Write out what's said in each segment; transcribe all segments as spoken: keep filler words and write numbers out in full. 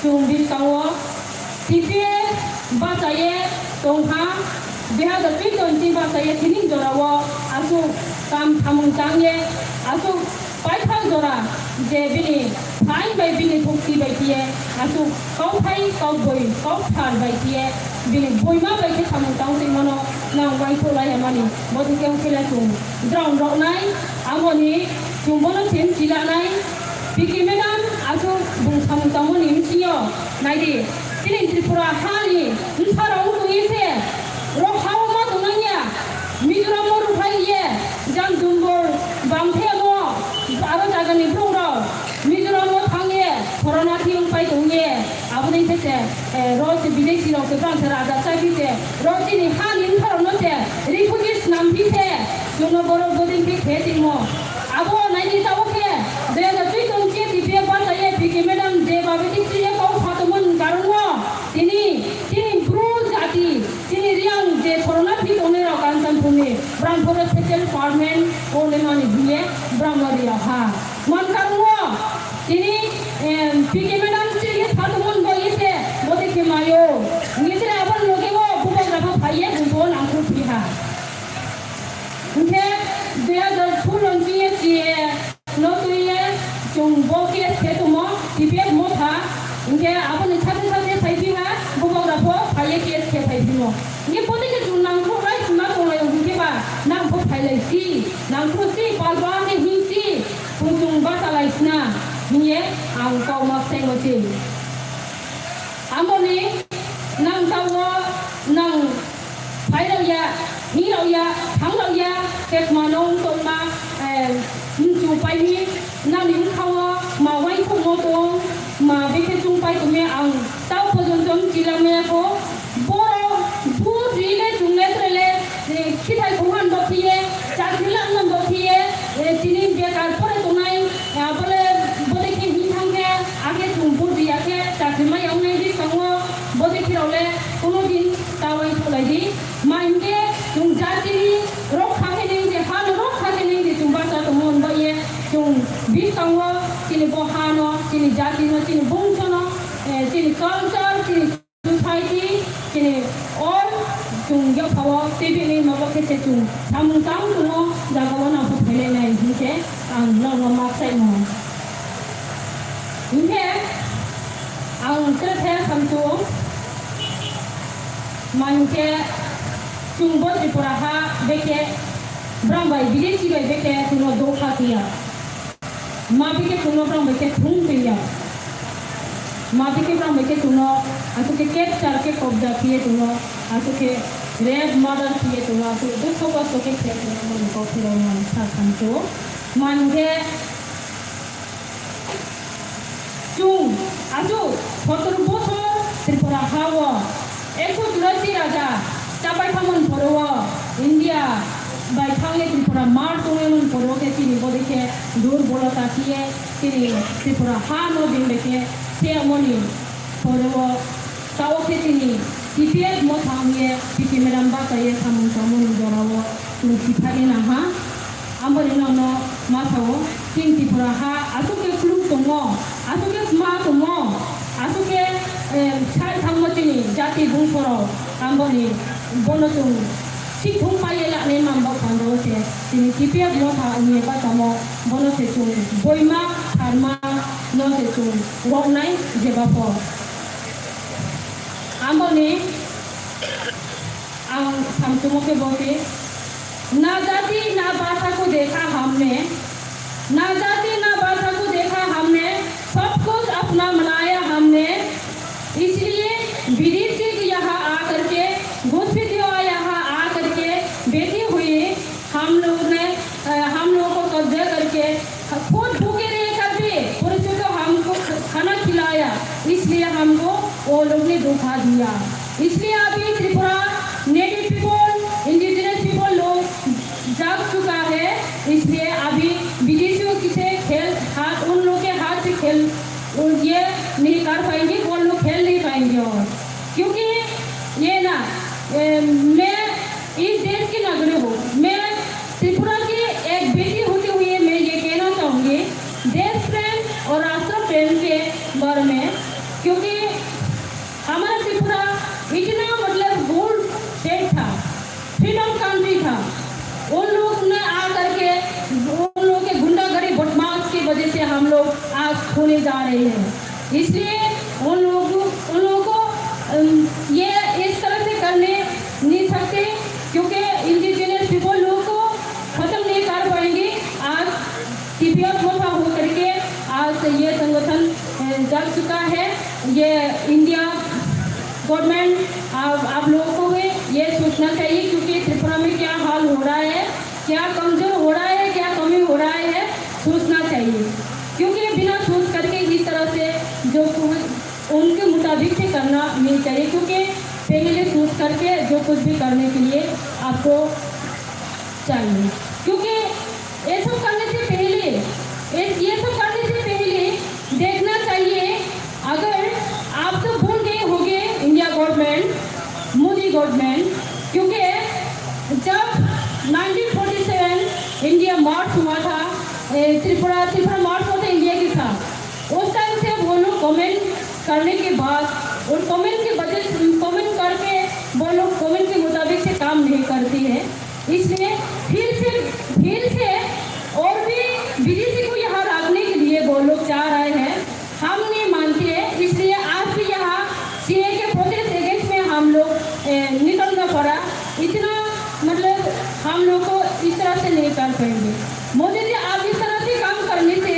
Chwng bwskango T P F bachaye tongkha, dui hazar chwddo ni bachaye sining jorao aswk kam samung tangye aswk paithak jora je bini phain bai bini thukti bai phiye aswk kauthai kauboi kauthar bai phiye bini boima bai khe samung tang twi mano nang uaithuk lai mani. Bo thikhe wng khe le chwng ground rok nai, amoni chwng bono se wng chila nai. P K madam aswk bung samung tangmani bwsio naidi, chini Tripura hani bwsarok wng tongwi se, rok hao ma tongnang ya, Mizoram o rwphai ye, jang dumbur bam the mo, aro jagani borok rok Mizoram o thang ye, corona thiyung pai tong ye, aboni khe se, eh, rok se bidesi rok se brang se raja chai phi se, rok chini hani bwsarok no se, refugee swnam phi se, chwngno borok bodin khe khe tongmo. Abo naini tabuk khe dui hazar chwddo ni T P F bachaye P K madam je babe tik chini kok phatomon karon no tini, tini bru jati, tini Reang je corona phi tongnai rok Kanchanpur ni brang photo special department o le mani hiye brang no riya ha. Man karon no tini, em, P K madam chini phatomon bo ise bo de khe mayo. Ngi tre abon loge o bubak rapa phaiye bumbo nangkru phi ha. Hingkhe dui hazar sullo ni chini ye no twi ye chwng bo case khe tongmo, T P F motha. Hingkhe aboni sate sate phai phi ha, bubagra pho phai ye case khe phai phimo. Hingkhe bo tei khe chwng nangkuk lai sima tong lai o hingkhe ba nang pho phai lai si, nangkuk si, pal ba khe hing si, chwng chwng bacha lai sina, hing ye ang kok ma sai mo si. Amoni nang tao nang phai rok ya, hing rok ya, thang rok ya, khe tma no wng tong ma, eh, mchu pai ni, nang ni bwkha o ma uaithuk mo tong, ma bikhe chwng pai tong ya, ang tao pojonto mchi lam ya ko, borok bhut ri le chwng le tre le, eh, khithai buhan bo phiye, chakri langman bo phiye, eh, tini bekar pore tongnai, eh, bole bole khe hing thang khe, akhe chwng bhut ri ya khe, chakri ma ya wngnai bwskango, bole khe rok le, kono din ta uaithuk lai di. Ma hinkhe chwng jatini rokha khe nai je, hano rokha khe nai je chwng bacha tongmo hwnba ye chwng bwskango chini bo hano, chini jatino, chini bongsono, eh, chini culture, chini society, chini all chwng yaphao tebini mabo khe se chwng samung tang tongo, jagao nang phailai nai hinkhe ang nokno ma khlaimo. Hinkhe ang tre the samsung, ma hinkhe chwng bo Tripura ha bekhe brang bai bidesi bai bekhe chwngno dokha kiya. Ma bikhe chwngno brang bai khe thung twi ya. Ma bikhe brang bai khe chwngno aswk khe capture khe kobja khiye chwngno aswk khe rape murder khiye chwngno aswk dukho kosto khe khiya chwngno moni kok phirok mani sa samsung. Ma hinkhe Chwng aswk sotoro bosor Tripura ha-o ekso churasi raja chapai thamani phoro-o India bai thangwi Tripura mar tongwi mani phoro khe chini bodi khe durbolota khiye chini Tripura ha no bini bai khe seyamoni phoro-o tao khe chini T P F motha wngye P K madam bachaiye samung tangmani jora-o chwng sithani nangha. Amboni nono ma sao, chini Tripura ha aswk khe kwlwng tongo, aswk khe ma tongo, aswk khe, eh, sai thangma chini jati bungsorok. Amboni bono chwng sithung paiye lanai manba pando se chini T P F motha wngya bachamo bono se chwng boima tharma no se chwng roknai jeba pho. Amboni Ang samsumo khe bo se, "ना जाति ना भाषा को देखा हमने, ना जाति ना भाषा को देखा हमने, सब कुछ अपना मनाया हमने, इसलिए विदेशी की यहाँ आकर के, घुसपैठियों यहाँ आकर के बैठी हुई, हम लोग ने, अ, हम लोगों को कब्जा करके खुद भूखे रहे तब भी पुरुषों को हमको ख-, खाना खिलाया, इसलिए हमको वो लोग ने धोखा दिया।" इसलिए अभी Tripura native people, indigenous people लोग जाग चुका है, इसलिए अभी विदेशियों से खेल हाथ, उन लोग के हाथ से खेल, वो ये नहीं कर पाएंगे, वो लोग खेल नहीं पाएंगे। और क्योंकि ये ना, ए, मैं इस देश की नागरिक हूँ, मैं त्रिपुरा की एक बेटी होते हुए मैं ये कहना चाहूँगी, देश प्रेम और राष्ट्र प्रेम के बारे में, क्योंकि हमारा त्रिपुरा इतना, मतलब, गोल्ड स्टेट था, फ्रीडम कंट्री था। उन लोग ने आकर के, उन लोग के गुंडागर्दी, बदमाश की वजह से हम लोग आज खोने जा रहे हैं। इसलिए उन लोगों, उन लोगों को, अम, ये इस तरह से करने नहीं सकते, क्योंकि इंडिजिनस पीपल लोगों को खत्म नहीं कर पाएंगे। आज टीपीएफ मोटा होकर के आज ये संगठन, अ, जग चुका है। ये इंडिया गवर्नमेंट, आप, आप लोगों को भी ये सोचना चाहिए, क्योंकि त्रिपुरा में क्या हाल हो रहा है, क्या कमजोर हो रहा है, क्या कमी हो रहा है, सोचना चाहिए। क्योंकि बिना सोच करके इस तरह से जो कु-, उनके मुताबिक से करना नहीं चाहिए, क्योंकि पहले सोच करके जो कुछ भी करने के लिए आपको चाहिए, क्योंकि ये सब करने से पहले, ये, ये सब करने से पहले देखना चाहिए, अगर आप तो भूल गए होंगे इंडिया गवर्नमेंट, मोदी गवर्नमेंट, क्योंकि जब नाइनटीन फ़ोर्टी सेवन इंडिया मार्च हुआ था, ए, त्रिपुरा, त्रिपुरा मार्च हुआ था इंडिया के साथ, उस टाइम से वो लोग कमेंट करने के बाद और कमेंट के वजह से, कमेंट करके वो लोग कमेंट के मुताबिक से काम नहीं करती है। इसलिए फिर से, फिर से और भी विदेशी को यहाँ रखने के लिए वो लोग चाह रहे हैं। हम नहीं मानते हैं, इसलिए आज भी यहाँ सीए के प्रोटेस्ट अगेंस्ट में हम लोग, ए, निकलना पड़ा। इतना, मतलब, हम लोग को इस तरह से नहीं कर पाएंगे। मोदी जी, आप इस तरह से काम करने से,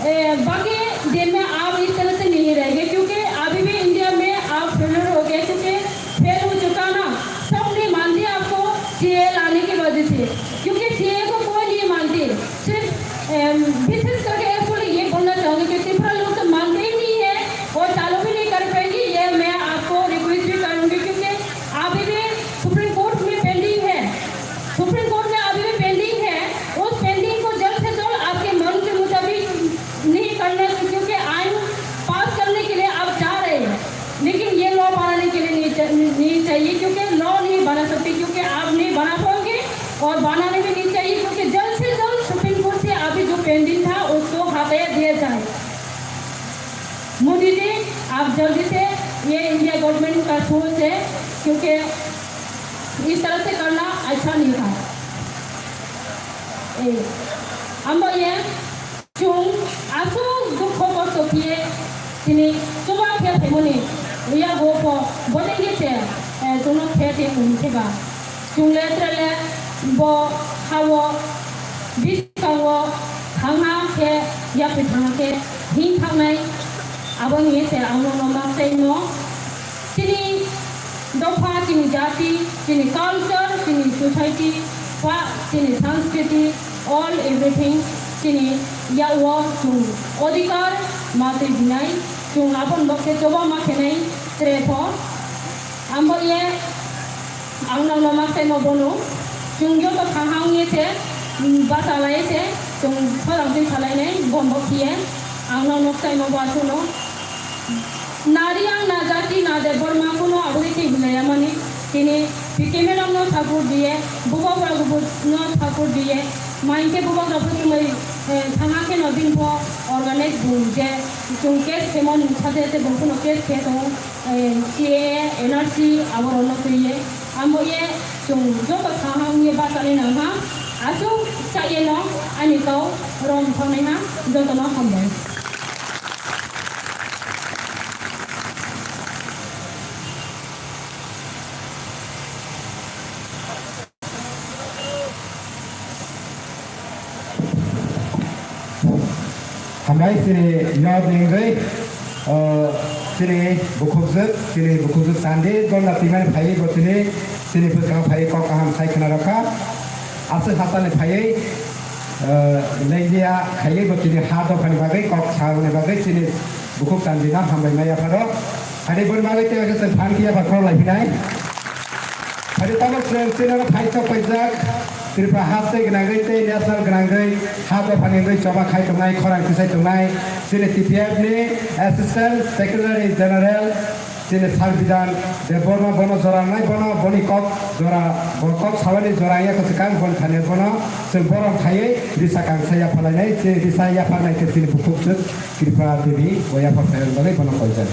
ए, बाकी दिन में आप इस तरह से नहीं रहेंगे, क्योंकि अभी भी इंडिया में आप फेलियर हो गए, क्योंकि फेल हो चुका ना, सब नहीं मानते आपको सीए लाने की वजह से, क्योंकि सीए को कोई नहीं मानते। सिर्फ, एम, विशेष करके एक्चुअली ये बोलना चाहूँगी कि त्रिपुरा लोग तो मानते ही नहीं है और चालू भी नहीं कर पाएंगे। ये मैं आपको रिक्वेस्ट भी करूँगी, क्योंकि अभी भी सुप्रीम कोर्ट में पेंडिंग है, सुप्रीम कोर्ट में अभी भी पेंडिंग है। उस पेंडिंग को जल्द से जल्द आपके मन के मुताबिक नहीं करना चाहिए, क्योंकि आइन पास करने के लिए आप जा रहे हैं, लेकिन ये लॉ बनाने के लिए नहीं चा-, नहीं चाहिए, क्योंकि लॉ नहीं बना सकते, क्योंकि आप नहीं बना पाओगे और बनाने भी नहीं चाहिए, क्योंकि जल्द से जल्द सुप्रीम कोर्ट से अभी जो पेंडिंग था उसको हटाया दिया जाए। मोदी जी, आप जल्दी से, ये इंडिया गवर्नमेंट का सोच है, क्योंकि इस तरह से करना अच्छा नहीं था। ए, हम ये chung aswk dukho kosto khe tini chuba khe phaimani yago pho bodei khe se, eh, chwngno khe tei mung khe ba. Chung le tre le bo ha-o biskango thangha khe yapri thangha khe hing thangnai abo ni se ang nono ma tei no. Chini dopha, chini jati, chini culture, chini society, ba chini sanskriti, all everything chini yak-o chung odhikar ma twi dinai, chung aboni bokhe choba ma khenai tre pho. Ambo ye ang nokno ma saimo bono, chung joto thang hang ye se, mm, basa lai se, chung khorang twi salai nai, bombo khiye, ang nokno saimo bo aswkno. Nari ang na jati na Debbarma kuno aboni twi hinlai amani. Tini P K madam no support diye, buba bwrwk no support diye. Main ke buba bwrwk twi mai, eh, thangha ke no din pho organize bung je chung case khe mon sate te bung kuno case khe tong, eh, C A A, N R C aborok no twiye. Amo ye chung joto thang hang ye bachani nang ha. Aswk cha ye no ani kau rom thang nai ha, joto no hambai. Hambai chini yod ni wngwi, o, chini bukhukjwk, chini bukhukjwk Chandi Dol na twimani phaiwi bo chini, chini bwskango phaiwi kok kaham sai khna rwkha. Aswk hachal ni phaiwi, o, lendia khaiwi bo chini ha dophani bagwi kok samani bagwi chini bukhuk Chandi no hambai ma yapharo. Ani boni bagwi tei khe chwng phan khe yapha khorok lai phinai. Phai tamo chwng chini oro phai chok paijak, Tripura haste gwnangwi tei national gwnangwi ha dophani wngwi choba khai tongnai, khorang tisai tongnai, chini T P F ni Assistant Secretary General Chini Sangbidan je bono, bono jora nai, bono, boni kok jora, bo kok sawani jora ya kwchwkang, boni thani bono chwng borom khaiwi risa kangsa yapharlainai, chini risa yapharnai khe chini bukhuk chwk Kripa Devi bo yaphar khairokni bagwi bono koijak.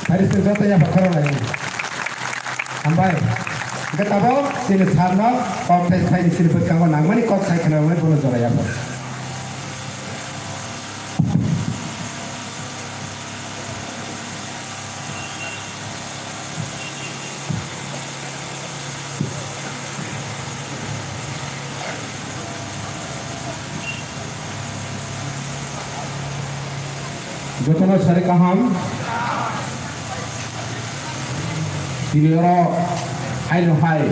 Hari chwng joto yaphar khoroknai. Hambai. Hwnkhe tabok chini sarno kok thai khaini chini bwskango nangmani kok sai khwnaroknai bono jora yaphar. Jotono sari kaham. Tini oro haino hai.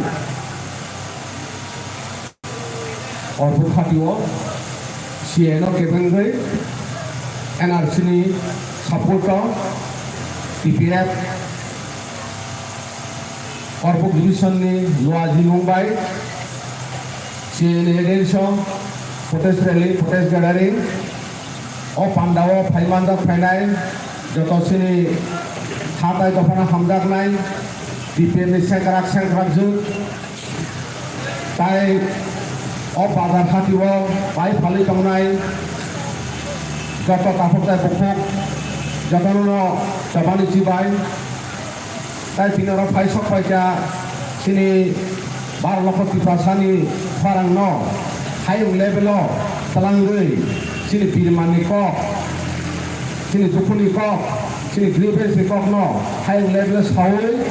Orbuk hati o C A A no kebengwi N R C ni support o T P F Orbuk division ni Luaji Mumbai C A A ni against o protest rally, protest gathering o panda o phai manjak phainai joto chini ha tai dophano hamjaknai T P F ni sengkrak sengkrak jwk. Tai o bazar hati o pai phalwi tongnai joto takhuk tai bukhuk jotono no chobani chibai. Tai tini oro phai sok paikha chini baro lokho Tiprasani khorang no hayung level o twlangwi chini birmani kok, chini dukhuni kok, chini grievance ni kok no hayung level o sawi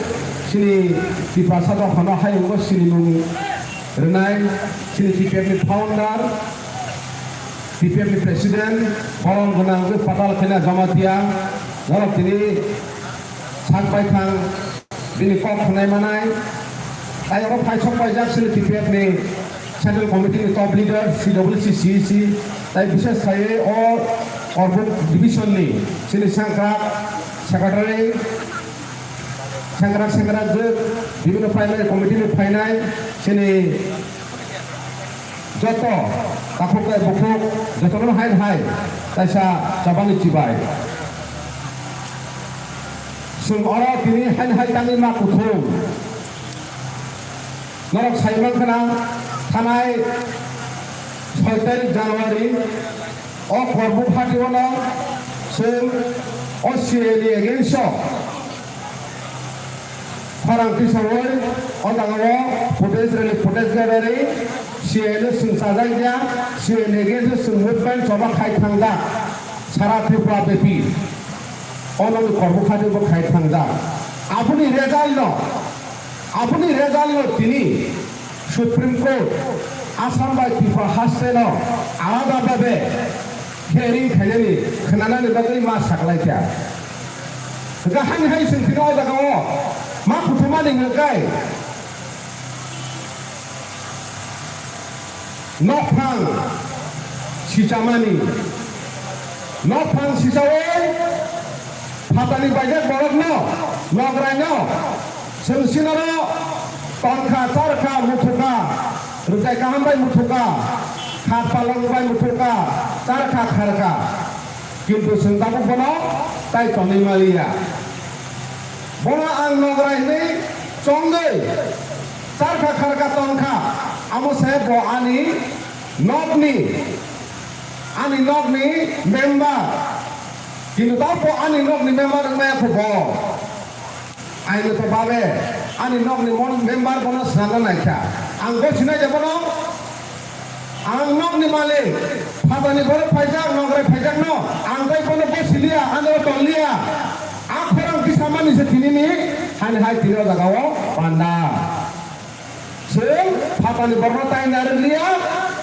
chini Tiprasa dophano hayungo sinimung rwnai, chini T P F ni founder, T P F ni president, borom gwnang wngwi patal khena Jamatia, norok tini sak bai thang bini kok khwnai manai. Tai oro phai sok paijak chini T P F ni Central Committee ni top leader, C W C, C E C, tai bishes khaiwi o Orbuk division ni chini sengkrak secretary, sengkrak sengkrak je bibhinno primary committee ni phainai chini joto takhuk tai bukhuk jotono hai hai kaisa chabani chibai. Chwng oro tini hai hai tangwi ma kuthum. Norok sai mankha na, thanai soi tarik January o Korbuk hati o no chwng o C A A ni against o khorang tisawi o jaga o protest rally, protest gathering, C A A no chwng chajak ya, C A A ni against o chwng movement choba khai thangjak sara Tripura bepi. O nokni Korbuk hati bo khai thangjak. Aboni result no, aboni result no tini Supreme Court Assam bai Tripura haste no alada babe hearing khainani khwnanani bagwi ma saklaikha. Gahani hai chwng tini o jaga o ma kuthumani hwnkhe Nokphang sichamani. Nokphang sichawi phatani baijak borokno, nograino, chwng sinoro tonkha, charkha, muthukha, rwchai kaham bai muthukha, khat palong bai muthukha, charkha, kharkha. Kintu chwng tabuk bono tai tonwi maliya. Bono ang nogra hinwi chongwi charkha kharkha tongkha, amo se bo ani nokni, ani nokni member. Kintu tamo bo ani nokni member wngmaya kho bo. Aini to babe, ani nokni mon-, member bono swnamna naikha. Ang bo sinai de bono. Ang nokni malik, phatani borok phaijak, nograi phaijakno, ang tei bono bosiliya, ano tonliya. A khorang tisamani se tinini, hani hai tini o jaga o panda. Chwng phatani borokno tai narwkliya,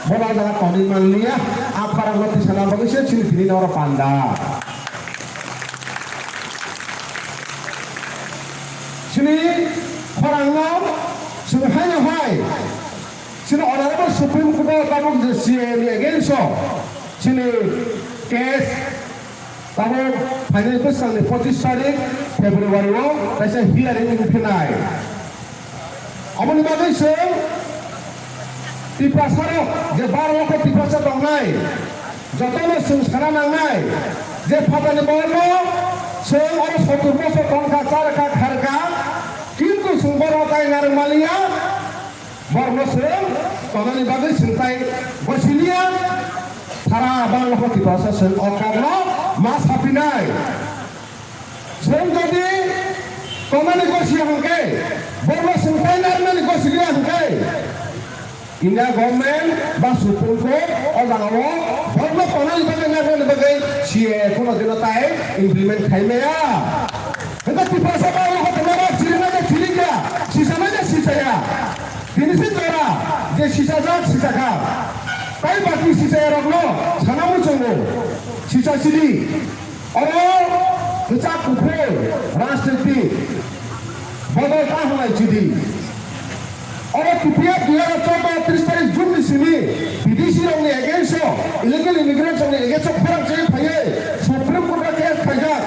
bono o jaga tonwi manliya. A khorangno tisana bagwi se chini tini oro panda. Chini khorangno chwng haino hai. Chini Honorable Supreme Court o tabuk je C A A ni against o chini case tabuk phainai bwskanni pochis tarik February o kaisa hearing wng phinai. Aboni bagwi chwng Tiprasa rok je baro lokho Tiprasa tongnai, Jotono chwng sana nangnai je phatani borokno chwng oro sottur bosor tongkha, charkha, kharkha, kintu chwng borokno tai narwk manliya, borokno chwng tonani bagwi chwng tai gosiliya, sara Bangla Tiprasa chwng o kokno ma sapinai. Chwng jodi tonani gosiya hwnkhe, borokno chwng tai narwknani gosiliya hwnkhe, India government ba Supreme Court o jagao borokno tonani bagwi narwknani bagwi C A A kuno dino tai implement khai maya. Hwnkhe Tiprasa ba o kotorma rok chiriknai de chirikya, sisanai de sisaya. Tini se jora je sisajak sisakha. Tai baki sisaya rokno sana muchungo. Sisa sidi. Oro kwchak kuphur rajniti bodol ta hwnlai chidi. Oro T P F dui hazar choudo tris tarik June ni simi B D C rokni against o, illegal immigrants rokni against o khorang chai phaiwi Supreme Court o case khaijak.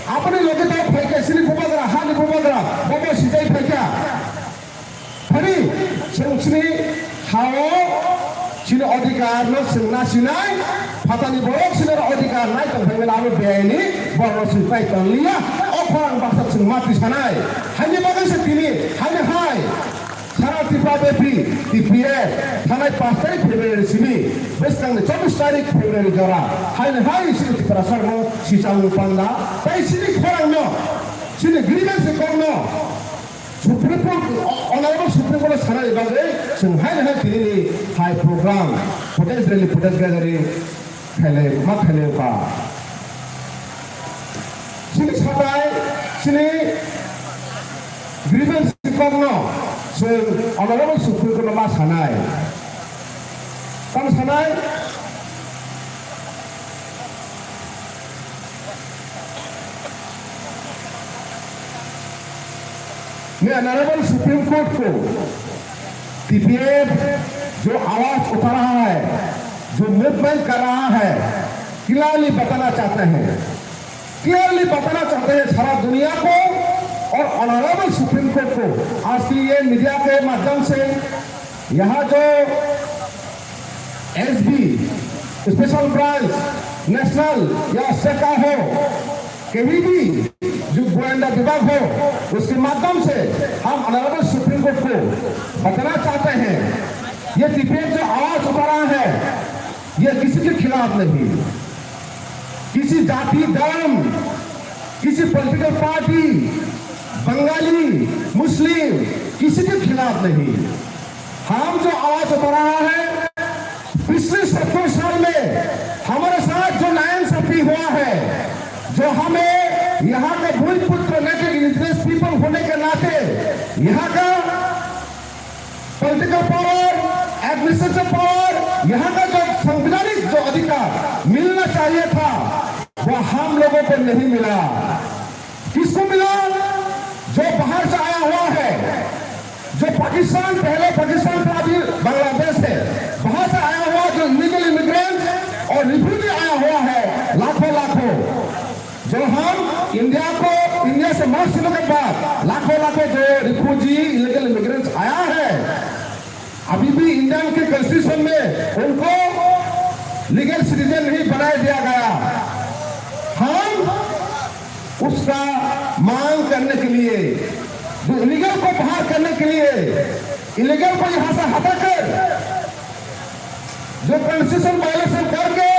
Aboni loge ta phaikha chini bubagra, hani bubagra, bobo sijai phaikha. Phani chwng chini ha-o chini odhikar no chwng na sinai, phatani borok chini odhikar nai tong phai mani abo bini borok no chwng nai tong liya, o khorang baksa chwng ma twi sanai. Haini bagwi se tini, haini hai, sara Tripura bephi T P F thanai pash tarik February simi bwskang ni chobbish tarik February jora haini hai chini Tiprasa no sichang panda, tai chini khorang no, chini grievance kok no, Supreme Court, o-, Honorable Supreme Court o sanani bagwi chwng haino hai tini ni hai program, protest rally, protest gathering khailai, ma khailai ba. Chini satai, chini grievance kokno chwng Honorable Supreme Court no ma sanai. Tamo sanai? मैं honourable supreme court को टीपीएफ जो आवाज उठा रहा है, जो मूवमेंट कर रहा है, क्लियरली बताना चाहते हैं, क्लियरली बताना चाहते हैं सारा दुनिया को और ऑनरेबल सुप्रीम कोर्ट को। आज की ये मीडिया के माध्यम से यहाँ जो एसबी, स्पेशल ब्रांच, नेशनल या स्टेट का हो, कहीं भी जो गोयंदा विभाग हो, उसके माध्यम से हम ऑनरेबल सुप्रीम कोर्ट को बताना चाहते हैं, ये टीपीएफ जो आवाज उठा रहा है, ये किसी के खिलाफ नहीं, किसी जाति, धर्म, किसी पॉलिटिकल पार्टी, बंगाली, मुस्लिम, किसी के खिलाफ नहीं। हम जो आवाज उठा रहा है, पिछले सत्तर साल में हमारे साथ जो नाइंसाफी हुआ है, जो हमें यहाँ का भूमिपुत्र नेटिव इंडिजिनस पीपल होने के नाते यहाँ का पॉलिटिकल पावर, एडमिनिस्ट्रेटिव पावर, यहाँ का जो संवैधानिक जो अधिकार मिलना चाहिए था, वो हम लोगों को नहीं मिला। किसको मिला? जो बाहर से आया हुआ है, जो पाकिस्तान, पहले पाकिस्तान था, अभी बांग्लादेश है, बाहर से आया हुआ जो इलीगल इमिग्रेंट और रिफ्यूजी आया हुआ है, लाखों लाखों, जो हम इंडिया को, इंडिया से मार्च होने के बाद लाखों लाखों जो रिफ्यूजी, इलीगल इमिग्रेंट्स आया है, अभी भी इंडियन के कॉन्स्टिट्यूशन में उनको लीगल सिटीजन नहीं बनाया दिया गया। हम उसका मांग करने के लिए, जो इलीगल को बाहर करने के लिए, इलीगल को यहाँ से हटाकर जो कॉन्स्टिट्यूशन वायलेशन करके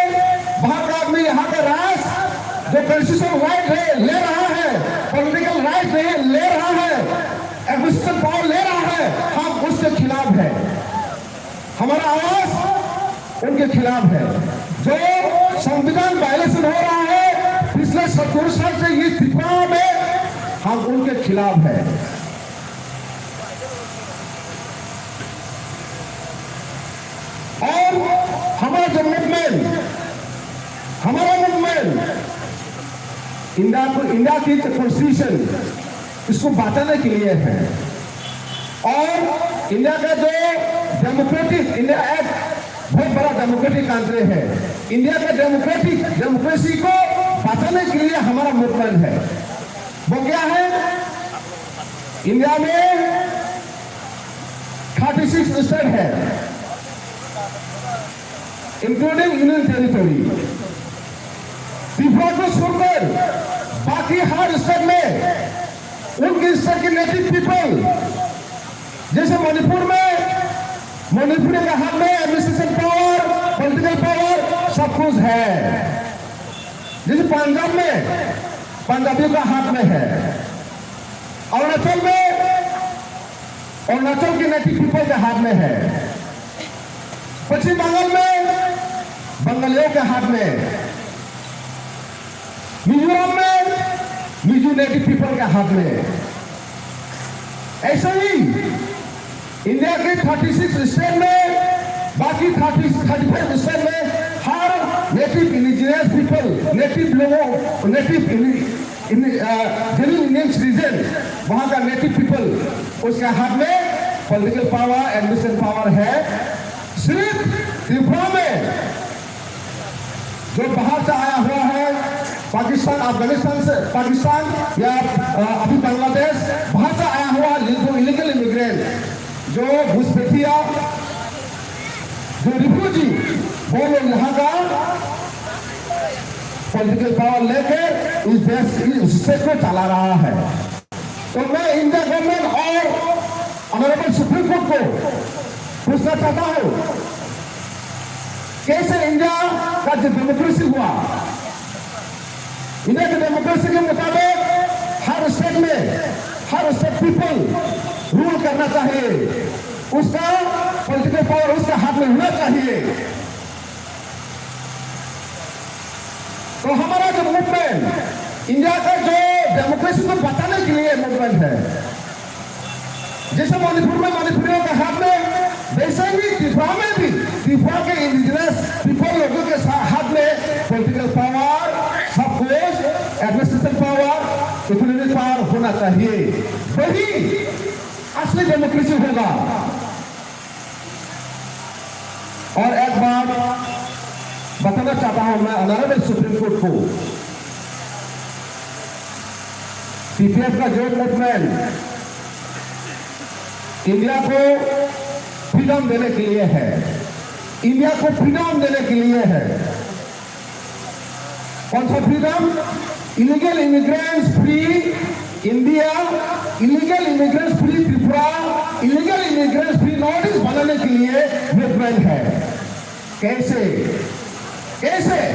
वहां का आदमी यहाँ का राज जो कॉन्स्टिट्यूशन राइट है ले रहा है, पॉलिटिकल राइट नहीं ले रहा है, एडमिनिस्ट्रेशन पावर ले रहा है, हम उसके खिलाफ है। हमारा आवाज उनके खिलाफ है। जो संविधान वायलेशन हो रहा है पिछले सत्तर साल से ये त्रिपुरा में, हम उनके खिलाफ है। और हमारा जो मूवमेंट, हमारा मूवमेंट इंडिया को, इंडिया की जो कॉन्स्टिट्यूशन, इसको बचाने के लिए है। और इंडिया का जो डेमोक्रेटिक, इंडिया एक बहुत बड़ा डेमोक्रेटिक कंट्री है। इंडिया का डेमोक्रेटिक, डेमोक्रेसी को बचाने के लिए हमारा मूवमेंट है। वो क्या है? इंडिया में थर्टी सिक्स स्टेट है। including Union Territory। त्रिपुरा को छोड़कर बाकी हर स्टेट में उनके स्टेट के नेटिव पीपल, जैसे मणिपुर में, मणिपुर के हाथ में एडमिनिस्ट्रेशन पावर, पॉलिटिकल पावर, सब कुछ है। जैसे पंजाब में, पंजाबियों का हाथ में है। अरुणाचल में, अरुणाचल के नेटिव पीपल के हाथ में है। पश्चिम बंगाल में बंगालियों के हाथ में, मिजोरम में मिजो नेटिव पीपल के हाथ में। ऐसा ही इंडिया के थर्टी सिक्स स्टेट में, बाकी थर्टी, थर्टी फ़ाइव स्टेट में her native indigenous people, native लोगों, नेटिव इंडि-, इंडि-, अ, जो भी इंडियन सिटीजन, वहाँ का नेटिव पीपल, उसके हाथ में पॉलिटिकल पावर, एडमिनिस्ट्रेशन पावर है। सिर्फ त्रिपुरा में जो बाहर से आया हुआ है, पाकिस्तान, अफगानिस्तान से, पाकिस्तान या, अ, अभी बांग्लादेश, बाहर से आया हुआ जो इलीगल इमिग्रेंट, जो घुसपैठिया, जो रिफ्यूजी, वो लोग यहाँ का पॉलिटिकल पावर लेकर इस देश, इस स्टेट को चला रहा है। तो मैं इंडिया गवर्नमेंट और ऑनरेबल सुप्रीम कोर्ट को पूछना चाहता हूँ, कैसे इंडिया का जो डेमोक्रेसी हुआ, इंडिया के डेमोक्रेसी के मुताबिक हर स्टेट में, हर स्टेट पीपल रूल करना चाहिए, उसका पॉलिटिकल पावर उसके हाथ में होना चाहिए। तो हमारा जो मूवमेंट, इंडिया का जो डेमोक्रेसी को बचाने के लिए मूवमेंट है, जैसे मणिपुर में मणिपुरियों के हाथ में, वैसे ही त्रिपुरा में भी त्रिपुरा के इंडिजिनस पीपल लोगों के सा-, हाथ में पॉलिटिकल पावर, सब कुछ, एडमिनिस्ट्रेशन पावर, इकोनॉमिक पावर होना चाहिए, वही असली डेमोक्रेसी होगा। और एक बात बताना चाहता हूं मैं ऑनरेबल सुप्रीम कोर्ट को, टीपीएफ का जो मूवमेंट इंडिया को फ्रीडम देने के लिए है, इंडिया को फ्रीडम देने के लिए है। कौन सा freedom? Illegal immigrants free India, illegal immigrants free Tripura, illegal immigrants free north east बनाने के लिए मूवमेंट है। कैसे, कैसे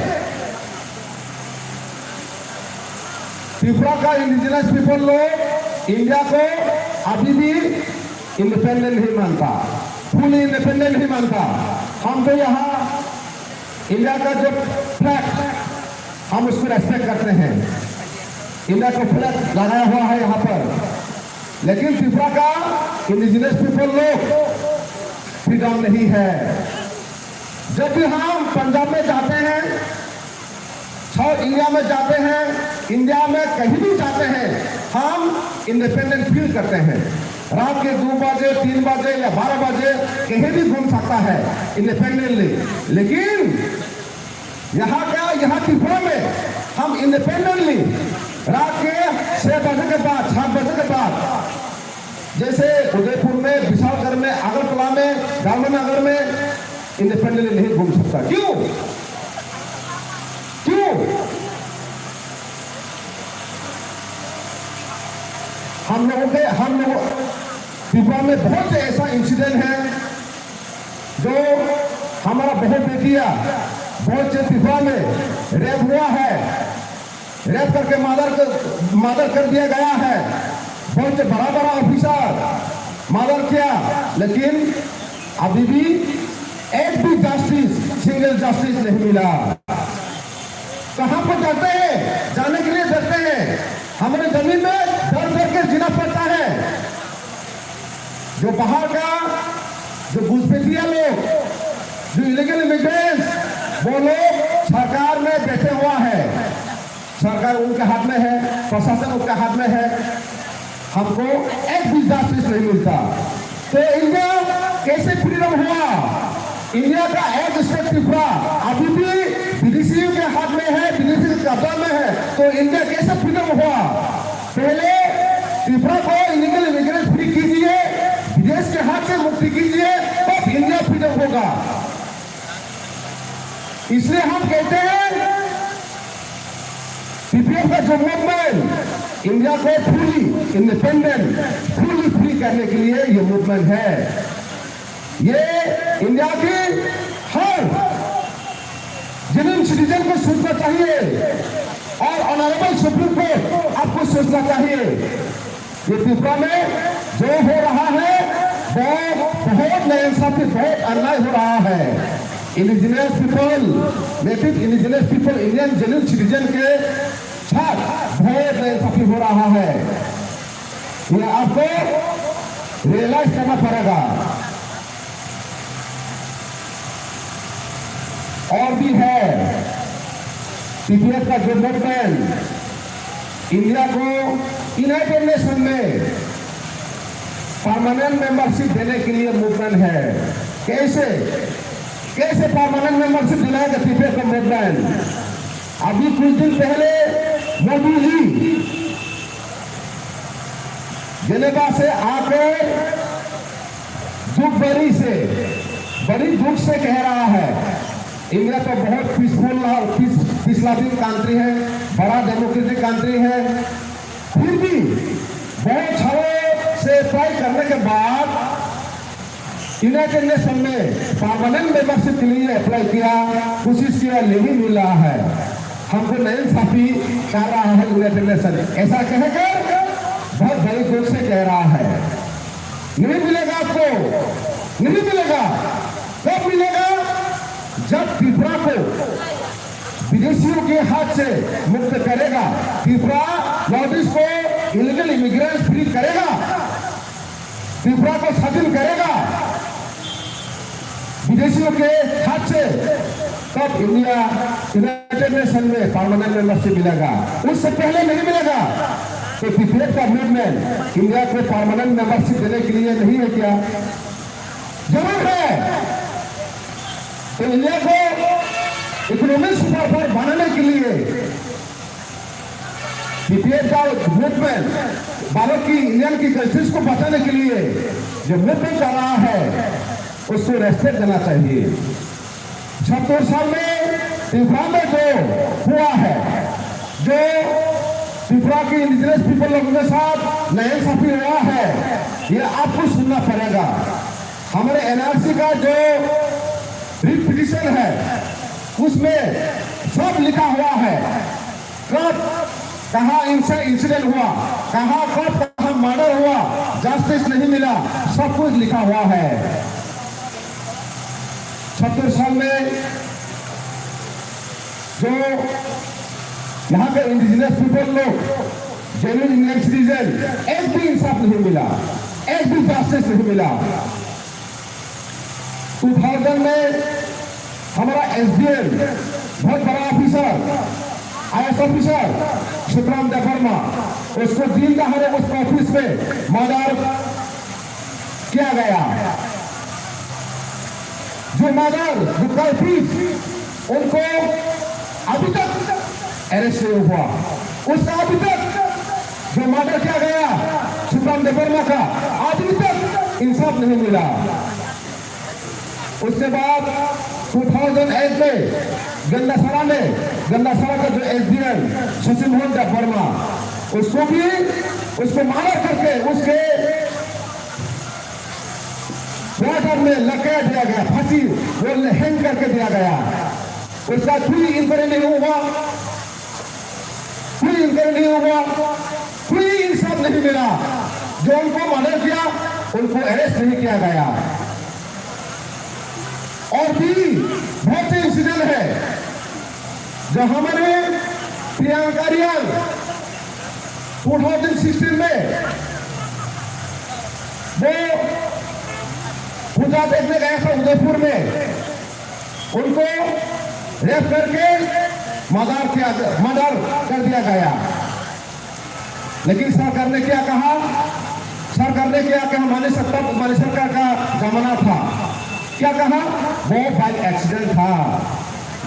त्रिपुरा का इंडिजिनस पीपल लोग इंडिया को अभी भी इंडिपेंडेंट नहीं मानता, फुली इंडिपेंडेंट नहीं मानता। हम तो यहाँ इंडिया का जो फ्लैग, हम उसको रेस्पेक्ट करते हैं। इंडिया का फ्लैग लगाया हुआ है यहाँ पर, लेकिन त्रिपुरा का इंडिजिनस पीपल लोग फ्रीडम नहीं है। जब भी हम पंजाब में जाते हैं, साउथ इंडिया में जाते हैं, इंडिया में कहीं भी जाते हैं, हम इंडिपेंडेंट फील करते हैं। रात के दो बजे, तीन बजे या बारह बजे कहीं भी घूम सकता है इंडिपेंडेंटली। लेकिन यहाँ का, यहाँ त्रिपुरा में हम इंडिपेंडेंटली रात के छह बजे के बाद, सात बजे के बाद, जैसे उदयपुर में, विशालगढ़ में, अगरतला में, दामनगर में इंडिपेंडेंटली नहीं घूम सकता। क्यों? क्यों? हम लोगों के, हम लोगों, त्रिपुरा में बहुत से ऐसा इंसिडेंट है जो हमारा बहुत बेटियां, बहुत से त्रिपुरा में रेप हुआ है, रेप करके मर्डर कर, मर्डर कर दिया गया है। बहुत से बड़ा बड़ा ऑफिसर मर्डर किया, लेकिन अभी भी एक भी जस्टिस, सिंगल जस्टिस नहीं मिला। कहाँ पर डरते हैं? जाने के लिए डरते हैं। हमारे जमीन में डर डर के जीना पड़ता है। जो बाहर का, जो घुसपैठिया लोग, जो इलीगल इमिग्रेंट्स, वो लोग सरकार में बैठे हुआ है। सरकार उनके हाथ में है, प्रशासन उनके हाथ में है। हमको एक भी जस्टिस नहीं मिलता। तो इंडिया कैसे फ्रीडम हुआ? इंडिया का एक स्टेट त्रिपुरा अभी भी विदेशियों के हाथ में है, विदेशी के कब्जा में है, तो इंडिया कैसे फ्रीडम हुआ? पहले त्रिपुरा को इलीगल इमिग्रेंट फ्री कीजिए, विदेश के हाथ से मुक्ति कीजिए, तब इंडिया फ्रीडम होगा। इसलिए हम कहते हैं, पीपीएफ का जो मूवमेंट इंडिया को फुली इंडिपेंडेंट, फुली फ्री करने के लिए ये मूवमेंट है। ये इंडिया की हर जेन्युइन सिटीजन को सोचना चाहिए और ऑनरेबल सुप्रीम कोर्ट आपको सोचना चाहिए। ये त्रिपुरा में जो हो रहा है, बहुत, बहुत नाइंसाफी, बहुत अन्याय हो रहा है। Indigenous people, native indigenous people, Indian genuine citizen के साथ बहुत नाइंसाफी हो रहा है। ये आपको रियलाइज करना पड़ेगा। और भी है, पीपीएफ का जो मूवमेंट इंडिया को यूनाइटेड नेशन में परमानेंट मेंबरशिप देने के लिए मूवमेंट है। कैसे, कैसे परमानेंट मेंबरशिप दिलाएगा पीपीएफ का मूवमेंट? अभी कुछ दिन पहले मोदी जी जेनेवा से आकर दुख भरी से, बड़ी दुख से कह रहा है, इंडिया तो बहुत पीसफुल और पीस, पीस लविंग कंट्री है, बड़ा डेमोक्रेटिक कंट्री है, फिर भी बहुत सालों से ट्राई करने के बाद यूनाइटेड नेशन में परमानेंट मेंबरशिप के लिए अप्लाई किया, कोशिश किया, नहीं मिल रहा है। हमको नाइंसाफी कर रहा है यूनाइटेड नेशन, ऐसा कहकर बहुत बड़ी दुख से कह रहा है। नहीं मिलेगा आपको, नहीं मिलेगा। कब मिलेगा? जब त्रिपुरा को विदेशियों के हाथ से मुक्त करेगा, त्रिपुरा नॉर्थ ईस्ट को इलीगल इमिग्रेंट फ्री करेगा, त्रिपुरा को स्वाधीन करेगा विदेशियों के हाथ से, तब इंडिया यूनाइटेड नेशन में परमानेंट मेंबरशिप मिलेगा। उससे पहले नहीं मिलेगा। तो पीपीएफ का मूवमेंट इंडिया को परमानेंट मेंबरशिप देने के लिए नहीं है क्या? जरूर है। तो इंडिया को इकोनॉमिक सुपर पावर बनाने के लिए, पीपीएफ का मूवमेंट, भारत की, इंडियन की जस्टिस को बचाने के लिए जो मूवमेंट कर रहा है, उसको रेस्पेक्ट देना चाहिए। सत्तर साल में त्रिपुरा में जो हुआ है, जो त्रिपुरा के इंडिजिनस पीपल लोगों के साथ नाइंसाफी हुआ है, ये आपको सुनना पड़ेगा। हमारे एनआरसी का जो रिट पिटिशन है, उसमें सब लिखा हुआ है, कब कहाँ इंसिडेंट हुआ, कहाँ कब कहाँ मर्डर हुआ, जस्टिस नहीं मिला, सब कुछ लिखा हुआ है। सत्तर साल में जो यहाँ के इंडिजिनस पीपल लोग, जेन्युइन इंडियन सिटीजन, एक भी इंसाफ नहीं मिला, एक भी जस्टिस नहीं मिला। टू थाउजेंड में हमारा एसडीएम, बहुत बड़ा ऑफिसर, आईएएस ऑफिसर सुब्रम देबबर्मा, उसको दिन दहाड़े उसके ऑफिस में मर्डर किया गया। जो मर्डर, जो कल्प्रिट, उनको अभी तक अरेस्ट नहीं हुआ। उसका अभी तक जो मर्डर किया गया सुब्रम देबबर्मा का, अभी तक इंसाफ नहीं मिला। उसके बाद टू थाउजेंड एट में गंडासरा में, गंडासरा का जो एसडीएम शशि मोहन देबबर्मा, उसको भी, उसको मर्डर करके उसके क्वार्टर में लटका दिया गया, फांसी वो हैंग करके दिया गया। उसका कोई इंक्वायरी नहीं हुआ, कोई इंक्वायरी नहीं हुआ, कोई इंसाफ नहीं मिला। जो उनको मर्डर किया, उनको अरेस्ट नहीं किया गया। और भी बहुत से इंसिडेंट है, जो हमारे प्रियंका रियांग टू थाउजेंड सिक्सटीन में वो पूजा देखने गया था उदयपुर में, उनको रेप करके मर्डर किया, मर्डर कर दिया गया। लेकिन सरकार ने क्या कहा? सरकार ने क्या कहा? मानिक सर, तब मानिक सरकार का जमाना था। क्या कहा? वो बाइक एक्सीडेंट था,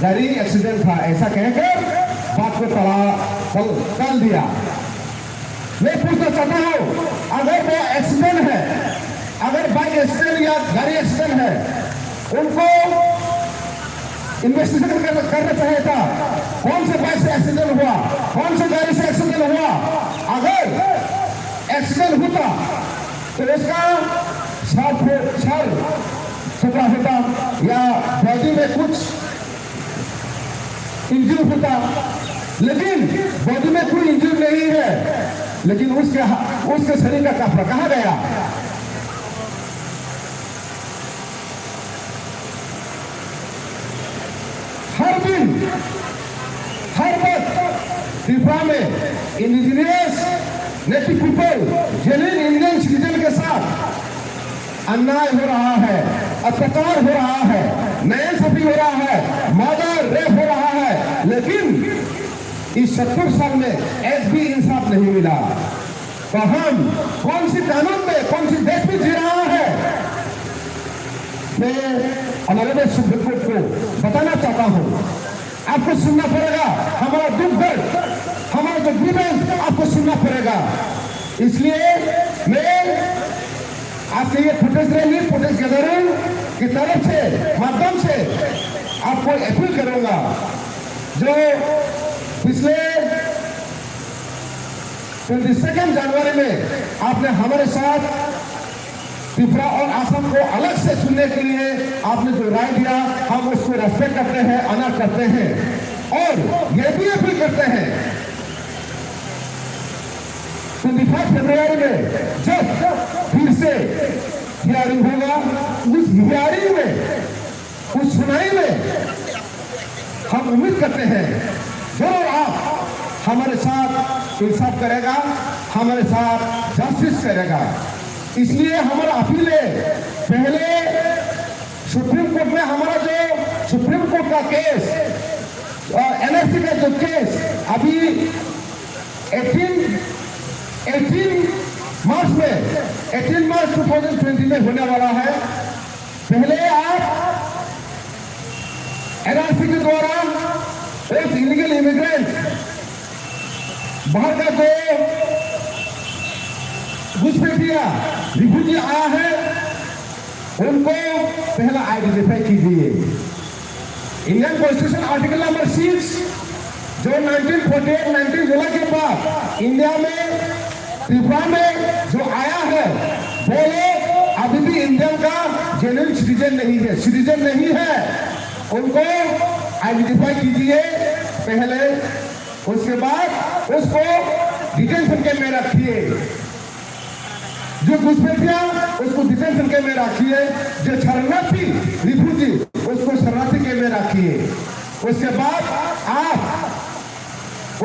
गाड़ी एक्सीडेंट था, ऐसा कहकर बात को टला, टल, टल दिया। मैं पूछना चाहता हूँ, अगर वो एक्सीडेंट है, अगर बाइक एक्सीडेंट या गाड़ी एक्सीडेंट है, उनको इन्वेस्टिगेशन कर, करना चाहिए था। कौन से बाइक से एक्सीडेंट हुआ, कौन से गाड़ी से एक्सीडेंट हुआ? अगर एक्सीडेंट होता तो उसका सर फो-, सर टुकड़ा होता या बॉडी में कुछ इंजरी होता, लेकिन बॉडी में कोई इंजरी नहीं है, लेकिन उसके हा-, उसके शरीर का कपड़ा कहाँ गया? हर दिन, हर वक्त त्रिपुरा में indigenous native people, genuine Indian citizen के साथ अन्याय हो रहा है, अत्याचार हो रहा है, नाइंसाफी हो रहा है, मर्डर, रेप हो रहा है, लेकिन इस सत्तर साल में एक भी इंसाफ नहीं मिला। तो हम कौन सी कानून में, कौन सी देश में जी रहा है? मैं ऑनरेबल सुप्रीम कोर्ट को बताना चाहता हूँ, आपको सुनना पड़ेगा हमारा दुख दर्द, हमारा जो ग्रीवेंस आपको सुनना पड़ेगा। इसलिए मैं आज के ये प्रोटेस्ट रैली, प्रोटेस्ट गैदरिंग की तरफ से, माध्यम से आपको अपील करूंगा, जो पिछले ट्वेंटी सेकेंड जनवरी में आपने हमारे साथ त्रिपुरा और असम को अलग से सुनने के लिए आपने जो राय दिया, हम उसको रेस्पेक्ट करते हैं, ऑनर करते हैं और ये भी अपील करते हैं, ट्वेंटी फाइव फरवरी में जब फिर से हियरिंग होगा, उस हियरिंग में, उस सुनाई में हम उम्मीद करते हैं, जरूर आप हमारे साथ इंसाफ करेगा, हमारे साथ जस्टिस करेगा। इसलिए हमारा अपील है, पहले सुप्रीम कोर्ट में हमारा जो सुप्रीम कोर्ट का केस और एनआरसी का जो केस अभी एटीन, एटीन मार्च में, eighteen March two thousand twenty में होने वाला है। पहले आप एनआरसी के द्वारा उस इलीगल इमिग्रेंट, बाहर का जो घुसपैठिया, रिफ्यूजी आया है, उनको पहला आइडेंटिफाई कीजिए। Indian constitution article number six, जो नाइनटीन फ़ोर्टी एट नाइनटीन जुलाई के बाद इंडिया में, त्रिपुरा में जो आया है, वो लोग अभी भी इंडियन का जेन्युइन सिटीजन नहीं है, सिटीजन नहीं है। उनको आइडेंटिफाई कीजिए पहले, उसके बाद उसको डिटेंशन कैंप में रखिए। जो घुसपैठिया, उसको डिटेंशन कैंप में रखिए। जो शरणार्थी, रिफ्यूजी, उसको शरणार्थी कैंप में रखिए। उसके बाद आप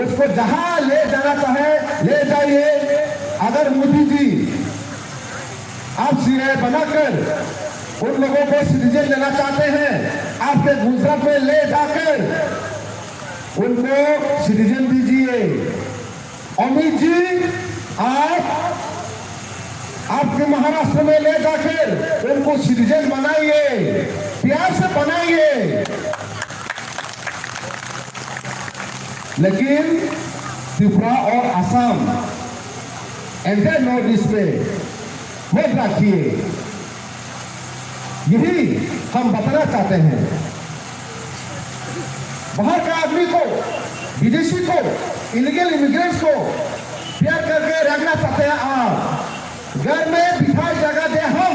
उसको जहां ले जाना चाहे, ले जाइए। अगर मोदी जी आप सीआईए बनाकर उन लोगों को सिटीजन लेना चाहते हैं, आपके गुजरात में ले जाकर उनको सिटीजन दीजिए। अमित जी, आप आपके महाराष्ट्र में ले जाकर उनको सिटीजन बनाइए, प्यार से बनाइए। लेकिन त्रिपुरा और असम, एंटायर नॉर्थ ईस्ट में मत रखिए। यही हम बताना चाहते हैं। बाहर का आदमी को, विदेशी को, इलीगल इमिग्रेंट्स को प्यार करके रखना चाहते हैं आप। घर में बिठा जगह दे हम,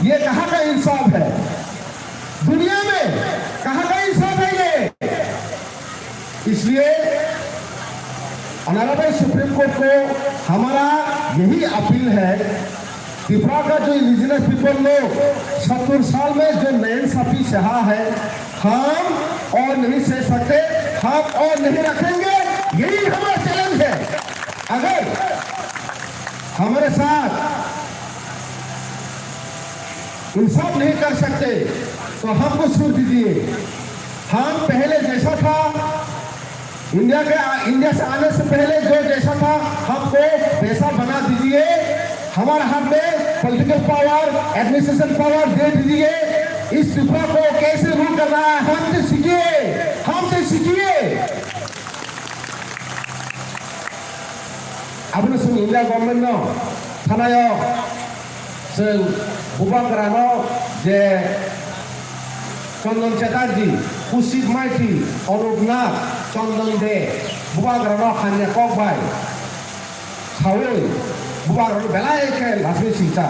ये कहाँ का इंसाफ है? दुनिया में कहाँ का इंसाफ है ये? इसलिए ऑनरेबल सुप्रीम कोर्ट को हमारा यही अपील है, त्रिपुरा का जो इंडिजिनस पीपल लोग सत्तर साल में जो नाइंसाफी सहा है, हम और नहीं सह सकते, हम और नहीं रखेंगे। यही हमारा चैलेंज है। अगर हमारे साथ इंसाफ नहीं कर सकते तो हमको छोड़ दीजिए। हम पहले जैसा था, इंडिया के, इंडिया से आने से पहले जो जैसा था, हमको वैसा बना दीजिए। हमारे हाथ में पॉलिटिकल पावर, एडमिनिस्ट्रेशन पावर दे दीजिए। इस त्रिपुरा को कैसे रूल करना है, हमसे सीखिए, हमसे सीखिए। Abono chwng India government no thanaio, chwng bubagra no je Chandan Chatterjee, Kushik Maiti, Anup Nag, Chandan De, bubagrano hamya kok bai sawi, bubagrano belai khe laswi singcha.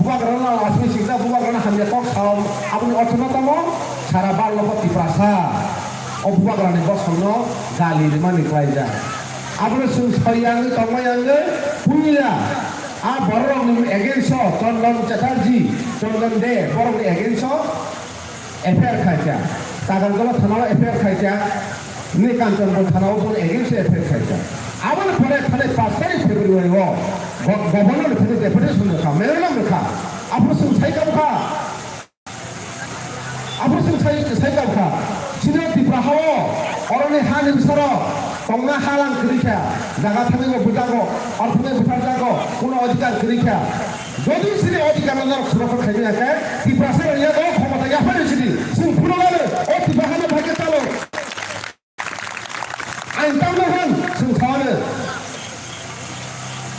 Bubagrano laswi singcha, bubagrano hamya kok sao, aboni orthono tamo sara bar lokho Tiprasa o bubagrani bosongno gali rimani klaijak. Abono chwng soi yangwi tongma yangwi puila a bororokni against o Chandan Chatterjee, Chandan De borokni against o F I R khaikha, Kagantola thanao F I R khaikha, ni Kanchanpur thanao bono against F I R khaikha. Aboni pore thani pash tarik February o go-, governor ni thani deputation rwkha, memorandum rwkha. Aphuru chwng sai kabkha, aphuru chwng sai, sai kabkha. Chini Tripura hao, oroni hani bwsarok, tongna halang kwrwi kha, jaga thangwi bo bwjago, orthogwi bwtharjago, kuno adhikar kwrwi kha. Jodi chini adhikar no norok surokkha khaimani hwnkhe, Tiprasa rok yago khomota yaphai rw sidi, chwng phunukgano, o Tiprasa no phaikhe chalo. Ang tamno hwn, chwng sawano.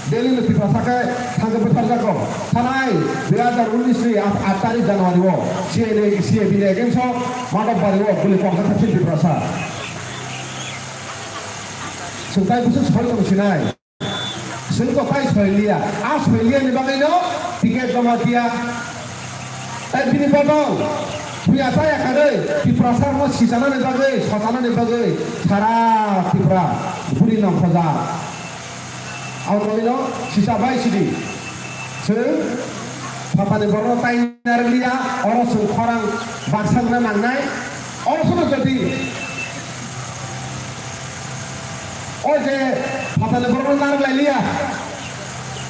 Delhi no Tiprasa khe thangkhe bwtharjago. Thanai dui hazar unis ni aat tarik January o C N A, C A B ni against o Madhobari o guli kokjak kha chini Tiprasa. Chwng tai bwswk soi tong sinai. Chwng to tai soi liya. A soi liya ni bagwi no ticket joma diya. Tai bini bodol thuya chaya kharwi Tiprasa no sichanani bagwi, sochanani bagwi sara Tripura buri nongkhojak. Aboni bagwi no sicha bai sidi. Chwng phatani borok no tai narwk liya, oro chwng khorang baksa wngna nangnai. Oro sono jodi o je phatani borok no narwk lai liya,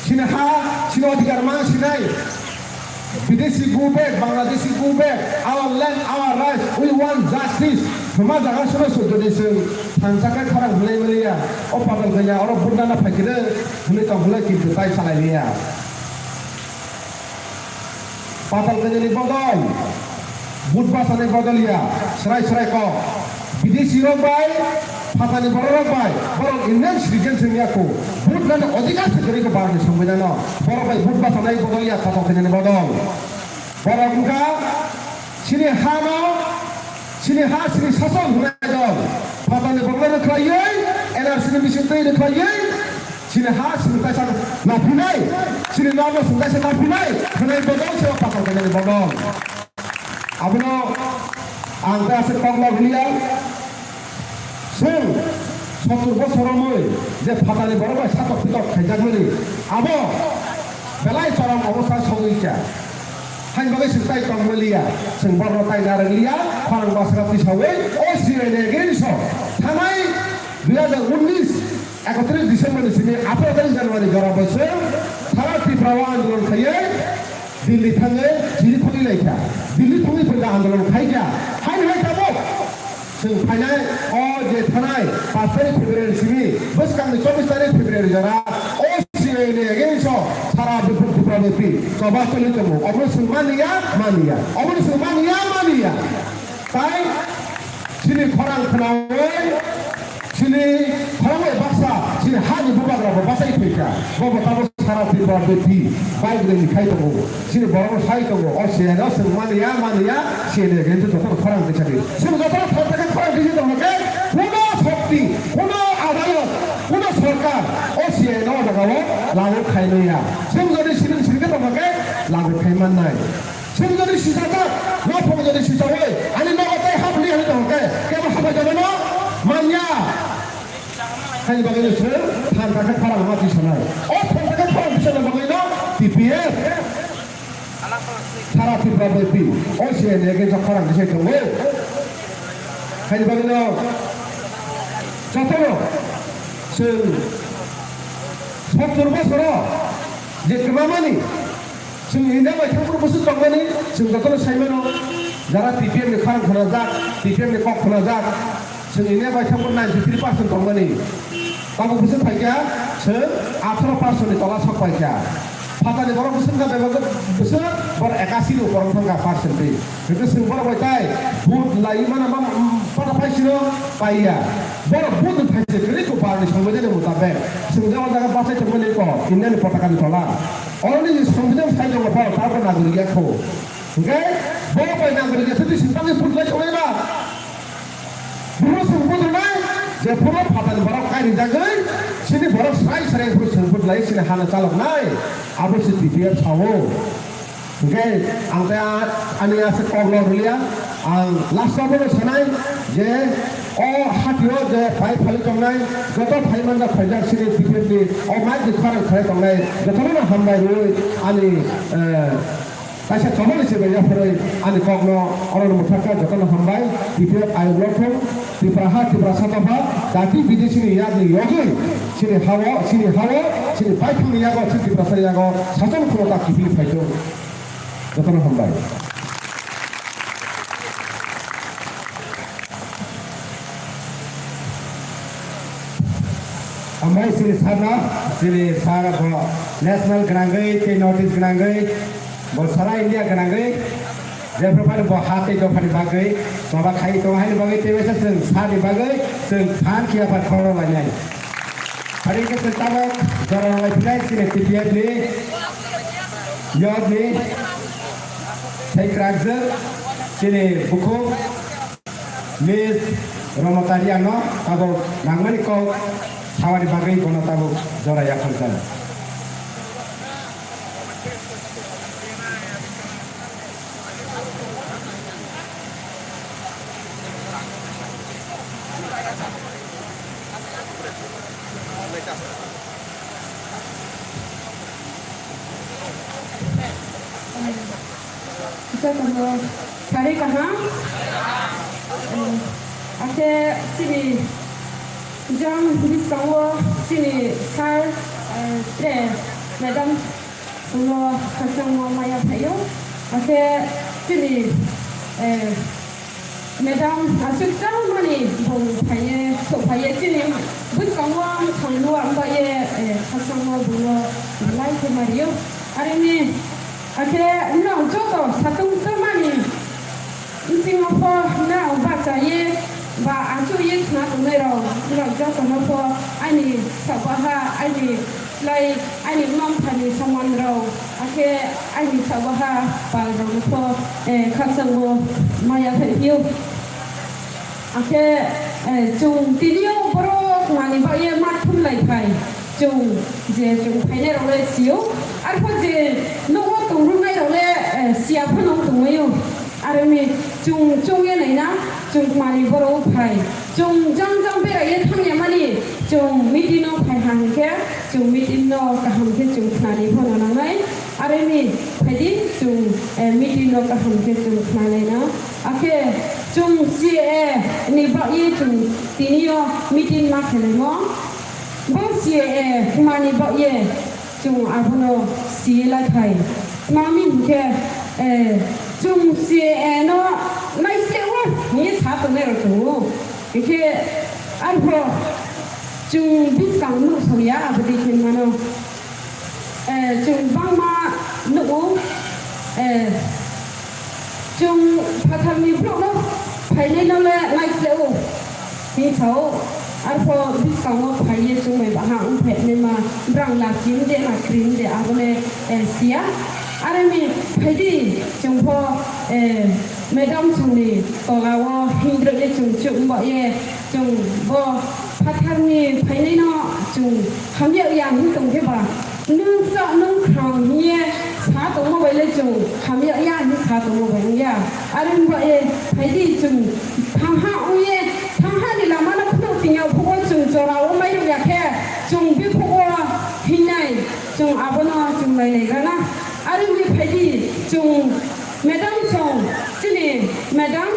chini ha, chini adhikar mang sinai. Bideshi go back, Bangladeshi go back, our land, our rights, we want justice. Hwnma jaga sono se jodi chwng thansa khe khorang hwnwi maliya, o patal kanya oro vote nana phai khe hwnwi tong hwnwi kintu tai salai liya. Patal kanyani bodol, vote bachani bodol ya, srai srai kok. Bideshi rok bai, phatani borok rok bai, borok Indian citizen se wngya kho. Vote nani adhikar se kwrwi kho Bharatni Songbidan no. Borok bai vote bachanai bodol ya, patal kanyani bodol. Borok wngkha chini ha no, chini ha, chini sason hwnwi dol. Phatani borok no rwkhlaiwi, N R C ni bising twi rwkhlaiwi, chini ha chwng kaisa naphinai, chini nogo chwng kaisa naphinai hwnwi bodol se o patal kanyani bodol. Abono ang ta aswk kok lok liya. Chwng sottor bosor romwi je phatani borok bai satok pitok khaijakmani, abo belai chorom obostha sogwi kha. Haini bagwi chwng tai tongma liya, chwng borokno tai narwk liya, khorang basra tisawi o C A A ni against o thanai dui hazar unis ekotris December ni simi atharo tarik January jora bo chwng sara Tripura o andolon khaiwi Delhi thangwi chiri thangwi lai kha. Delhi thangwi phaikha andolon khai kha. Haini hai tabuk chwng phainai o je thanai pash tarik February simi bwskangni chobbish tarik February jora o C A A ni against o sara Tripura bwpi choba choli tongo. Obono chwng mani ya, mani ya. Obono chwng mani ya, mani ya. Tai chini khorang khnaui, chini khorang bai baksa, chini hani bubagra bo bachai thoi kha. Bo bo tamo sara Tripura bwpi bai gwnangni khai tongo. Chini borok sai tongo. O C A A no chwng mani ya, mani ya, C A A ni against o jotono khorang twi sadi. Chwng jotono thang thang khe khorang twi tongma khe, kuno shokti, kuno adalot, kuno sorkar o C A A no o jaga o lagu khai manya. Chwng jodi siring siring khe tongma khe lagu khai mannai. Chwng jodi sijajak, nokhong jodi sijaui, ani nogo tei hapli hwnwi tongkhe, kebo habai jabano manya. Haini bagwino chwng thanta khe khorang ma tisanai. O thanta khe khorang tisana bagwino T P F sara Tripura bwpi, o C A A ni against o khorang tisai tongo. Haini bagwino jotono chwng sottor bosoro je kwbangmani Chwng India bai thangphuru bwswk tongmani, chwng jotono sai mano, jara T P F ni khorang khwnajak, T P F ni kok khwnajak, chwng India bai thangphuru ninety three percent tongmani. Tabuk bwswk phaikha, chwng atharo percent ni tola sok paikha. Phatani borok bwswk wngkha bebak bwswk, borok ekasi ni upor wng thangkha percent twi. Hwnkhe chwng borok bai tai vote lai mano ma, pata phaisino paiya. Borok vote ni phaisa kwrwi kho Bharatni Songbidanni mutabek. Chwng je o jaga bachai tongmani kok, India ni potaka ni tola. Oroni je Songbidan sai tongo, borok tabukbo nagorik ya kho. Hwnkhe borok bai nagorik ya, tei chwng tangwi vote lai tongnai ba? Jephuru phatani borok kairijagwi, chini borok srai srai phuru sengphut lai chini hano chaloknai, abo se T P F sao. Hwnkhe ang tei a-, ani aswk kok lok rwliya, ang last o bono sanai je o hatio je phai phali tongnai, joto phai manjak phaijak chini T P F ni o mic ni khorang khlai tongnai, jotono hambai rwui ani, eh, Kaisa chobani se bai yaphorwi ani kokno orono mwthakha, jotono hambai. T P F ayuk lothung, Tripura ha, Tripura satapha, dati bidesini yakni yogwi chini hao, chini hao, chini baithangni yago, chini Tiprasani yago sason khulota kiphilwi phaitung. Jotono hambai. Hambai chini sarno, chini sar bo national gwnangwi tei North East gwnangwi, bo sara India gwnangwi, jephru phano bo ha tei dophani bagwi choba khai tongo, haini bagwi tei waisa chwng sani bagwi chwng phan khiya phan khoro lainai. Hari khe chwng tabok jora rwlai phinai chini T P F ni yod ni saikwrakjwk chini bukhuk Miss Romotariano tabok nangmani kok sawani bagwi bono tabok jora yapharjak. Jotono sari kaham. Akhe chini jang bwskango chini sir, eh, tre madam ulo khakchangma maya phaio. Akhe chini, eh, madam aswk changmani bung phaiye, sok phaiye chini bwskango thanglu ambaye, eh, khakchangma bungo lai khe mario. Aroni akhe norok joto satung twmani bisingo pho norok bachaye ba achukye khna tongnai rok, norok jotono pho ani sabaha, ani lai, ani mma mphani soman rok, akhe ani sabaha pal rok pho, eh, khakchangmo maya khe phio. Akhe, eh, chwng tini o borok mani bagwi ma thum lai phai. Chwng je chwng phainai rok le sio, arpho je nogo tongrwnai rok le, eh, sia phano tongwi o. Aroni chwng chwngya naina, chwng mani borok phai. Chwng jang jang beraiya thangya mani, chwng meeting no phai hang khe, chwng meeting no kaham khe chwng khnani phano nangnai. Aroni phaidi chwng, eh, meeting no kaham khe chwng khnanai na. Akhe chwng C A A ni bagwi chwng tini o meeting ma khlaimo. Bo C A A mani bagwi chwng abono siye lai phai. Mami hwnkhe, eh, chwng C A A no naisle o hinwi sa tongnai rok tongo. Hwnkhe arpho chwng bwskang nuh songya aboni hinmano. Eh, chwng bangma nugo, eh, chwng phatharni borokno phainaino le naisle o hinwi sao. Arpho bwskango phaiye chwng bai baha wng phainaima, brang lachim de, lakrim de, abole, eh, siya. Aroni phaidi chwng pho, eh, Madam chwngni tolao himdrwkle chwng chuk wngbaye, chwng bo phatharni phainaino chwng hamya ya hwn tong khe ba, nwng cha nwng khrang hiye sa tongma bai le chwng hamya ya hwn sa tongma bai wngya. Are wngbaye phaidi chwng thangha wngye, thanghani lamano phunuk tingya phugo chwng chorao mai rwya khe chwng biphugo hinai chwng abono chwng nai nai gana. Are wngwi phaidi chwng Madam song, chini madam,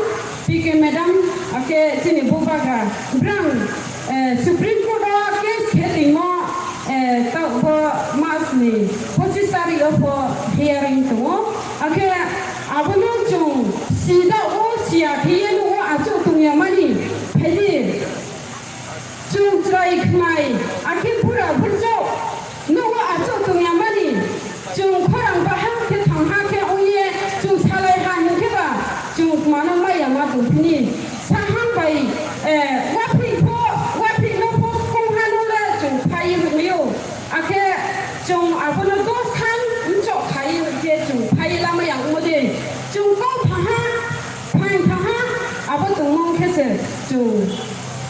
P K madam, ake chini bubagra, brang, eh, Supreme Court o case khe tongmo, eh, tokbo mas ni pochis tarik o pho hearing tongo, ake abono chwng sida o siya khe ye nugo achuk tongya mani, phaidi. Chwng chwrai khnai, akhe bura burjak nogo achuk tongya mani. Chwng khorang baha khe thangha khe wngye chwng salai ha hinkhe ba chwng mano maya ma tongphini. Sahang bai, eh, waphik pho, waphik no pho kongha no le chwng phai rwngwi o. Akhe chwng abono dos khan mchok khai khe chwng phai lama yang mo de. Chwng kok thaha, phain thaha, abo tongmong khe se chwng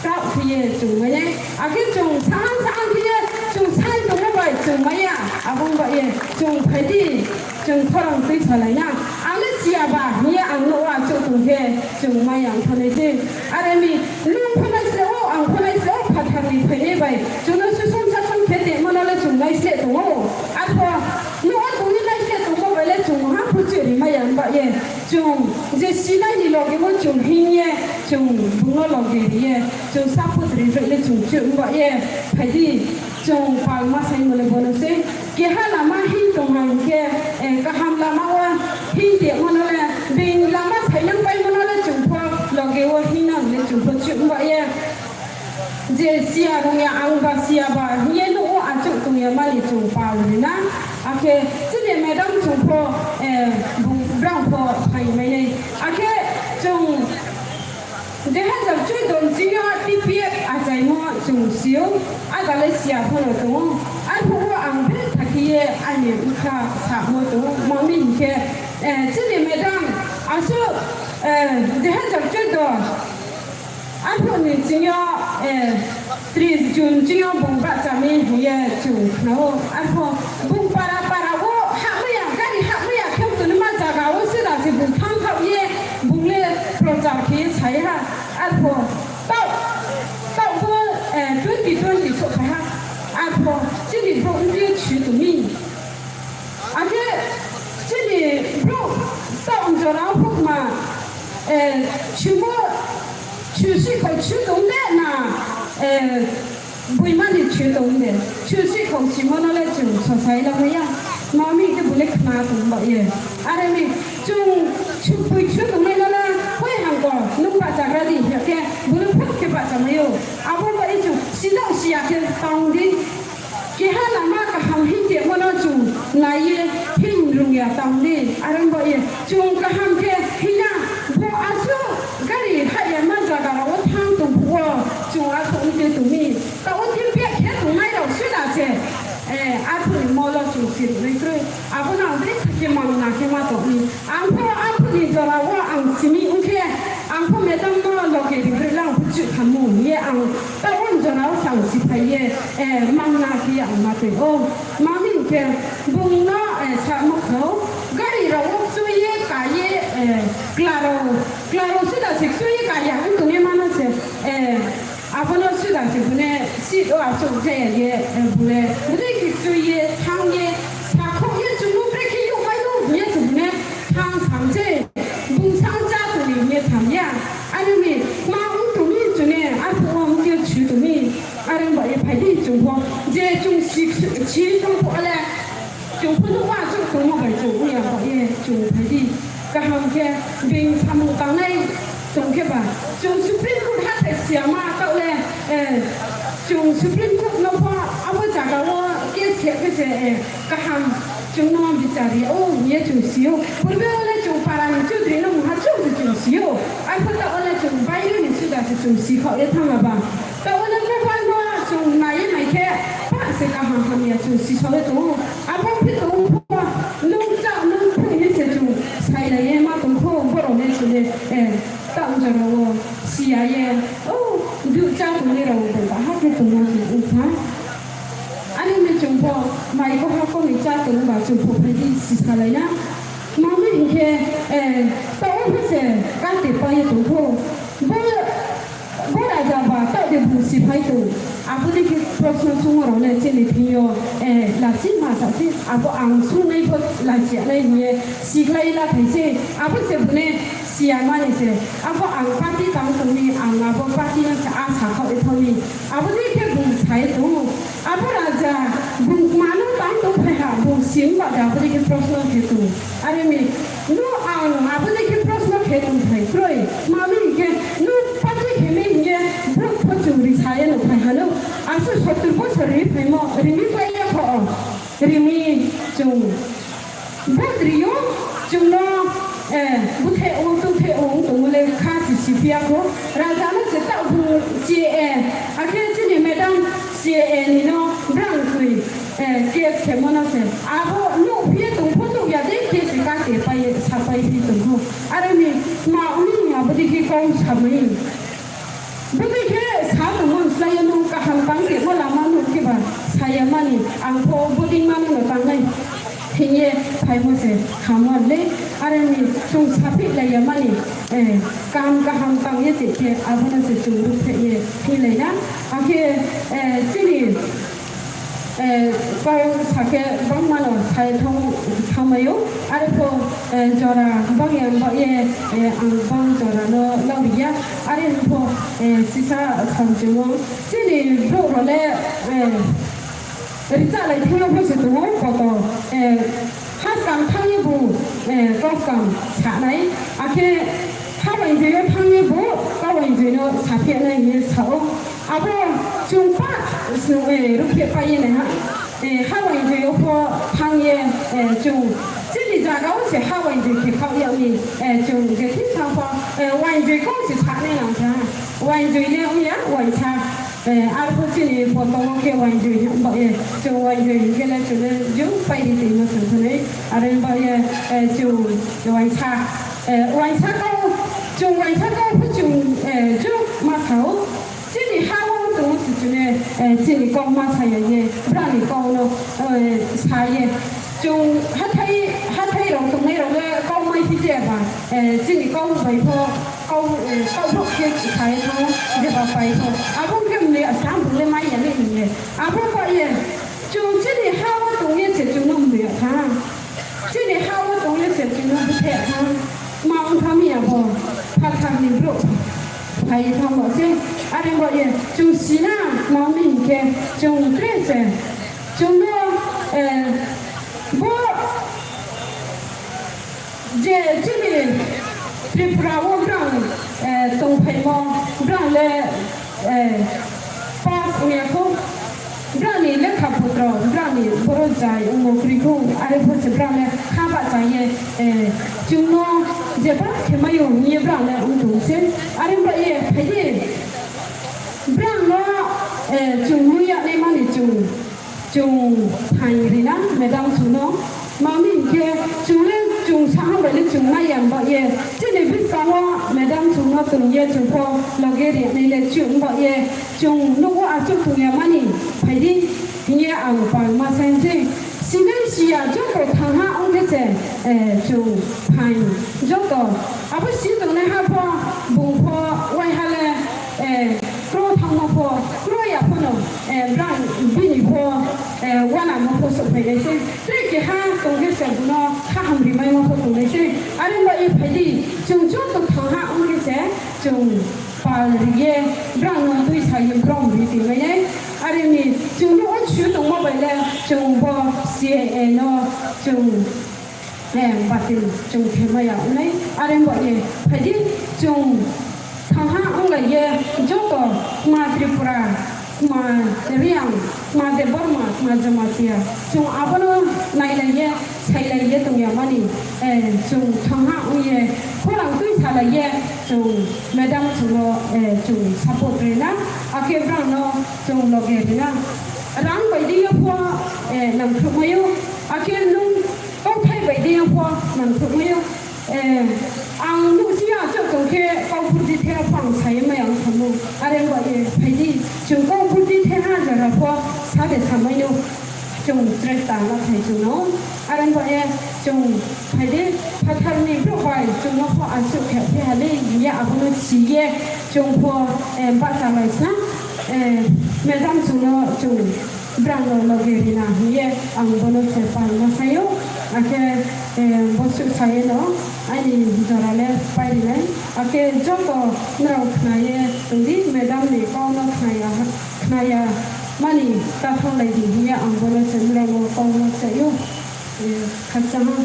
kok Ye chwng maya, akhe chwng sahan sahan khe ye chwng sai tongma bai chwng maya, aboni bai ye chwng phaidi, chwng khorang twi salaina. Ang le siya ba hiye ang no achuk tong khe chwng maya ang thonai se. Are mi nung phonai se o, ang phonai se o, phathar ni phainai bai chwng no susom sasom khe te mano le chwng nai se tongo. Arpho no o tongwi nai se tongma bai le chwng ha phuchu ri maya ang ba ye. Chwng je sinai ni logi o chwng hing ye, chwng bung no logi ri ye, chwng support ri bai le chwng chwng ba ye. Phaidi chwng palma sai mole bono se. Keha lama hing tong hai khe, eh, kaham lama o hing te mano le, beng lama sai nang pai mano le chwng pho logi o hing nang le chwng pho chwng ba ye. Je siya rung ya ang ba siya ba hiye no o achuk tong ya mani chwng pal ri na. Akhe chini madam chwng pho, eh, bung brang pho phai mai nai. Akhe chwng dui hazar chuddo ni chini o T P F achaimo chwng sio, adale siya phono tongo. Arphuh o ang bek thakhiye ani wngkha samo tongo. Mami hinkhe, eh, chini madam aswk, eh, dui hazar chuddo arphuh ni chini o, eh, tris June chini o bung bahchami hiye chwng khnao. Arphuh bung para para o hamya, gari hamya khe tongma jaga o sida se bung thang kha ye bung le prochar khe sai ha. Arphuh tau, tau bo, eh, twenty twenty sok khai ha. Arphuh chini brouh wngwi chwi tongmi. Akhe chini brouh tau jora o hukma, eh, chwngbo chwsi kho chwng tong de na, eh, buimani chwng tong de. Chwsi kho simono le chwng sosai la maya. Mami ke bule khna tong ba ye. Are mi chwng chwng bui chwng tong nai la koi hangko nung ba chagra di ya ke bule phut ke ba chamayo. Abo ba i chwng sidau siya ke tong di. Keha lama kaham hing tongmano chwng naiwi hing rwngya tamni, are wngba ye chwng kaham khe hina bo aswk gari haya ma jaga rok o thang tong phuo chwng aswk wngwi tongmi. Tabuk khe bag khe tongnairok sida se, eh, aphuru ni molo chwng sirwknai kwrwi. Abono ang bwrwi khe mang na khe ma tongni. Ang pho aphuru ni jora o ang simi wngkhe, ang pho madam no loge ri bwrwi lang phuchuk khamu ye ang tabuk jora o sang siphai ye, eh, mang na khe ang ma twi o. Mami hwnkhe bung no, eh, sa mokho gari rok o chui ye ka ye, eh, klaro, klaro sida se chui ye ka ya wng tong ye mano se, eh, Abono suda se bune seat o achuk jaya ye, eh, bule bwrwi khe chui ye thang ye sakhok ye chwngno bwrwi khe yokmai no hwnye se bune thang sam se bung sang cha tongni hwnye sam ya. Ani ni ma wng tongni chwne arphuh o wng khe swi tongni. Are wng ba ye phai di chwng pho je chwng si, si tong pho le. Chwng phano uansuk tongma bai chwng wngya ba ye chwng phaidi. Kaham khe beng samung tangnai tong khe ba chwng Supreme Court hathai siyama taole, eh, chwng Supreme Court no pho abo jaga o case khe khe se, eh, kaham chwng no bichar ya o hwnye chwng sio. Purbe ole chwng para ni chudri no mungha chwng se chwng sio. Arpho taole chwng baire ni suda se chwng sikha ye thangma ba. Tabole mobile no chwng naiwi naikhe, pah se kaham hamya chwng sisawi tongo. Abo phi tongo pho, nwng cha nwng phui hinwi se chwng sailaiwi ma tongkho, borok le chwngno, eh, ta wng jora o siya ye, o, duk cha tongwi rok bo bahai khe tongma chwng wngkha. Ani ni chwng pho mai kwha kokni cha tongba chwng pho phaidi sisalaina. Mami hinkhe, eh, ta o phi se kate paiwi tongkho. Bo Bo raja ba taoh de bung siphai tong? Aboni khe proshno sungmarokno chini thwio, eh, lachi ma sachi, abo ang sungnai bo lachiyanai hwnwi siklai la khaise. Abo se bune siyamani se. Abo ang party tang tongni, ang abo party no se a sakha uthoni. Aboni khe bung sai tong. Abo raja bung mano tang tong phai ha, bung sim ba da aboni khe proshno khe tong. Are mi, no ang aboni khe proshno khe tong thai kroi. Mami hinkhe no party khe mi hinkhe brouh pho chwng ri saya no phai hano. Aswk sottur bosor ri phaimo, rimi pai ya kho. Rimi chwng. Bo rio chwngno, eh, buthe o, tungthe o wng tongmole kha si si phiya kho. Raja no se ta bung C A A, akhe chini madam C A A ni no brang twi. Eh, case khe mano se. Abo nukphi tongpho nukya de case kate pai sapai phi tongkho. Aroni ma uni abo dikhi kong samai. Bwtwi khe sa tongo Ang pho boding mano no tangnai. Thengye phaimo se hamon le, aroni chwng saphi laiya mani, eh, kam kaham tangye te khe abono se chwng rukphe ye phi laina. Akhe, eh, chini, eh, kok sakhe bangmano sai thong thamayo, arpho, eh, jora bangya ba ye, eh, ang bang jora no lauriya, are pho, eh, sisa samchungo chini bro role, eh, Rwchap lai thangna pho se tongo kotor, eh, ha skang thangwi bo, eh, kok skang sanai, akhe ha wainjoio thangwi bo kok wainjoino saphiya nai hinwi sao. Abo chwng pa, eh, rukhe paiye nai ha, eh, ha wainjoio pho thangye, eh, chwng chini jagao se ha wainjoi khe khaoyani, eh, chwng je thik thang pho, eh, wainjoi kok se sanai nang kha, wainjoi le wngya waisa. Eh, arpho chini bo tongo khe wainjoi, ba, eh, chwng wainjoi hinkhe le chwngno jung pairi twi ma swng thwnwi. Are ba, eh, eh, chwng waisa, eh, waisa kau, chwng waisa kau pho chwng, eh, jung ma sao. Chini ha o tongo se chwngno, eh, chini kok ma saya ye, brani kokno, eh, sa ye. Chwng hathai, hathai rok tongnai rok le kok mai phi je ba, eh, chini kok bai pho. Kau, eh, kau bwk khe sai thango, jeba pai tho. Abo wngkhe mle, samung le manya le hinle. Abo ba ye, chwng chini ha o tongye se chwngno mle tha. Chini ha o tongye se chwngno bwthe tha. Ma wngkha mi abo, phathar ni bro. Phai thango se, are ba ye, chwng sina, ma wngni hinkhe, chwng tre se. Chwngno, eh, bo Je chini Tripura o brang, eh, tongphaimo, brang le, eh, pass wngya kho, brang ni lekha putro, brang ni boro jai wngmo kwrwi kho, are pho se brang le kha bahcha ye, eh, chwngno jeba khe maio hwnwi brang le wng tong se, are ba ye phai di, brang no, eh, chwng nui ya nai mani chwng. Chwng phain rina, madam chwngno. Mami hinkhe chwng le chwng sahang bai le chwng nai ya ba ye. Chini bwskango madam chwngno tong ye chwng pho loge ri nai le chwng ba ye. Chwng nugo achuk tong ya mani phaidi hinkhe ang pal ma sai se. Sinai siya joto thangha wngkhe se, eh, chwng phain joto. Abo si tongnai ha pho, bung pho, waiha le, eh, kro thangma pho, kro ya pho no, eh, brang bini pho, eh, wana ma pho sok phai nai se. Tei keha tong khe se bono kaham rimai ma pho tong nai se. Are ba ye phai di, chwng joto thang ha wng khe se, chwng pal ri ye, brang no twi sa ye, brong ri twi mai nai. Are ni chwng no o chu tongma bai le, chwng bo C A A no, chwng Eh, batin chwng khe maya wngnai, are bo ye phaidi chwng thangha wnglai ye joto ma Tripura, ma Riyang, ma Debbarma, ma Jamatia, chwng abono nailai ye, sailai ye tongya mani, eh, chwng thangha wng ye khorang twi salai ye chwng madam chwngno, eh, chwng support rina, akhe brangno chwng loge rina. Rang bai di yo pho, eh, nangkhruhmaio, akhe nung Kokthai bai de yang pho nangkhruhmaio. Eh, ang nuhsi ya aswk tong khe kok burdi the pho ang sai maya wng thango. Are wng ba ye phaidi chwng kok burdi the ha jora pho sa de samaino chwng chesta ma thai chwngno. Are wng ba ye chwng phaidi phatharni bwrwi bai chwngno pho aswk khe phi hali ya abono si ye chwng pho, eh, bahcha lai sa, eh, madam chwngno chwng Brangno loge rina hiye ang bono se pal ma sayo. Akhe, eh, bo su sayeno ani jora le pai rinai. Akhe joto norok khnaye tongdi, madam ni kokno khnaya, khnaya mani tathok lai di hiye ang bono se norokno kokno sayo. Eh, khakchangma.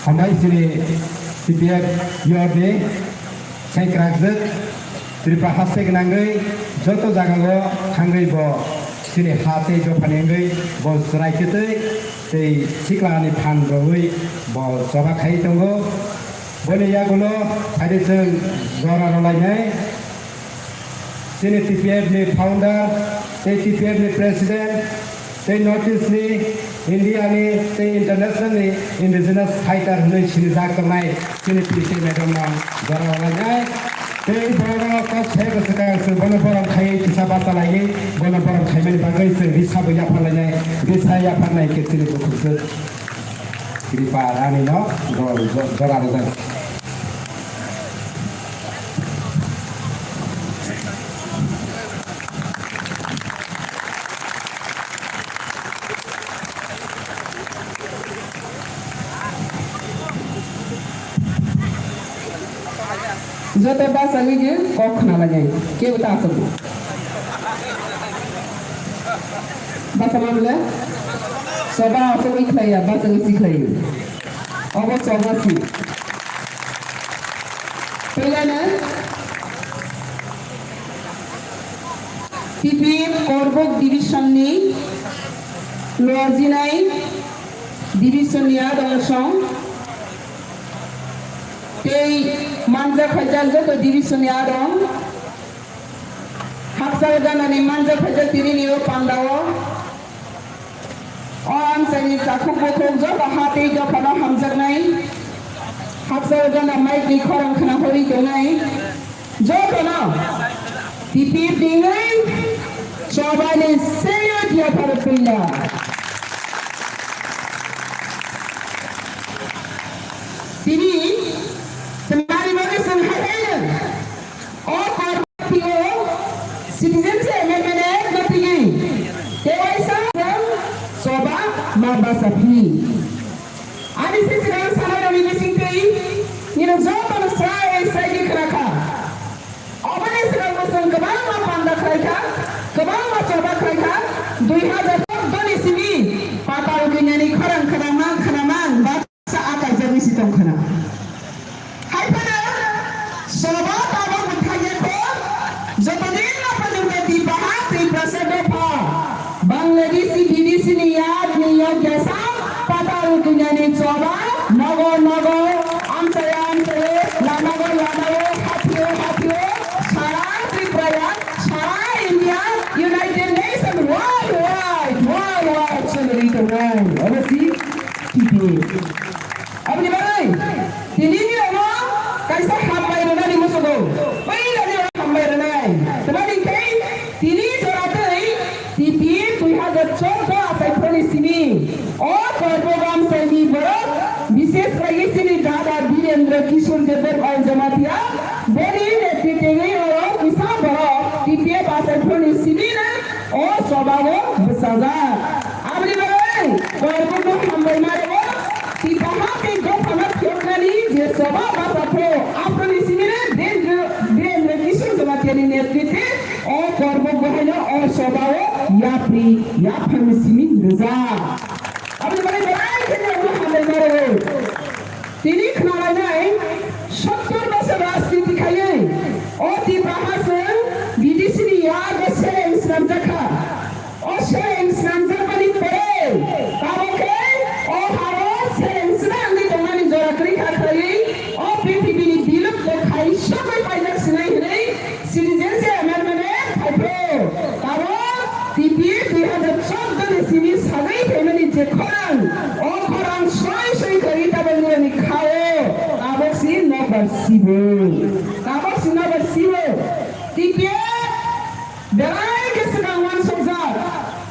Hambai chini T P F yorni sengkrakjak Tripura haste gwnangwi joto jagao thangwi bo chini ha tei dophani wngwi bo chwrai kwtwi tei siklani phan rwui bo choba khai tongo. Boni yagulo phaidi chwng jora rwlainai. Chini T P F ni founder, tei T P F ni president, tei North East ni, India ni, tei international ni indigenous fighter hwnwi sinijak tongnai chini P C madam no jora rwlainai. Tei borok kok sai bwswkang chwng bono borom khaiwi kisa bachalaiwi bono borom khaimani bagwi chwng risa bo yapharlainai, risa yapharnai khe chini bukhuk swk Kripa Rani no jora rwjak. Joto bachagwi je kok khna lainai, kebo ta aswk bo. Basa mamle soba aswk wi khlaiya, bachagwi si khlaiwi. Obo soba si. Puilano T P F Korbuk division ni lojinai division ni adong song tei manjak khaijak joto division ni adong hakchal ganani manjak khaijak tini ni o pandao. O amchaini chakhuk bukhuk joto ha tei dophano hamjaknai. Hakchal gana mic ni khorang khna hori tongnai. Jotono T P F ni wngwi chobani seyo diya pharo puila. Tini twmani bagwi chwng hai hai rwng. O kormo twigo citizenship amendment act no twigwi tei waisa jang choba ma basa phini. Ani se swkang sanai rokni bising twi nini jotono srai srai khe khna kha. Oboni swkang bo chwng kwbangma panda khlai kha, kwbangma choba khlai kha. Dui hazar chordo ni simi patal dunyani khorang khna mang khna mang ba Sa akai jagwi si tong khna. Hai phano soba tabok bwthai ya kho, joto din no pajak di baha Tiprasa dopha. Bangladeshi bidesi ni yad ni yag yasa patal dunya ni choba nogo nogo amchaya amchaye lamago lamago hathio hathio sara Tripura ya sara India United Nation worldwide worldwide celebrate tongnai. Obo si T P F. Aboni bagwi tini ni rokno kaisa hambai rwnani muchungo. Puila ni rok hambai rwnai. Tamani khe tini jora twi T P F dui hazar chordo achai phoni simi o korbo gamsai ni borok bishesh khlaiwi chini dada Birendra Kishore Debbarma Jamatia boni netrite twi oro kisa borok T P F achai phoni simi na O choba o bwchajak. Aboni bagwi Korbukno hambai ma rwo. Tipaha tei dophano phiyoknani je choba bwchapho, aphuruni simi Birendra, Birendra Kishore Jamatia ni netritwe o Korbuk bo haino o choba o yapri, yapharni simi rwjak. Aboni bagwi belai kheno hambai ma rwo. Tini khna lainai sottor bosor rajniti khaiwi o Tipraha chwng bidesi ni yago seleng swnamjak kha. O seleng swnamjakmani pore tabok khe o hao seleng swnamwi tongmani jora kwrwi kha khaiwi o prithibini bilupto khai sogwi paijak sinai hwnwi Citizenship Amendment Act phaipro. Tabok T P F dui hazar chordo ni simi sagwi phaimani je khorang, o khorang soi soi khawi tabok nirani khao. Tabok si nobar sibo. Tabok si nobar sibo. T P F belai khe swkang uansukjak,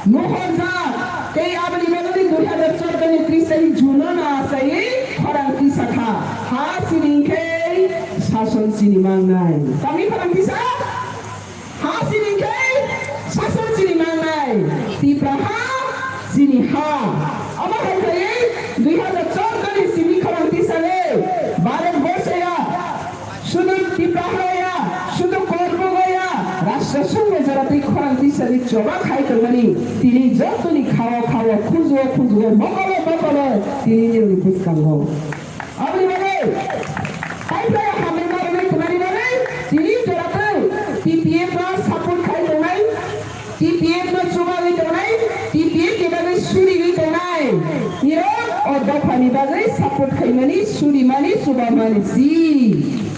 nuhorjak, tei aboni bagwi dui hazar chordo ni tris tarik June no achaiwi khorang tisa kha. Ha sini khe sason sini mangnai. Tami khorang tisa? Ha sini khe sason sini mangnai. Tipra ha sini ha. Omo hai khlaiwi dui hazar chordo ni simi khorang tisa le Bharat Borsho ya, sudu Tipra ha ya, sudu Korbuk ya, Rashtra Songho jora twi khorang tisa ni choba khai tongmani tini jotoni khao khao, khujuo khujuo, mokolo mokolo tini nini bwskango. Aboni bagwi, taiphai hambai ma rwnai tongmani bagwi, tini joratwi T P F no support khai tongnai, T P F no chubagwi tongnai, T P F ni bagwi suriwi tongnai. Nirok o dophani bagwi support khaimani, surimani, chubamani si.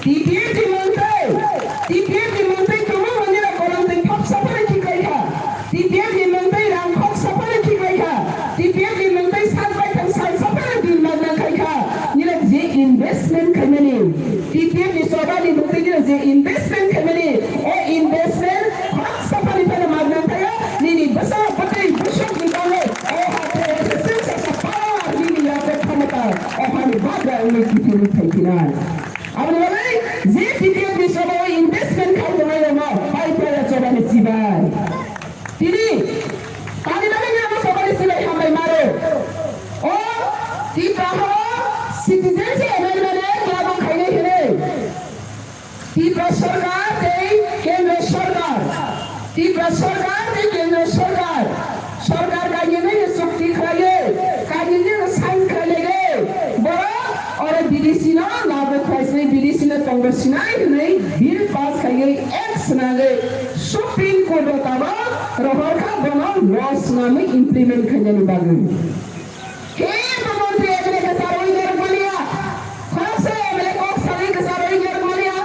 T P F ni mungtwi, T P F ni mungtwi kwbangma nirok kolomtwi thopsa phano khiklaikha. T P F ni mungtwi rang khok saphano khiklaikha, T P F ni mungtwi sat baithang sal saphano din magna khaikha, nini je investment khaimani, T P F ni sobani bwtwi je investment khaimani, o investment khoroksa phani phano magna thaya, nini bwsa bwtwi busuk ni bagwi o ha khe sasa power nini yago khamata, o hani bagra wngwi T P F ni thai phinai. Aboni bagwi je T P F ni soba o investment khai tongnai rokno pai phaya sobani chibai. Tini, tani bagwi ni abo sobani silai hambai maro. O, Tipra ho, citizenship amendment act lagu khainai hinwi. Tipra sarkar tei kendra sarkar. Tipra sarkar tei kendra sarkar. Sarkar kainwi ni chukti khlaiwi, kainwi ni sign khlailaiwi. Borok oro B D C no lagu khlaisai, B D C no tongbo sinai hinwi bill pass khaiwi act swnagwi. Supreme Court o tabok rohor kha bono law swnamwi implement khainani bagwi. Kebo montri M L A kwchar wi narwk manya. Khoroksa M L A kok sagwi kwchar wi narwk manya.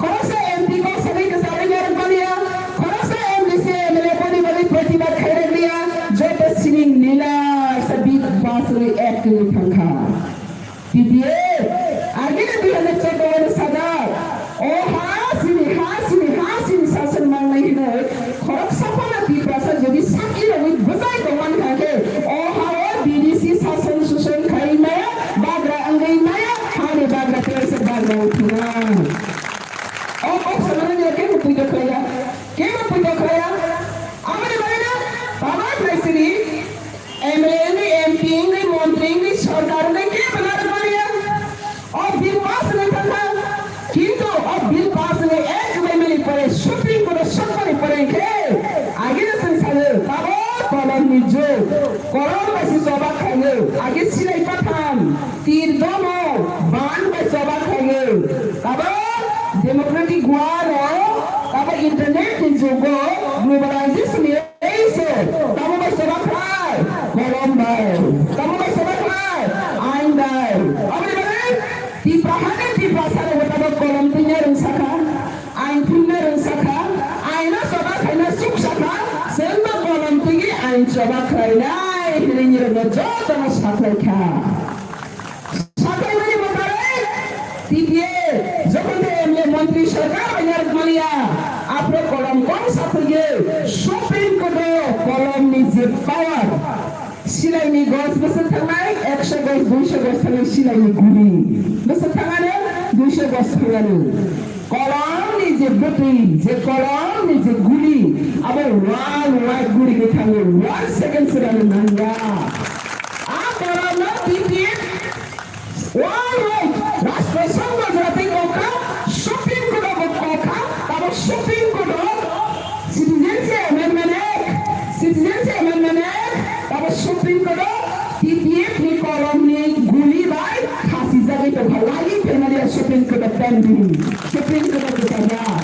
Khoroksa M P kok sagwi kwchar wi narwk manya. Khoroksa M D C M L A boni bagwi protibad khairwk manya. Joto sining nila sa bid baswi ek kwrwi thangkha. T P F, agini dui hajar choudo o sajak, o ha sini, ha sini, ha sini sason mangnai hinwi, khoroksa phano Tiprasa jodi sakki rogwi bwsai tongmani kha khe, o ha o B D C sason suson khai maya, bagra wngwi maya, hani bagra tei se bagra wngthuna. O kok sanani kebo puido khlaiya, kebo puido khlaiya, aboni bagwino tabuk naisini. M L A wngwi, M P wngwi, montri wngwi, sorkar wngwi kebo narwk manya. O bill pass wngwi thangkha. Kintu o bill pass wngwi ek maimani pore Supreme Court o sokmani pore hwnkhe agini chwng sayo, tabo kolomni jug. Kolom bai se choba khlaio. Age silai patham, tir domo, ban bai choba khlaio. Tabo democratic war o, tabo internet ni jugo, globalization ni Ei se, tamo bai choba khlai, kolom bai. Tamo bai choba khlai, ain bai. Aboni bagwi Tipra hani Tiprasa rok tamo kolom twina rwngsakha, ain twina rwngsakha, aino choba khaina suksakha, chwngno kolom twiwi ain choba khlainai hinwi nirokno jotono sakhlaikha. Sakhlaimani mwtai T P F, jokhon tei M L A montri sarkar bai narwk manya, aphuru kolom kong sakhwlwi Supreme Court o kolomni je power, silaini gos bwswk thangnai, ekso gos, duiso gos thangnai silaini guli. Bwswk thangano, duiso gos thangnani. Kolomni je bwtwi, je kolomni je guli, abo one wide guli ni thangwi one second swrwngwi nangya. A kolomno T P F Worldwide, Rashtra Sangha jora tei kokha, Supreme Court o bo kokha, tabo Supreme Court o Citizenship Amendment Act, Citizenship Amendment Act, tabo Supreme Court o T P F ni kolom ni guli bai khasi jagwi tongkha, lagi phaimani Supreme Court o pending, Supreme Court o bwsajak.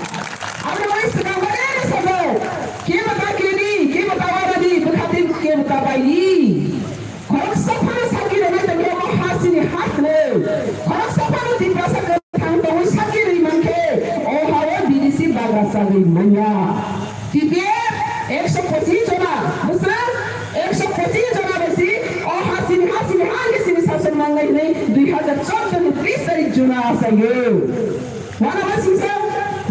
Aboni bagwi swkang bai sajak, kebo ta kedi, kebo ta wabadi, bwkha tei kebo ta baidi. Khoroksa phano sakki rwnai tongkhe omo ha sini ha kwrwi. Khoroksa phano Tiprasa kwthang tongwi sakki rwi mankhe, o ha-o B D C bagra chagwi manya. T P F ekso pochis jona, bwswk ekso pochis jona bai si, o ha sini, ha sini, ha ni sini sason mangnai hwnwi dui hajar chordo ni tris tarik June o achaio. Wana ba singsa,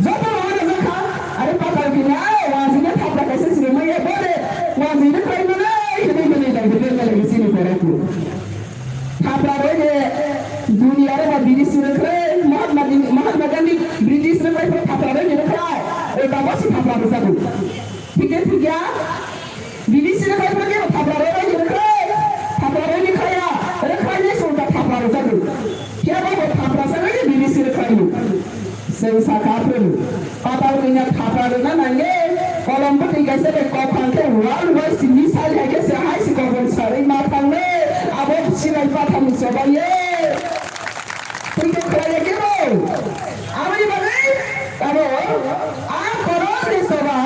joto no wana jakha, are patal kini, are wanjina thapra kaisa sini maya bode, wanjina kai mana, hini hini dai bode mele sini koraku. Thapra roi de, duniya re ba B D C rwkhlai, Mahatma Gandhi, Mahatma Gandhi British rwkhlai, thapra roi de rwkhlai, o ba bosi thapra rwjago. Thik de thik ya? B D C ni khai phano kebo thapra roi bai ni rwkhlai, thapra roi ni khaya, rwkhlai ni se ulta thapra rwjago. Kebo bo thapra sa bai ni B D C rwkhlai ni. Chwng sakha phuru, patal kanya thapra rwna nangya, kolom bwtwi kaisa bai kok phang khe wal wai si misal hai khe se hai si kok bwng sarwi ma thangnai, abo silai pathar ni chobai ye. Twibo khlaiya kebo. Aboni bagwi abo a koroni soba,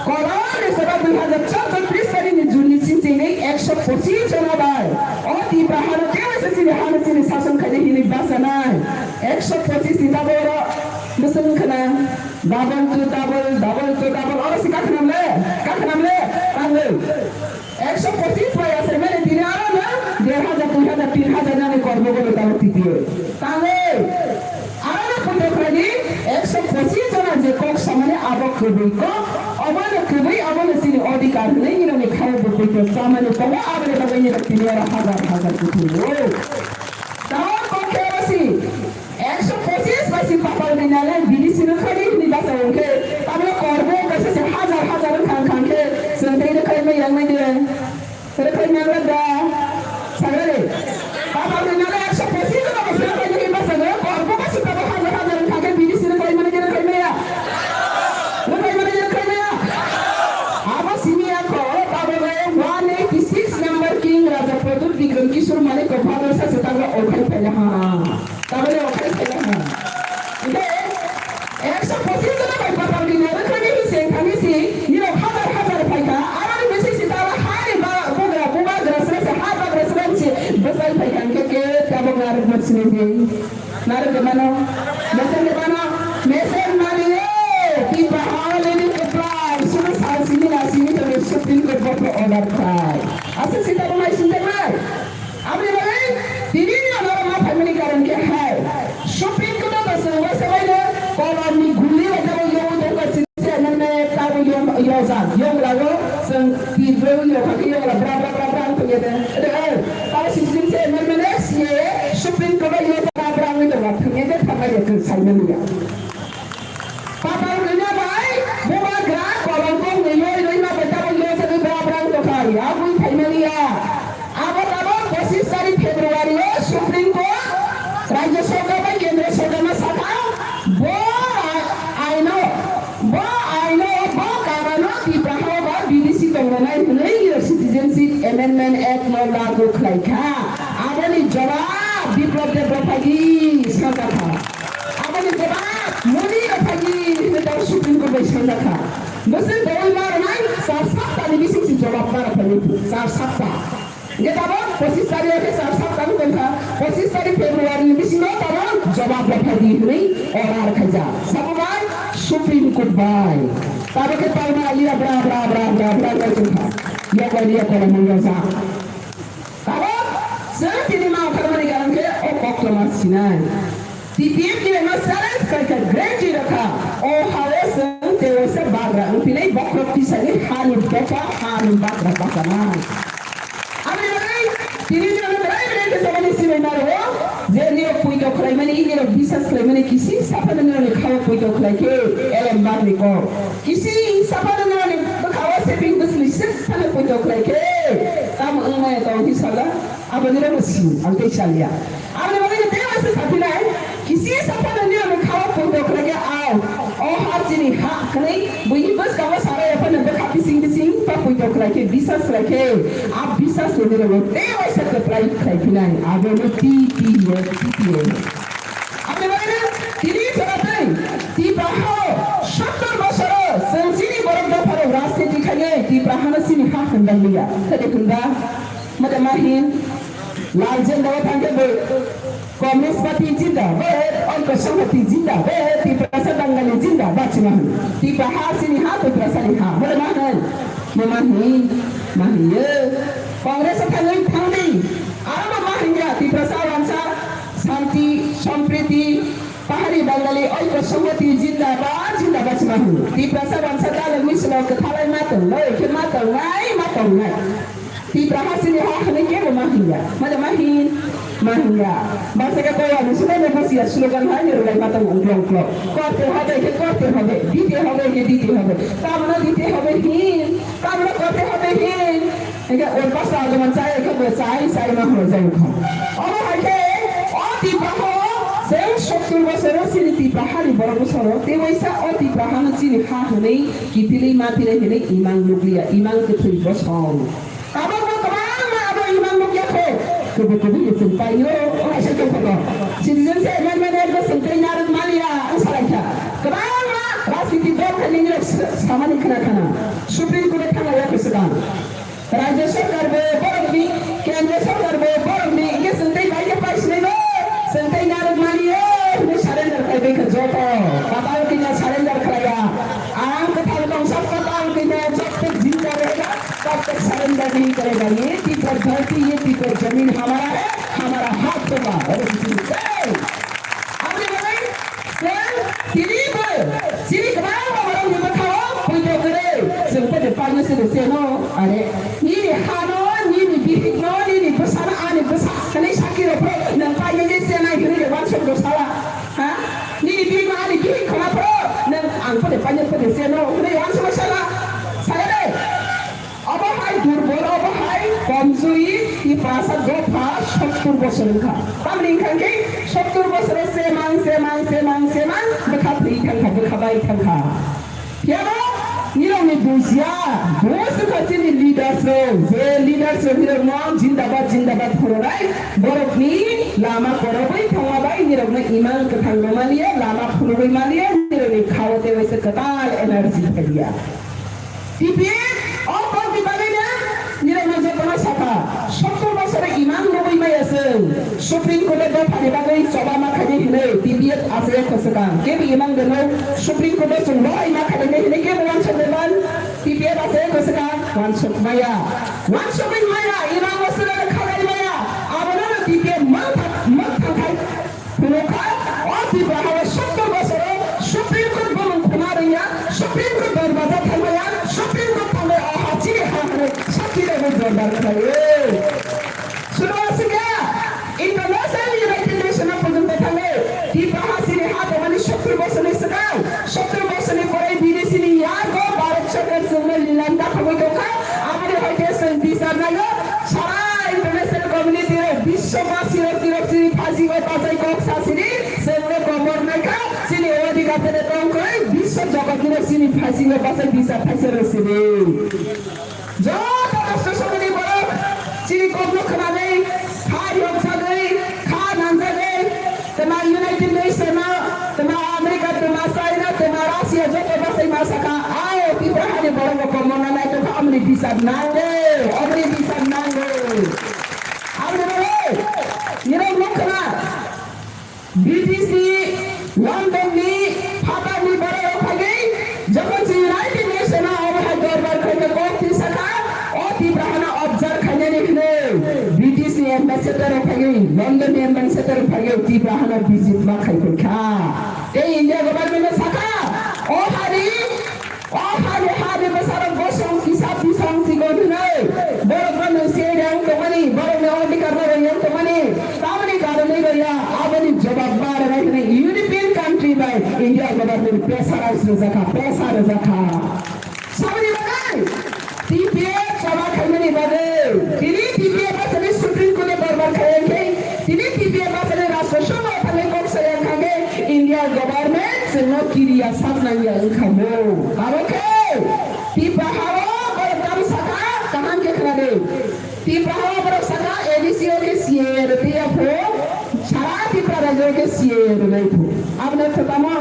koroni soba dui hajar chordo tris tarikh ni June ni sini ekso pochis jona bai. O Tipra hano kebo se sini hano sini sason khaidi hini bachanai. Ekso pochis ni tabuk oro bwswng khna double to double, double to double. Oro se kakhnam le, kakhnam le, tangwi. Ekso pochis bai achaimani tini aro no der hajar, dui hajar, tin hajar nani kormo gono tamo titiyo. Tangwi. Aro no Pochis jona je kok samani abo kwbwi kok, obono kwbwi, obono chini odhikar hwnwi nini khayo bwtwi khe chamani tongo, aboni bagwi nini tini oro hazar hazar kuthumwi. Tamo kok khe osi ekso pochis bai si papal ni nale B D C no khani hini basa wngkhe, tamno korbo kaisa se hazar hazar wngkha wngkha khe chwng tei no khaima yang nai de. Rwkhai nang da. Sagale. Papa ni nale ekso pochis jona bo sila pai ni basa no. Korbo ba sita bo hazar hazar wngkha khe B D C rwkhai mani rwkhai maya. Rwkhai mani rwkhai maya. Abo simi ako, abo le one eighty six number King Raja Pradyut Bikram Kishore Manik ko father sa se tangla okhai phaila ha. Tabole okhai phaila ha. Ide, ekso pochis jona bai papal ni nale khani hi se khani si, nirok hazar hazar phaikha, aroni bisi si tala ha ni ba, bugra, bubagra sila se, ha bagra sila si, bwsai phaikha, hingkhe ke tabok narwk bo sinai de. Narwk de mano, mesen de mano, mesen mani e, tipa ha le ni kuplai, sunu sa sini na sini to Supreme Court bo order khai. Asa si tabok nai sinjak nai. Aboni bagwi tini ni norok ma phaimani karon khe hai. Supreme Court o chwng waisa bai no kolom ni guli bai tabo yong tong ka sini se amendment tabo yong yojak yong lago chwng tirbo yong kha yong la bra bra bra bra thung ye de. Ede ai tabo sini se amendment ne C A A Supreme Court o yojak bra bra wngwi tong thung ye de thangma ye kwrwi sai mani ya. Patal rwina bai bubagra kolongkong rwiyoi rwima bai tabok yosagwi bra brang tongkha, abwi phaimaliya. Abo tabok pochis tarik February o Supreme Court Rajya Sorkar bai Kendra Sorkar no sakha, bo a-, aino, bo aino, bo karano Tipra hao ba B D C tongranai hwnwi Citizenship Amendment Act no lagu khlaikha. Aboni jawab Biplab Deb Bwphagi sanjakha. Aboni jawab muni rwphagi hinwi tamo Supreme Court bai sanjakha. Bwswk dowai ma rwnai char saptani bising si jawab ma rwphani char sapta. Hingke tamo pochis tarik khe char sapta wng tongkha. Pochis tarik February ni bisingo tamo jawab rwphagi hinwi order khaijak. Sabo bai Supreme Court bai. Tamo khe tamo aliya bra bra bra bra bra wng tongkha. Yakwai liya kono mungya jak. Tabok, chwng tini ma ongkharmani karon khe o koktwma sinai. T P F ni rengma challenge khaikha guarantee rwkha. O ha-o chwng tei waisa bagra wngphinai bokhorok tisani hani dopha hani bagra bachanai. Aboni bagwi tini ni ano belai belai khe samani sinai ma rwo je nirok poito khlaimani, nirok bisas khlaimani kisi saphano nirokni khao poito khlai khe elem bagni kok. Kisi saphano nirokni bwkhao seping bwsli sep phano poito khlai khe tamo wngmaya tong khe sala. Abo nirok si ang tei salia. Aboni bagwi tei waisa saphinai. Kisi saphano nirokni khao poito khlai khe ao. O ha chini ha hwnwi buini bwskango sarai phano bwkha bising bising ta poito khlai khe bisas khlai khe. A bisas ni nirokno tei waisa kwplai khlai phinai. Abo no T P F, T P F. Aboni bagwi tini jora tei Tipra hao sottor bosoro chwng chini borok dopharok rajniti khainai Tipra hano chini ha hwnda liya. Khede hwnda, mode mahin, lal jenda o thangkhe bo Communist Party jindabad, Oiko Sanghati jindabad, Tiprasa Bangali jindabad chima hwn. Tipra ha chini ha, Tiprasa ni ha. Mode mahin, mo mahin, mahin ye. Congress o thangwi thangdi, aro mo mahin ya, Tiprasa wansa, Shanti, Sampriti, Pahari Bangali Oiko Sanghati jindabad, jindabad sima hwn. Tiprasa wansa dalok misilo kwthalai ma tong, loi khe ma tong nai, ma tong nai. Tipra ha chini ha hwnwi kebo ma hwn ya. Mada ma hin, ma hin ya. Basa khe kowa ni sumai no busi ya slogan hai ni rwlai ma tong ungklong klok. Korte hobe khe korte hobe, dite hobe khe dite hobe. Tamno dite hobe hin, tamno korte hobe hin. Hingke oi pasta agomon chai khe bo chai, chai ma hwnwi jai kha. Omo hai khe o Tipra ha o cheng sottur bosoro chini Tipra hani borok bosoro tei waisa o Tipra hano chini ha hwnwi kiphilwi ma philwi hwnwi imang nukliya, imang kwthwi bosong. Tabok bo kwbangma abo imang nukya kho. Kubu kubu ye chwng paio, o hai se tongkho no. Citizenship Amendment Act bo chwng tei narwk maliya, wng salai kha. Kwbangma rajniti dol khe nini rok sa-, samani khna khna. Supreme Court o thangna yakho swkang. Rajya Sarkar bo borokni, Kendra Sarkar bo borokni, hingke chwng tei bai khe pai sinai bo, chwng tei narwk mani o, hwnwi surrender khai bai kha joto. Patal kanya surrender khlaiya. Ang kwthal tongsa patal kanya joto jinda rega, tab tak surrender nahi karega. Ye Tipra dharti, ye Tipra zamin hamara hai, hamara hak hoga. Aboni bagwi chwng tini bo sini seno, are. Nini hano, nini bihikno, nini bwsano, ani bwsa, hwnwi sakirok phai, nwng painani senai hwnwi rw uansuk rw sala. Ha? Nini bihikno, ani bihik khna phro, nwng ang phone painani phone seno, hwnwi uansuk sala. Sala de. Obo hai durbol, obo hai komjuri, Tiprasa dopha sottur bosor wngkha. Tamni wngkha khe sottur bosoro semang, semang, semang, semang, bwkha thwi thangkha, bwkha bai thangkha. Phiya bo nirokni bujiya, bo swkha chini leaders rok, je leaders rok nirokno jindabad, jindabad phunuknai, borokni lama korobwi thangma bai nirokno imang kwthang rwmaliya, lama phunugwi maliya, nirokni khao tei waisa kwtal energy phaiya. T P F o kokni bagwino nirokno jotono sakha, sottur bosoro imang nugwi maya chwng, Supreme Court o dophani bagwi choba ma khainai hinwi T P F achaiya kwchwkang. Kebo imang rwno Supreme Court o chwng lorai ma khainai hinwi kebo uansuk rwban, T P F achaiya kwchwkang uansuk maya. Uansukwi maya, imang o chwraino khagai maya, abono T P F mwthang, mwthang khai. Phunukha, o Tipra hao sottur bosoro Supreme Court bumung khuna rwya, Supreme Court dorbaja thangmaya, Supreme Court thangwi o ha chini ha hwnwi sakhi rwgwi dorbar khlaio. Suno aswkya, International United Nation o pujung thangwi, Tipra ha chini ha tongmani sottur bosorni swkang, sottur bosorni pore B D C ni yago Bharat Sarkar chwngno lilam dakhogwi tongkha, aboni hai khe chwng bichar naio. Sara international community rok, biswabasi rok, tirok chini phasingo bachai kok sasini, chwngno komor naikha, chini odhikar tene tongkhe, biswa jogotni rok chini phasingo bachai bichar thaisa rwsini. Joto rashtra sabhani borok chini kokno khwnani, kha yokjagwi, kha nangjagwi, Twma United Nation no, twma America, twma China, twma Russia, joto bachai ma sakha, ao Tipra hani borok rok komorna naitokha, omoni bisap nango, omoni bisap nango. Aboni bagwi, nirok nukha na, British ni, London ni, phatar ni borok rok phagwi, jokhon se United Nation no omo hai dorbar khaikha kok twi sakha, o Tipra hano observe khainani hwnwi, British ni ambassador rok phagwi, London ni ambassador rok phagwi Tipra hano visit ma khai phai kha. Tei India government no sakha, o hari, o hari, hari bwsarok bosong kisa bisong sikon hwnwi, borok no nwng se rang tongmani, borok ni odhikar no rang tongmani, tamni karonwi rwya, aboni jobab ma rwnai hwnwi European country bai India government pressurize rwjakha, pressure rwjakha. Saboni bagwi T P F choba khaimani bagwi, tini T P F asani Supreme Court o dorbar khaiya khe, tini T P F asani Rashtra Sabha o thangwi kok saya kha khe, India government chwngno kiriya sak nangya wngkha mo. Abo khe Tipra hao borok tamo sakha, kaham khe khna di. Tipra hao borok sakha A D C o khe C A A rwtwi ya pho, sara Tipra rajyo khe C A A rwnai pho. Aboni thwtamo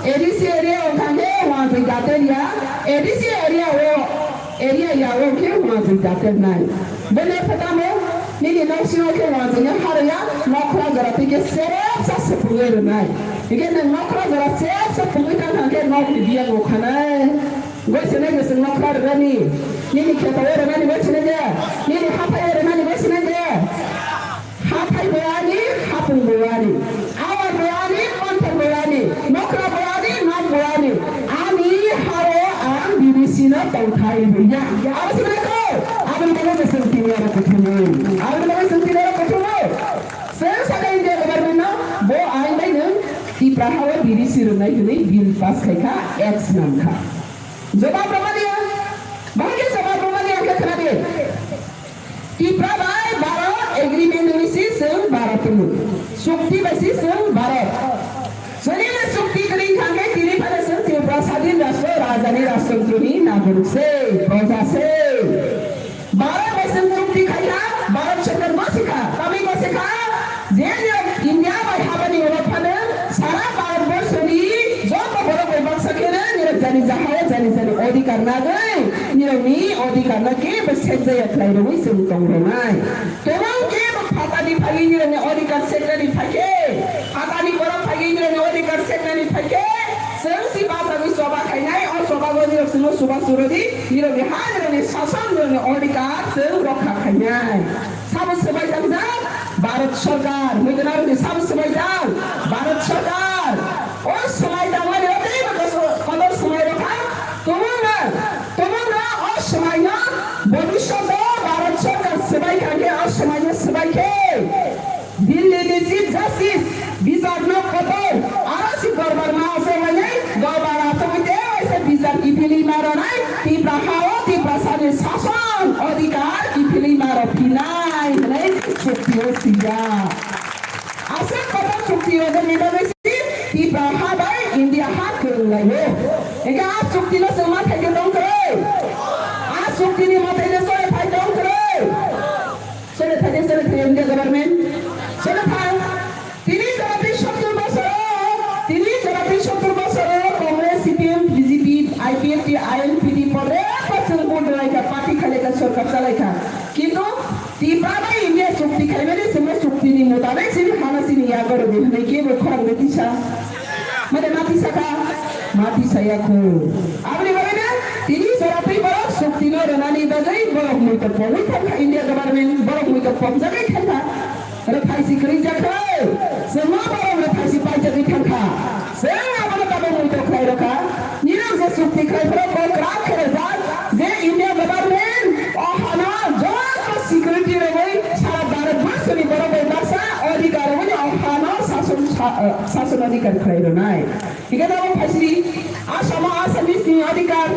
A D C area o thangkhe wanjwi dater ya, A D C area o, area ya o khe wanjwi dater nai. Bwle thwtamo nini nok singo khe wanjwi ya harya, nokra jora twi khe serep sa swpungwi rwnai. Hingkhe nwng nokra jora serep sa pungwi tang thangkhe nokni biyango khanai. Goi sene goi seng nokra rwnani, nini kheto o rwnani goi sene de, nini hathai o rwnani goi sene de. Hathai bo ani, hapung bo ani, awar bo ani, monthor bo ani, nokra bo ani, nok bo ani. Ani hao ang B D C no tongthai rwya. Abo se bwle ko, aboni bagwi no chwng tini oro kuthumwi. Aboni bagwi chwng tini oro kuthumwi. Chwng sakha India government no, bo ain bai nwng Tipra hao B D C rwnai hwnwi bill pass khai kha, act swnam kha. Jobab rwmani ang, bahai khe jobab rwmani ang khe khna di. Tipra bai Bharat agreement wngwi si chwng Bharat tongo. Chukti bai si chwng Bharat. Chwngni le chukti kwrwi wngkha khe tini phano chwng Tripura sadin rashtra, rajani rashtrantro ni nagorik se, proja se. Bharat bai chwng chukti khai kha, Bharat sorkar bo sikha, tamni bo sikha, je nirok India bai habani ulo phano sara Bharat borso ni joto borok bai baksa kheno nirok jani jahao jani jani odhikar nagwi nirokni odhikar no kebo sekjaya khlai rwui chwng tong rwnai. Tobang kebo phatani phagwi nirokni odhikar seknani phaikhe, phatani borok phagwi nirokni odhikar seknani phaikhe, chwng si bachagwi choba khainai, o chobago nirok chwngno chubachu rwdi, nirokni ha, nirokni sason, nirokni odhikar chwng rokha khainai. Sabo swbai tangjak, Bharat Sarkar, muitu narwkni sabo swbai tang, Bharat Sarkar. O swbai tangmani o teibo koso-, kotor swbai rokha, tumungno, tumungno o swbai Chief Justice, bichar no kotor, aro si dorbar ma aswk manwi, dorbar aswk te waisa bichar kiphilwi ma rwnai, Tipra ha o Tiprasa ni sason odhikar kiphilwi ma rw phinai hwnwi chukti o swijak. Aswk kotor chukti o jani bagwi si Tipra ha bai India ha kwrwng lai o. Hingke a chukti no chwng ma thai tong kwrwi. A chukti ni mwtai no chwng thai tong kwrwi. Sole thani, sole thani India government. Sole thang. Tini jora tei sottur bosor, tini jora tei sottur bosor Congress, C P M, B J P, I P F T, I N P T, podre pochwng vote rwlaikha, party khalaikha, sorkar chalaikha. Kintu Tipra bai India chukti khaimani simi chukti ni mutabek sini hana sini yago rwdi hwnwi kebo khorang de tisa. Mane ma tisa kha, ma tisa ya khu. Aboni bagwi na tini jora tei borok chukti no rwnani bagwi borok muitok pogwi thangkha India government, borok muitok pokjagwi thangkha. Rwthaisi kwrwi jak kha, chwngno borok rwthaisi paijagwi thangkha. Chwng abono tabuk muitok khlai rwkha. Nirok je chukti khlai phano kok kwrak khe rwjak, je India government o hano joto security rwgwi sara Bharat borso ni borok bai baksa odhikar rwgwi o hano sason sa-, eh, sason odhikar khlai rwnai. Hingke tabuk phaisiri Assam o Assamese ni odhikar,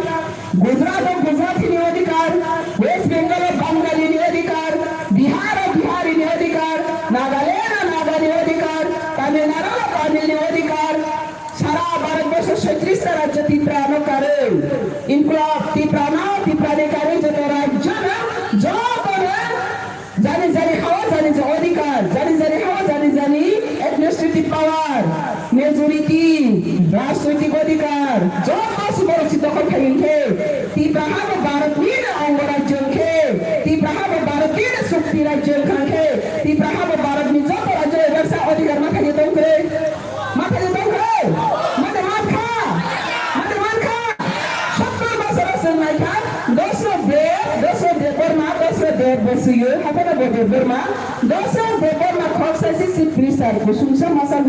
Gujarat o Gujarati ni odhikar, West Bengal o Bangali ni odhikar, Bihar o Bihari ni odhikar, Nagaland o Naga ni odhikar, Tamil Nadu o Tamil ni odhikar, sara Bharat borso soitrish ta rajyo Tipra no karwi, Inkulab Tipra no, Tipra ni karwi joto rajyo no, joto no, jani jani hao jani jani odhikar, jani jani hao jani jani administrative power, majority, rajnoitik odhikar, joto si borok si dokhol khai hwnkhe, Tipra ha bo Bharat ni no ongo rajyo hwnkhe, Tipra ha bo Bharat ni no chukti rajyo hwnkha hwnkhe, Tipra ha bo Bharat ni joto rajyo bai baksa odhikar ma khaidi tong kwrwi. Mathai tongkha, mate mankha, mate mankha. Sottor bosoro chwng naikha, dosro deb, dosro debbarma, dosro deb boswiyo, haphano bo debbarma, dosro debbarma khok saisi chief minister kusungsa masa.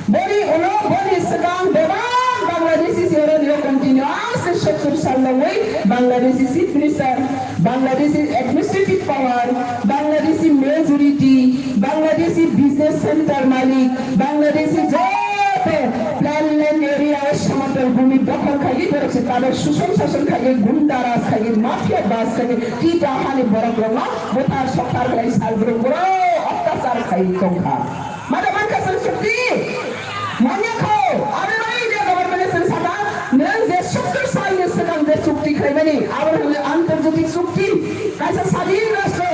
Boni ulo, boni swkang bebak Bangladeshi si oro nio continuously sottor sal longwi Bangladeshi chief minister. Bangladeshi administrative power, Bangladeshi majority, Bangladeshi business center malik, Bangladeshi joto planland area o samantal bhumi dokhol khaiwi borok se tabuk suson sason khaiwi gunda raj khaiwi mafia bas khaiwi tita hani borok rokno buthar sothar khlai sal brung boro ottachar khaiwi tongkha. Mada mankha chwng chukti? Manya kho, aboni bagwi India government chwng sakha, nwng je sottor salni swkang je chukti khlaimani, abo hwnle antarjatik chukti. Kaisa sadin rashtra,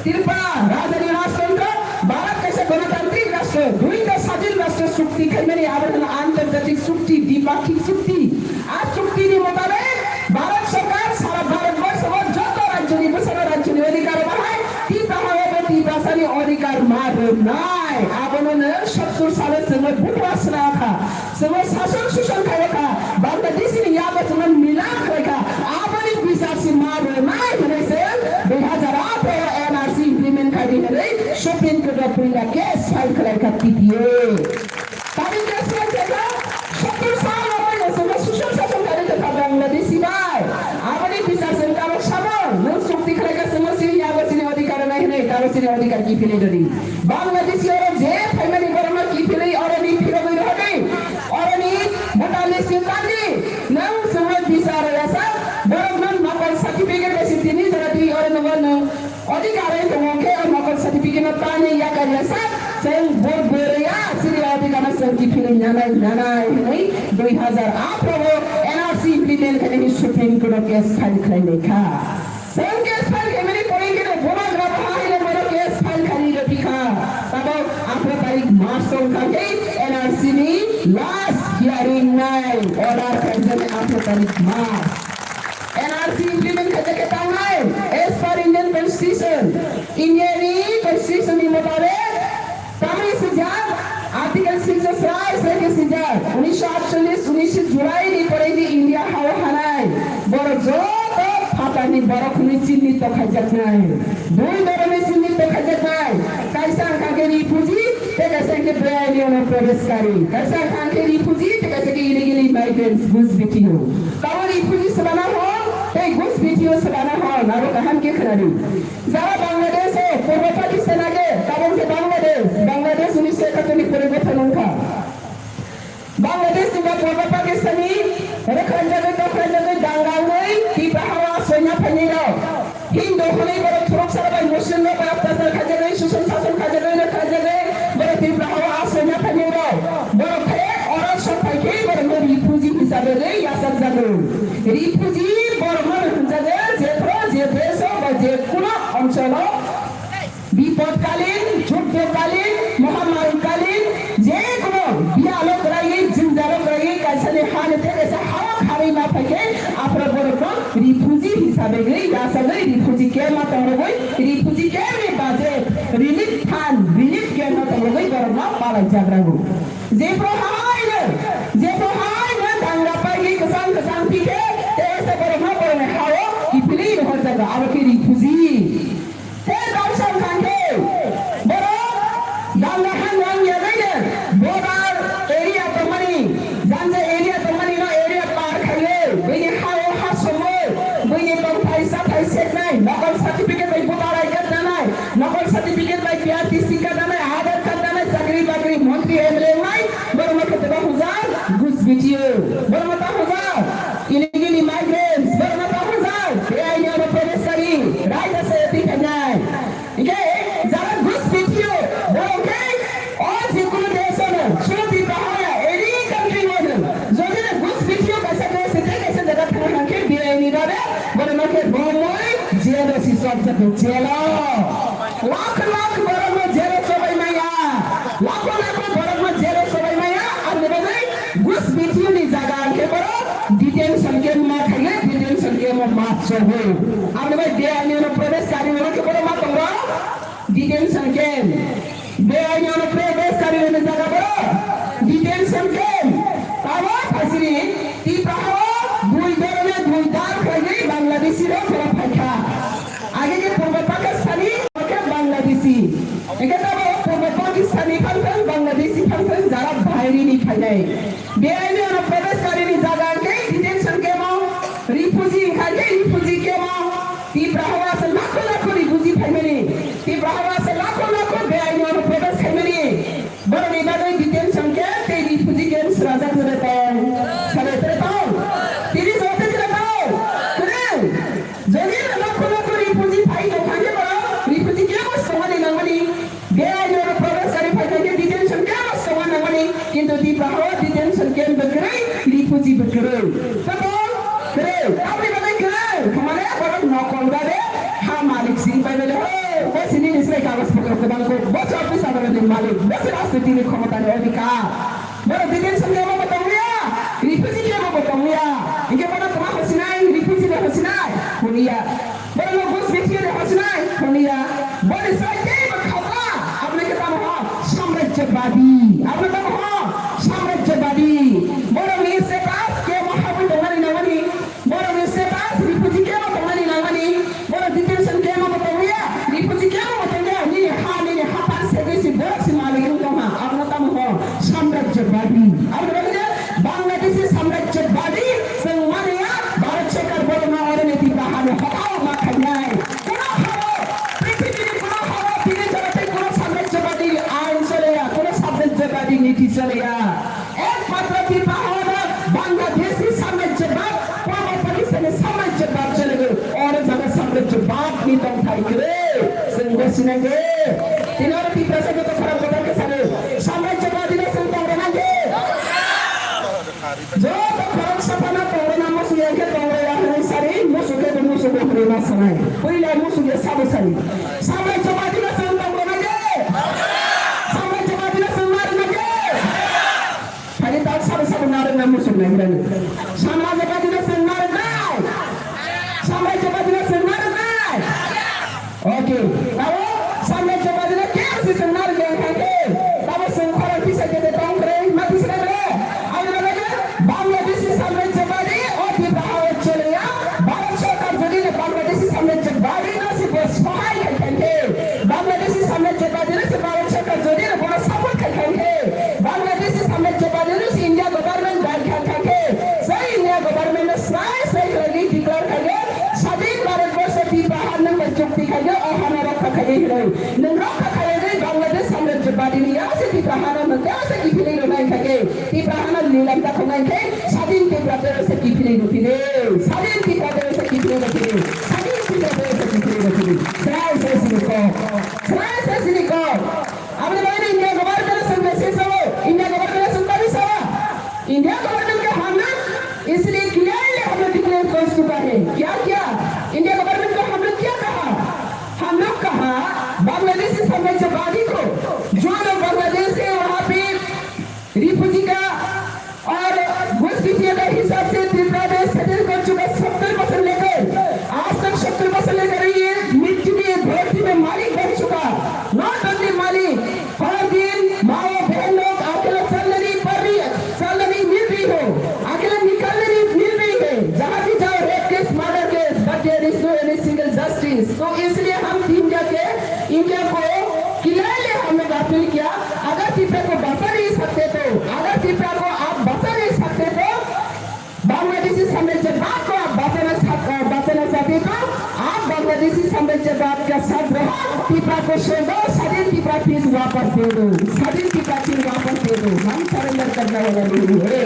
Tripura, rajani rajtantro, Bharat kaisa ganatantrik rashtra, duita sadin rashtra chukti khlaimani, abo hwnle antarjatik chukti, dipakkhik chukti. A chuktini mutabek Bharat sorkar sara Bharat borso o joto rajyoni bwskango rajyoni odhikar bahai Tipra ha o bo Tiprasani odhikar ma rwnai. Abono nwng sottor salo chwngno butwa swnakha, chwngno sason suson khaikha, Bangladeshini yago chwngno milan khlaikha. Aboni bisar si ma rwnai hwnwi se dui hazar atharo N R C implement khaidi hwnwi Supreme Court o puila case file khlaikha T P A. Tani case file khaikha, sottor sal o bai no chwngno suson sason khaidi kha Bangladeshi bai. Aboni bisar chwng tabuk sabo, nwng chukti khlaikha chwngno chini yago chini odhikar nai hwnwi, tabuk chini odhikar kiphilwi rwdi. Bangladeshi oro je phaimani borokno kiphilwi oroni phirogwi rwdi. Oroni voter list ni tangdi. Nwng chwngno bisar rwya sa, borokno nokol certificate bai si tini jora twi oro nwngo nwng Odhikar wng tongo khe o nokol certificate no tani yakar ya sak, chwng vote bo rwya, chini odhikar no chwng kiphilwi nanai, nanai hwnwi dui hazar atharo o N R C implement khainani Supreme Court o case file khlainai kha. Chwng case file khaimani pore khe no bubagra baha haino bono case file khainai rw phi kha. Tabok atharo tarik March wng kha khe N R C ni last hearing nai, order khaijani atharo tarik March. N R C implement khaijak khe tangnai as per Indian Constitution. India ni Constitution ni mutabek tamni swijak, Article six o srai srai khe swijak, unisho atchollish, unisho July ni pore je India ha o hanai borok joto phatar ni borok hwnwi chinnito khaijaknai. Dui dhoroner chinnito khaijaknai. Kaisa wngkha khe refugee, tei kaisa khe beaini onoprodeshkari. Kaisa wngkha khe refugee, tei kaisa khe illegally migrants, Ghus B T O. Tabok refugee swbana hwn, tei Ghus B T O swbana hwn, abo kaham khe khwnadi. Jara Bangladesh o, purbo Pakistan age, tabok se Bangladesh, Bangladesh Shekatuni poriborton wngkha. Bangladesh ni ba Purba Pakistan ni rwkhanjagwi tokhanjagwi danga wngwi Tipra hao asroina phainai rok. Hindu hwnwi borok thuruksa rok bai Muslim rok bai attachar khaijagwi, suson sason khaijagwi, rwkhanjagwi borok Tipra hao asroina phainai rok. Borok khe oro sok phai khe borok no refugee hisabe rwi yachakjago. Refugee borok no hwnjago jephru je desh o ba je kuno onchol o bipodkalin, juddokalin, mohamarikalin, je kono biyalo kwraiwi, jwngjalo kwraiwi, kaisani hani tei kaisa hao kharwi ma phai khe, aphuru borokno refugee hisabe gwi yachagwi refugee camp o tongrogwi, refugee camp ni budget, relief fund, relief camp o tongrogwi borokno palaijakrago. Jephru haino, jephru haino danga paigwi kwchang kwchang phikhe, tei se borokno borokni hao kiphilwi rohorjago, abo khe refugee. Tei dal song thangkhe borok danga hang yang yagwi border area tongmani, janja area tongmani no area par khaiwi, bini hao ha somwi, bini tongthai chathai seknai, nokol certificate bai voter I D card nanai, nokol certificate bai P R T C card nanai, Aadhaar card nanai, chakri bakri, montri, M L A wngnai, borokno khe tebo hwnjak gus B T O, borokno ta hwnjak. Illegally migrants, borokno ta hwnjak, beaini ono probeshkari, raida se twi khainai. Hingke jara gus B T O, borok khe o jekunu desh ono, shudu Tripura haya, any country ono, jodi no gus B T O kaisa desh ni tei kaisa jaga thangna hwnkhe beaini babe, borokno khe romwi jail o si sok jago, jail o. Lakh lakh borokno jail o sobai maya, lakho lakho borokno jail o sobai maya, aboni bagwi Gus B T O ni jaga hwnkhe borok detention camp ma khaile detention camp o ma chogo. Aboni bai beaini ono probeshkari hwnkhe borok ma tongo detention camp. Beaini ono probeshkari hwnwi jaga borok detention camp. Abo phasiri Tipra hao dui dorone dui dal khlaigwi Bangladeshi rok borok phaikha. Age khe Purbo Pakistani, hwnkhe Bangladeshi. Hwnkhe tabuk Purbo Pakistani phangthang, Bangladeshi phangthang, jara bahai rini phainai. Beaini ono probeshkari ni jaga hwnkhe detention camp o, refugee hwnkha khe refugee camp o. Tipra hao se lakho lakho refugee phaimani. Tipra hao se lakho lakho beaini ono probesh khaimani. Borokni bagwi detention camp tei refugee camp swrajak tere tong. Sale tere tong. Tini jote tere tong. Kwrwng. Jodi lakho lakho refugee phai tong kha khe borok refugee camp o songmani nangmani. Beaini ono probeshkari phai kha khe detention camp o songma nangmani. Kintu Tipra hao detention camp bo kwrwi, refugee bo kwrwi. Tamo kwrwi. Tamni bagwi kwrwi. Thumale borok nokol babe ha malik sini pai bele ho. Bo sini ni srai kagoj potro kwbang ko. Bo se office adalot ni malik. Bo se rajniti ni khomota ni odhikar. Borok detention camp o bo tongya, refugee camp o bo tongya. Hingke bono toma hosinai, refugee no hosinai, honiya. Borok no gus B T O no hosinai, honiya. Boni sai tei bo khata, aboni khe tamo ho, samrajyabadi. Aboni tamo ho, samrajyabadi. Borok ni status camp o habwi tongmani nangmani. Borok ni status refugee camp o tongmani nangmani, borok detention camp o bo tongya, refugee camp o bo tongya, nini ha, nini ha par segwi si borok si malik wng tongha, abono tamo ho samrajyabadi. Aboni bagwi je Bangladeshi samrajyabadi chwng mani ya, Bharat Sarkar borok no oro ni Tipra ha ni hotao ma khainai. Kuno hao, prithibi ni kuno hao, tini jora tei kuno samrajyabadi ain chole ya, kuno samrajyabadi niti chole ya. Ekmatro Tipra hao no Bangladeshi samrajyabad, Purbo Pakistani samrajyabad chole go. Oro jaga samrajyabad ni tongthai kwrwi. Chwng bo sinai de. Tini oro Tiprasa joto khorang kotor khe sadi. Samrajyabadi no chwng tong rwna de. Joto khorang saphano tong rwna musu ya khe tong rwya hwnwi sadi. Musu khe bo musu bo hwnwi ma sanai. Puila musu ya sabo sadi. Samrajyabadi no chwng tong rwna de. Samrajyabadi no chwng ma rwna de. Thani tak sabo sabo narwkna muchung nai hirani. Samrajyabadi no chwng narwknai. Samrajyabadi no chwng narwknai. Okay. Tabo samrajyabadi no kebo se chwng narwkya wngkha khe. Tabo chwng khorang tisa kete tong kwrwi ma tisa kete. Aboni bagwi Bangladeshi samrajyabadi o Tipra hao choliya. Bharat Sarkar jodi no Bangladeshi samrajyabadi no se bo sohai khai kha khe. Bangladeshi samrajyabadi no se Bharat Sarkar jodi no bono support khai kha khe. Bangladeshi samrajyabadi no se India government bai kha kha khe. Sei India government no srai srai khlaiwi declare khai khe. Sadin Bharat Borsho Tipra ha nwng bai chukti khai khe o hano rokha khai khe hinwi. Nwng rokha khai khe Bangladesh samrajyabadi ni ya se Tipra Lamta khonai khe sadin Tripura debese kiphilwi rw phini, sadin Tripura debese kiphilwi rw phini, sadin Tripura debese kiphilwi rw phini. Srai srai sini kok, srai srai sini kok. Aboni bagwi India government song message sao, India government song tadi sao. India government ka hum log isliye clearly hum log declare kar chuka hai. Kya kya? India government ko hum log kya kaha? Hum log kaha Bangladeshi samrajyabadi ko, jo log Bangladesh se wahan pe refugee ka aur ghuspetia ka hisab se Tripura mein settle kar chuka, sattar percent lekar aaj tak sattar percent lekar ye mitti mein, dharti mein malik ban chuka. Not only malik, har din maa bahan log akela chalna nahi pad rahi, chalna nahi mil rahi ho, akela nikalna nahi mil rahi hai. Jahan bhi jao, rape case, murder case, but there is no any single justice. To isliye hum India ke, India ko clearly hum log appeal kiya, agar Tripura ko bacha nahi sakte to, agar Tripura ko aap bacha nahi sakte to, Bangladeshi samrajyabad ko aap bachana sah-, bachana chahte to, aap Bangladeshi samrajyabad ka saath raho, Tripura ko chhod do, sadin Tripura phir wapas de do, sadin Tripura phir wapas de do, hum surrender karne wala nahi hai.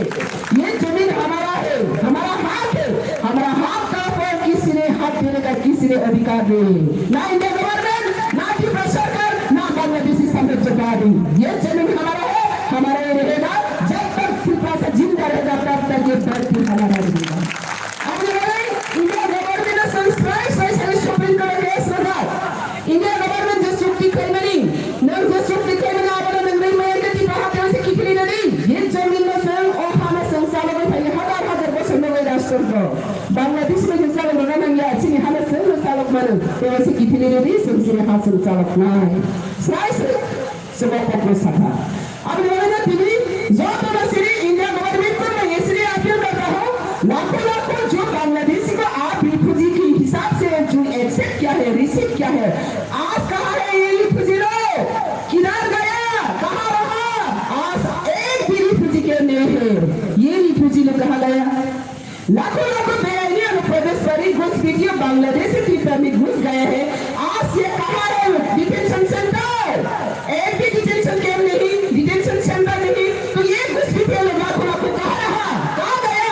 Ye zameen hamara hai, hamara haq hai, hamara haq ka upar kisi ne haath dene ka kisi ne adhikar nahi. Na India government, na Tripura sarkar, na Bangladeshi samrajyabadi. Ye zameen hamara hai, hamara hi rahega, jab tak Tripura sa jinda rahega, tab tak ye dharti hamara rahega. Aboni bagwi India government no chwng srai srai srai Supreme Court o case rwjak. India government je chukti khlaimani, nwng je chukti khlaimani abono nwng rimaya khe Tripura hati se kiphilwi rwdi. Ye zameen no chwng, o hano chwng chalogwi phaikha hajar hajar bosor nugwi rashtra. Bangladesh bai khe chalogna nangya, chini hano chwngno chalok mano. Tei se kiphilwi rwdi, chwng chini ha chwng chaloknai. Srai srai. Chwng o kokno sakha. Aboni bagwi no tini joto no siri India government ko main isliye appeal karta hoon, लाखों लाखों जो बांग्लादेशी को आप refugee के हिसाब से जो accept किया है, receive किया है, आज कहाँ है ये refugee लोग? किधर गया? कहाँ रहा? आज एक भी refugee camp नहीं है। ये refugee लोग कहाँ गया? लाखों लाखों बेआइनी अनुप्रवेशकारी घुसपैठियों बांग्लादेशी ट्रिपुरा में घुस गए हैं। आज ये कहाँ है डिटेंशन सेंटर? एक भी डिटेंशन कैंप नहीं, डिटेंशन सेंटर नहीं, तो ये घुसपैठियों लोग लाखों लाखों कहाँ रहा, कहाँ गया?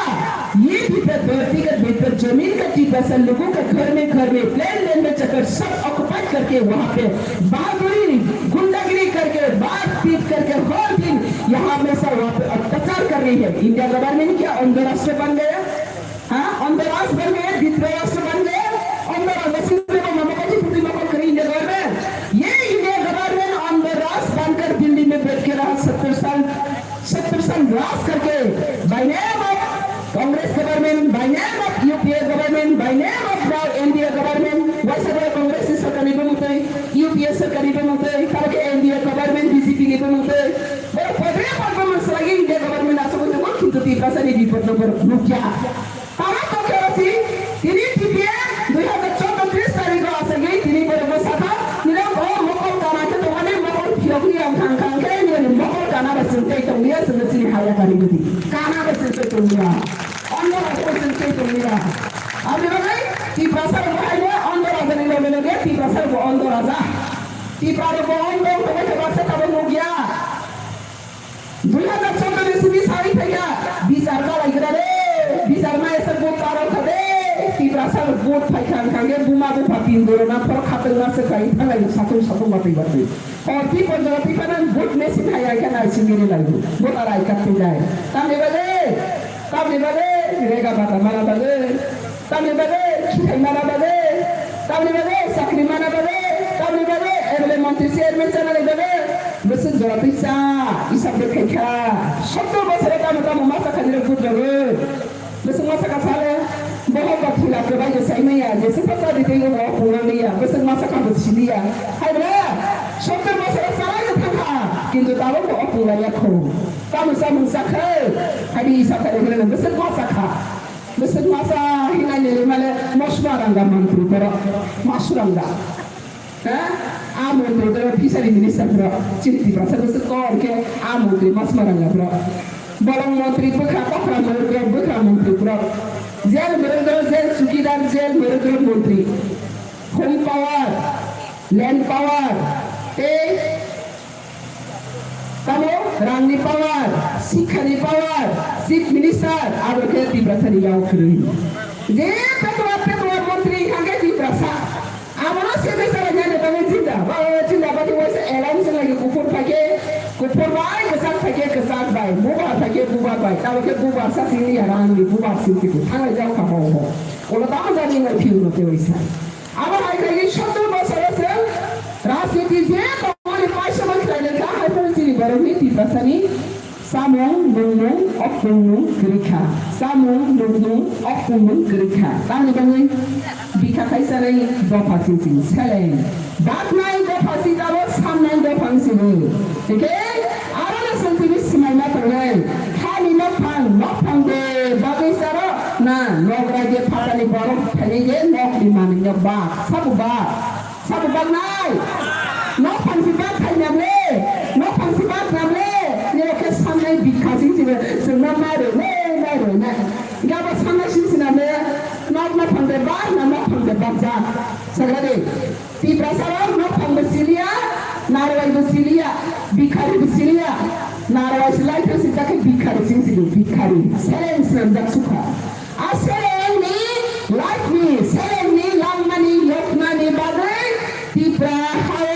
ये ट्रिपुरा धरती का, ट्रिपुरा जमीन का, ट्रिपुरा से लोगों का घर में, घर में, प्लेन लैंड में चक्कर सब ऑक्यूपाइड करके वहाँ पे बहादुरी, गुंडागिरी करके, मारपीट करके हर दिन यहाँ हमेशा वहाँ पे अत्याचार कर रही है। इंडिया गवर्नमेंट क्या अंध राष्ट्र बन गया? हाँ, अंध राष्ट्र बन गया, द्वितीय राष्ट्र बन गया। अंध राष्ट्र को ममता जी खुद ही मौका करी इंडिया गवर्नमेंट। ये इंडिया गवर्नमेंट अंध राष्ट्र बनकर दिल्ली में बैठ के रहा सत्तर साल। सत्तर साल राज करके by name of Congress government, by name of U P A government, by name of the N D A government, waisa bai Congress ni sarkar ni bumung twi, U P A sarkar ni bumung twi, tamo khe N D A government B J P ni bumung twi. Borok podre podre bumung swlaiwi India government aswk wngwi tongo, kintu Tiprasa ni bipod no borok nukya. Tamo tongkhe o si, tini T P F dui hazar choudo tris tarikh o aswkgwi tini borokno sakha, nini o mokol kana khe tongmani mokol phiyokni ang thang thang khe nini mokol kana bai chwng tei tonglia chwngno chini haya kari bwdi. Kana bai chwng tei tonglia. Ondo raja bai chwng tei tonglia. Aboni bagwi Tiprasa rok bo haino ondo raja ni loge loge Tiprasa rok bo ondo raja. Tipra rok bo ondo wng tongwi thangma se tabuk nukya. Dui hazar choudo ni simi sawi phaikha, bichar khalai gra de, bichar ma esa vote tarok kha de, Tiprasa rok vote phaikha wngkha khe buma bupha pindoro na phor khatungma swkha wngkha lai satung satung batwi batwi. Hor pi ponjora pi phanan vote machine hai ai khe nai simi ri lai bu. Vote arai kha twi lai. Tamni bagwi, tamni bagwi, rega bata mana bagwi. Tamni bagwi khitai mana bagwi, tamni bagwi chakri mana bagwi, tamni bagwi M L A montri chairman chanani bagwi bwswk jora twi cha isap de khaikha. Sottor bosoro tamo tamo masa khanirok budrago. Bwswk masa ka sale bohok ba thila kwbai bo saimaya je sukha cha di tei obo pungna liya bwswk masa ka bo siliya. Hai bra sottor bosoro chalai no thangkha kintu tabuk bo o pungna yakho. Tamo samung sakha hai di isap khanirok bwswk masa kha. Bwswk masa hinai nini male Mosma Ranga mantri borok, Masu Ranga. Ha? A mantri borok fishery minister borok. Chini Tiprasa bwswk kok hwnkhe a mantri Mosma Ranga borok. Bolong mantri bwkha, okra mantri, bwkha mantri borok. Jail murundro, jail sukidar, jail murundro mantri. Home power, land power, tei tamo rangni power, sikhani power, chief minister, abo khe Tiprasani yak kwrwi. Je petwa petwa montri hwnkhe Tiprasa. Abono se bwsarok yani bagwi chinta, ba chinta bagwi waisa alliance lagi kuphur phaikhe, kuphur bai kwchak phaikhe, kwchak bai, bubar phaikhe, bubar bai, tamo khe bubar sa singli ya rangni bubar sing sing thanglai jak kha ho ho. Ulo tamo jani ngai phiu no te waisa. Abo hai khe sottor bosoro se rajniti je tongmani paisa bai khlai le kha hai phano chini borokni Tiprasani Samung, nungmung, okpungmung kwrwi kha. Samung, nungmung, okpungmung kwrwi kha. Tamni bagwi bikha khaisa nai dopha sing sing seleng. Baknai dopha sing abo samnai dopha wng sini. Hingkhe aro no swng tini swmai ma tongnai. Hani nokphang, nokphang de bagwi saro na nograi de phatani borok thaini de nokni manwi no bak. Sabo bak. Sabo baknai. Nok phangsi bak khaina ble. Nok phangsi bak na ble. Nirok khe sannai bikha sing sini. Chwngno nai roi nai, nai roi nai. Gabo sannai sing sina ble. Nok nok phang de bak na nok phang de bak jak. Sagra de. Tiprasa rok nok phang bo siliya. Narwai bo siliya. Bikhari bo siliya. Narwai silai khe si jakhe bikhari sing sini. Bikhari. Seleng swnam jak sukha. A selengni life ni, selengni langmani yoknani bagwi Tipra hao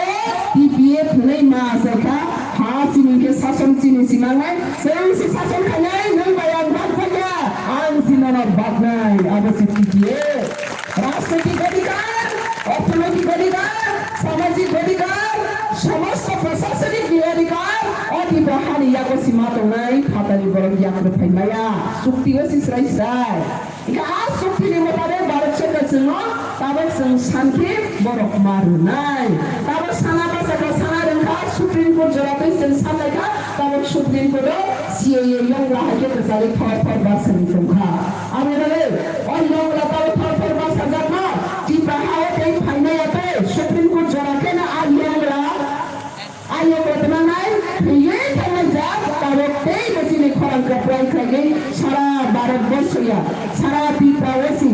T P F hwnwi ma asai kha, ha chini khe sason chini si mangnai, chwng si sason khainai, nwng bai ang bakjakya, ang si nono baknai, abo si T P F. Rajnoitik adhikar, orthonoitik adhikar, samajik adhikar, somosto prosasonik ni adhikar, o Tipra hani yago si ma tongnai, phatani borok yakrw phai maya, chukti o si srai srai. Hingkhe a chukti ni motabek Bharat Sarkar chwngno tabok chwng sankhe borok ma rwnai. Tabok sana bachakha sana rwngkha Supreme Court jora twi chwng sanlaikha tabok Supreme Court o C A A yongla hai khe kwchagwi thor thor barsani tongkha. Abo bagwi o yongla tabok thor thor barsajakno Tipra ha o tei phainai ya tei Supreme Court jora kheno a yongla Ayok rwtwmannai thwiwi thangnai jak tabok tei bwsini khorang kwplai khlaigwi sara Bharat borso ya, sara Tripura o si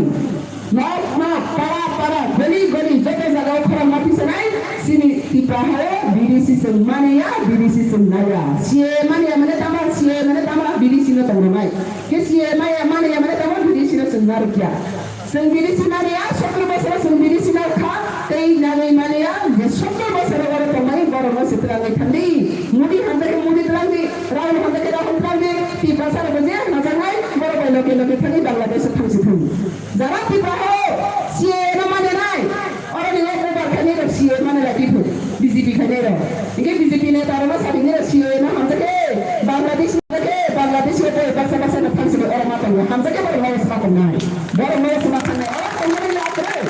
nok nok, para para, goli goli joto jagao khorang ma phisanai chini Tripura hao B D C chwng mani ya, B D C chwng nai ya. C A A mani ya mane tamo, C A A mane tamo B D C no tong rwnai. Khe C A A mani ya, mani ya mane tamo B D C no chwng narwk ya. Chwng B D C mani ya, sottor bosoro chwng B D C narwk kha, tei nangwi mani ya, je sottor bosoro oro tongnai borokno se twlangwi thangdi. Modi hamjakhe Modi twlangdi, Rahul hamjakhe Rahul twlangdi, Tiprasa rokbo je hamjaknai, borok bai loge loge thangwi Bangladesh o thangsi thang. Jara Tipra hao C A A no manenai, oroni o bubar khainai rok C A A mane lai tithung, B J P khainai rok. Hingke B J P neta rokno sakni rok C A A no hamjakhe, Bangladesh hamjakhe, Bangladesh o tei baksa baksa no thangsi oro ma tongo, hamjakhe borok no se ma tongnai. Borok no se ma thangnai, oro tongnai ya kwrwi.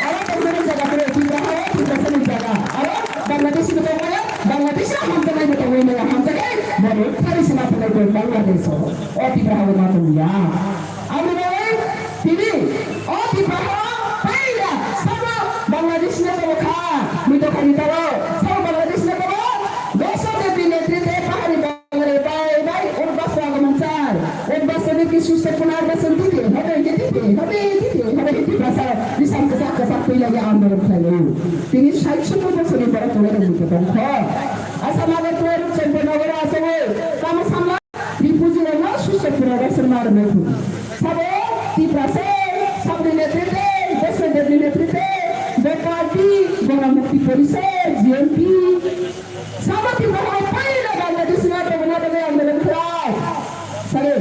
Oro tongnai jaga kwrwi, Tipra hao Tiprasa ni jaga. Oro Bangladesh ni tongo ya, Bangladesh o hamjaknai bo tongo ya, hamjakhe borok thari se ma tongnai bo Bangladesh o. O Tipra hao ma tongo ya. Aboni bagwi tini o Tipra hao paila sabo Bangladesh ni tongo kha, mui tongkha ni tongo, sabo Bangladesh ni tongo, Dosho Debri netrite pahari Bangre bai bai Urbasa agomon char, Urbasa ni ki susto punar basan dite, hobe dite, hobe dite, hobe dite basa, bisam kesak kesak paila ya andolon khlaio. Tini sait sottor bosor ni borok tongo mui tongkha. Asa magar tuar chompo nogoro asogoi, tamo samla. Refugee rokno susto pura rok swnma rwnai phuru. Sabo Tiprasa, sabni netrite, Dosho Debri netrite, bo party, Ganamukti Porishod, G N P. Sabo Tipra hao paila Bangladesh na to na to andolon khlai. Sabo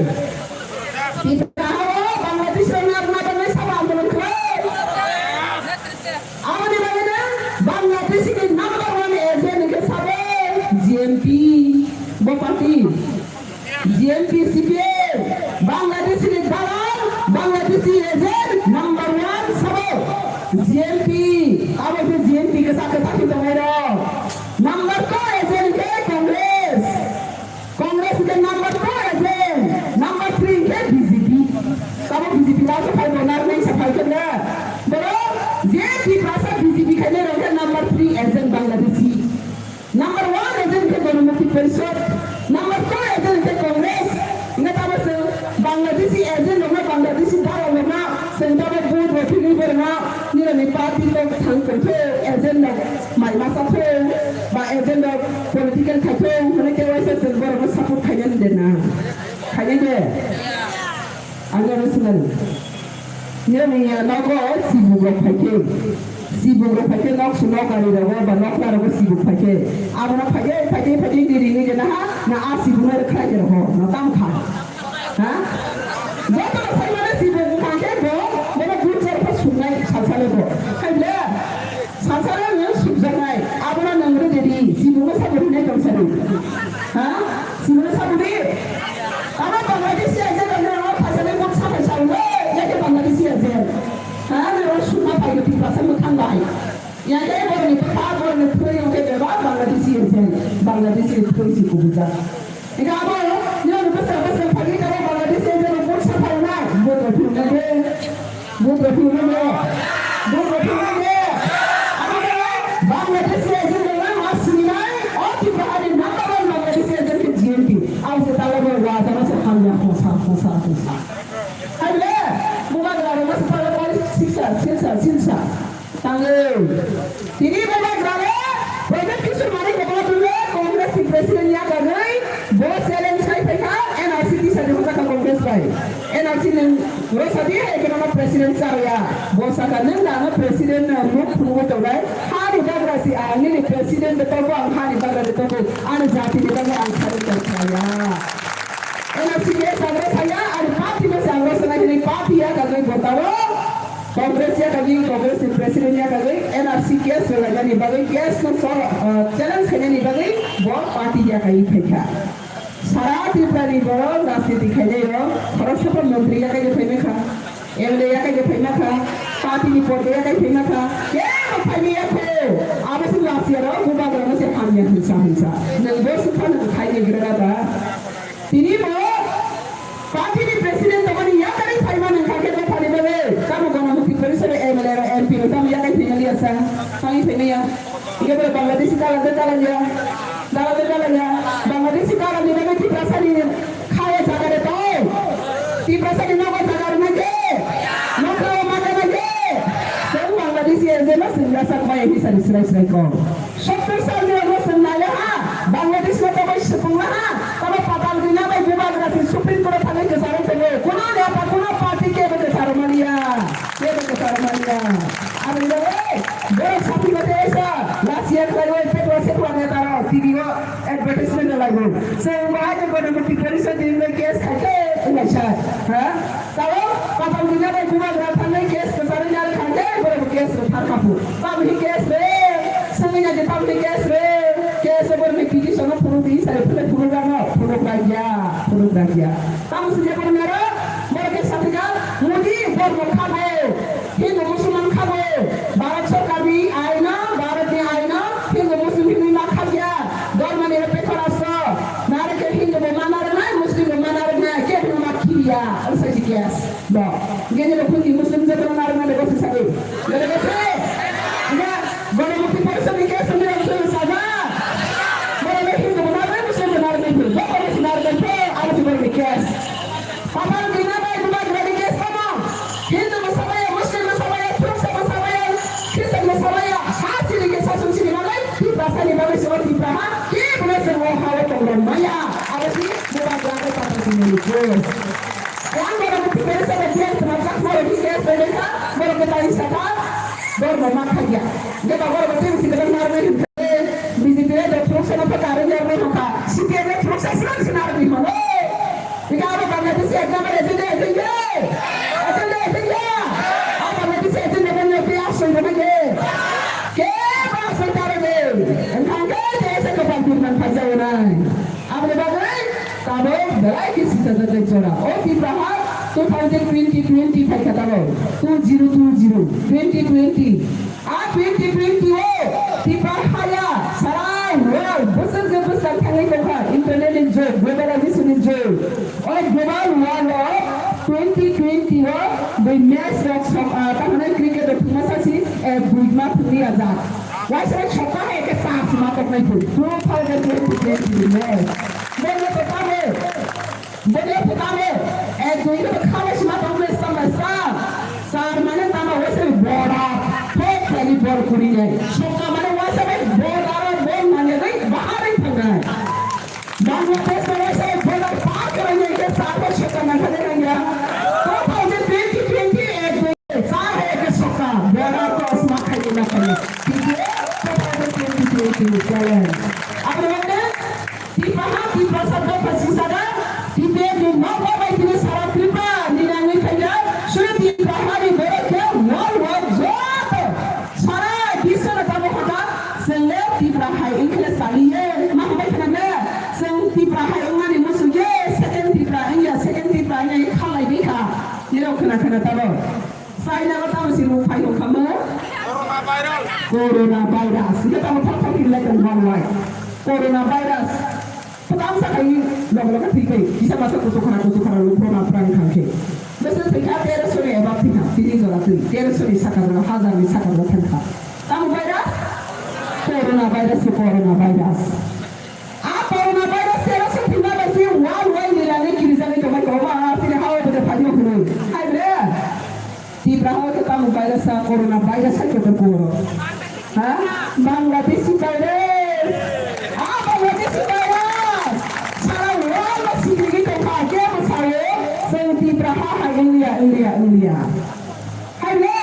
Tipra hao Bangladesh na na to sabo andolon khlai. Aboni bagwi na Bangladesh ni number one agent ke sabo G N P, bo party. G N P C P M, Bangladesh ni dalal, Bangladeshi agent number one sabo G N P, abo se G N P kesa kesa khe tongnai rok. Number two agent khe Congress, Congress khe number two agent, number three khe B J P. Tamo B J P last phai bo nar nai sa phai khe na. Boro je Tiprasa B J P khainai rok khe number three agent Bangladeshi. Number one agent khe Ganamukti Porishod, number two agent khe Congress. Hingkhe tamo chwng Bangladeshi agent rokno Bangladeshi dalal rokno chwng tamo vote rw philwi Borokno nini party tok thang tongthok, agent rok mai masa thok, ba agent rok political khaithok, hwnwi K Y C chwng borokno support khainani de na? Khainai de? Ang oro swngani. Nini nogo sibuk rok phaikhe, sibuk rok phaikhe nok su nok ari rogo ba nokla rogo sibuk phaikhe. Abono phaikhe, phaikhe, phaikhe nini ringwi de na ha? Na a sibuk no rwkhlai de rogo, na tam kha? Ha? Joto no sai mane sibuk wngkha khe bo, bono future pho sumnai salsalo bo. Kaible? Salsalo nwng sumjaknai. Abono nwng rwdi di. Sibuk no sabo hinai tong sadi. Ha? Sibuk no sabo di. Abo Bangladeshi agent rok nwng phaisani muk sapai sa le, ya khe Bangladeshi agent. Ha? Nwng summa pai di pasa mwkhang bai. Ya khe boroni bwkha, boroni thwi wngkhe bebak Bangladeshi agent. Bangladeshi thwi si kubujak. Ega abo, nini bwswk bwswk phagwi tamo Bangladesh e jeno vote sa phaina, vote rw phirna de, vote rw phirna de, vote rw phirna de. Abo de Bangladesh e jeno ma sinai, o Tripura ni number one Bangladesh e jeno G N P. Abo se tala bo wa jana se hamya khosa, khosa, khosa. Hai le, bubagra rok ma se tala bo siksa, siksa, siksa. Tangwi. Tini bubagra le Pradyot Kishore Manik Bobala tongwi Congress ni president ya kagwi bo challenge khai phaikha N R C tisa ni hojak kha Congress bai. N R C ni rosadi hai kheno no president chaya. Bo saka nwng da ano president no muk phunugwi tongnai. Hani bagra si ang nini president de tongo, ang hani bagra de tongo. Ani jati ni bagwi ang surrender khlaiya. N R C case ang rosaya, ani party no se ang rosanai hwnwi party ya kagwi bo tao. Congress ya kagwi, Congress ni president ya kagwi, N R C case rwlainani bagwi case no so, uh, challenge khainani bagwi bo party ya kagwi phaikha. Sara Tripura ni borok rajniti khainai rok, khoroksa pho montri ya kagwi phaima kha, M L A ya kagwi phaima kha, party ni porda ya kagwi phaima kha, kebo phaima ya kho. Abo se last year rok bubagra no se hamya hinsa hinsa. Nwng bo sukha nwng khainai gra da. Tini bo party ni president tongmani yakarwi phaima nangkha khe dophani bagwi tamo Ganamukti Porishad ni M L A rok M P rok tamo yakarwi phaima liya sa? Thangwi phaima ya. Hingke bo Bangladeshi dalan de dalan ya. Dalan de dalan ya. Bangladeshi dalan ni bagwi Tiprasa ni khaye jaga de tong. Tiprasa ni nogo jaga rwna khe. Nokra o mata na khe. Chwng Bangladeshi agent no chwng yasak bai hisani srai srai kok. Sottor salni ogo chwng nailaha, Bangladesh no tongwi swpunglaha, tamo Patal Gina bai bubagra se Supreme Court o thangwi kwcharwi tongo. Kuno neta, kuno party kebo kwcharw maliya, kebo kwcharw maliya. Aboni bagwi borok sapi mate waisa lachiya khlaiwi petwa sekwa neta rok T V o advertisement rwlaibo. Chwng bahai no Ganamukti Porishad ni wngwi case khaikhe wnglaisa, ha? Tao, Patal Gina bai bubagra thangwi case kwcharwi nal thangkhe, borok bo case rw thar kha phu. Tamni case re, swngwi nai de tamni case re, case borok ni petition no phunuk di, sari phunuk phunuk rano, phunuk ragya, phunuk ragya. Tamo sini borok naro, borok ke sathikal, Modi, borok bo khago, Hindu Musulman khago, Bharat sorkar ni aino, Bharat ni aino, Hindu Muslim hinwi ma khagya, dormo ni pekhor aso, nare ke Hindu bo mana rwnai, Muslim bo mana rwnai, ke ma khiya, ang sa case. Bo, gini rok pun di Muslim joto narwkna de gosi sabi. Gini gosi. Ina, Ganamukti Porishad ni case ni rok joto saja. Bo le Hindu bo narwkna, Muslim bo narwkna, bo bo Muslim narwkna, abo si bo ni case. Patal Gina bai bubagra ni case tamo. Hindu bo sabaya, Muslim bo sabaya, Thuruksa bo sabaya, Christian bo sabaya. Ha sini ke sasum sini malai, Tiprasa ni bagwi sima Tipra ha, ki bole se wo ha wo tong maya. Abo si bubagra ni Patal Gina ni case. Yang Ganamukti Porishad ni yang tuma jak borok ni case bai bai kha, borok kwtai sakha, borok bo ma khagya. Jeba borok bo tei si kwbang narwknai hinkhe, B J P le thuruksa no phakarwi narwknai hokha, C P M le thuruksa swnam se narwknai hwnwi. Ika abo Bangladeshi agent bai agent de agent de. Agent de agent de. Abo Bangladeshi agent de agent de asoi de agent. Ke ba asoi taro de. Engkang ke de se ko bang birman phajao nai. Aboni bagwi tabuk belai khe sisajak jora. O Tipra ha two thousand twenty twenty phaikha tabuk. Two zero two zero, twenty twenty. A twenty twenty o Tipra haya sara world bwswk je bwskang thangwi tongkha. Internet ni jug, globalization ni jug. O global world o twenty twenty o the match rok som-, ah, tamo hwnwi cricket rok thwngma sasi, eh, buima thwngwi ajak. Waisa bai sokha hai khe chance ma toknai thung. Two thousand twenty twenty ni match. Bole to tamo. Bole to tamo. Ek dui to khabai sima toknai stam bai stam. Sar mane tamo waisa bai Kurinai. Sokka mane waisa bai border o bom manwi bai baharwi thangnai. Bangladesh no waisa bai border par khlainai khe sabo sokka nangkha de nangya. Two thousand twenty twenty ek sa hai ke sokka border cross ma khai na khai. Two thousand twenty twenty challenge. Abro Tipraha, Tiprasa dopha sisada, T P F ni nokbar bai tini sara Tripura ni nangwi khaijak, suri Tipraha ni borok khe world wide joto sara biswno tamo kha, chwng le Tipra hai wngkhe le saliye, ma hambai khna le, chwng Tipra hai wngmani muchungkhe second Tipra wngya, second Tipra wngya wngkha lai bikha, nirok khna khna tamo. China o tamo si ruk phai tong kha mo? Corona virus. Corona virus. Hingke tamo thok thok hinlai tong worldwide. Corona virus. Kwtal sa khai logo logo thwi khai. Kisa masa kusu khara kusu khara ruk corona prang thang khe. Bese thwi kha teroso ni eba thwi kha. Tini jora thwi. Teroso ni saka jora, hazar ni saka jora thang kha. Tamo virus? Corona virus, corona virus. A corona virus teroso thwima bai se worldwide ni rani kirijagwi tongmani tongma sini hao bwtwi phai hwnwi. Hai bre? Tipra hao khe tamo virus a corona virus hai khe koro. Ha? Bangladeshi virus. A Bangladeshi virus. Sara world no sikirigwi tongkha kebo sao. Chwng Tipra ha hai wngya, wngya, wngya. Hai le,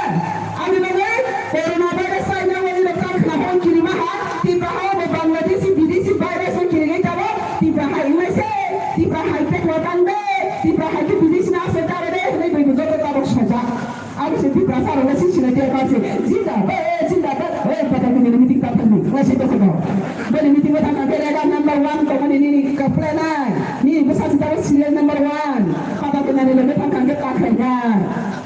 ani bagwi corona virus China wngwi rok tang khna hwn kiri maha, Tipra ha bo Bangladeshi, Bideshi virus no kiri gai tabo, Tipra hai wngwi se, Tipra hai pekwa tang de, Tipra hai khe Bideshi na se tabo de, hwnwi bai bo joto tabok sojak. Abo se Tipra sa rok le si sinai te ba se, jindabad, jindabad, oi, pata kini meeting ta thang ni, wai se to khodo. Bani meeting ta thang khe lega number one ko mani nini ka plan ai, nini bwsa si tabo serial number one, pata kini ni le thang khe ta khlai na.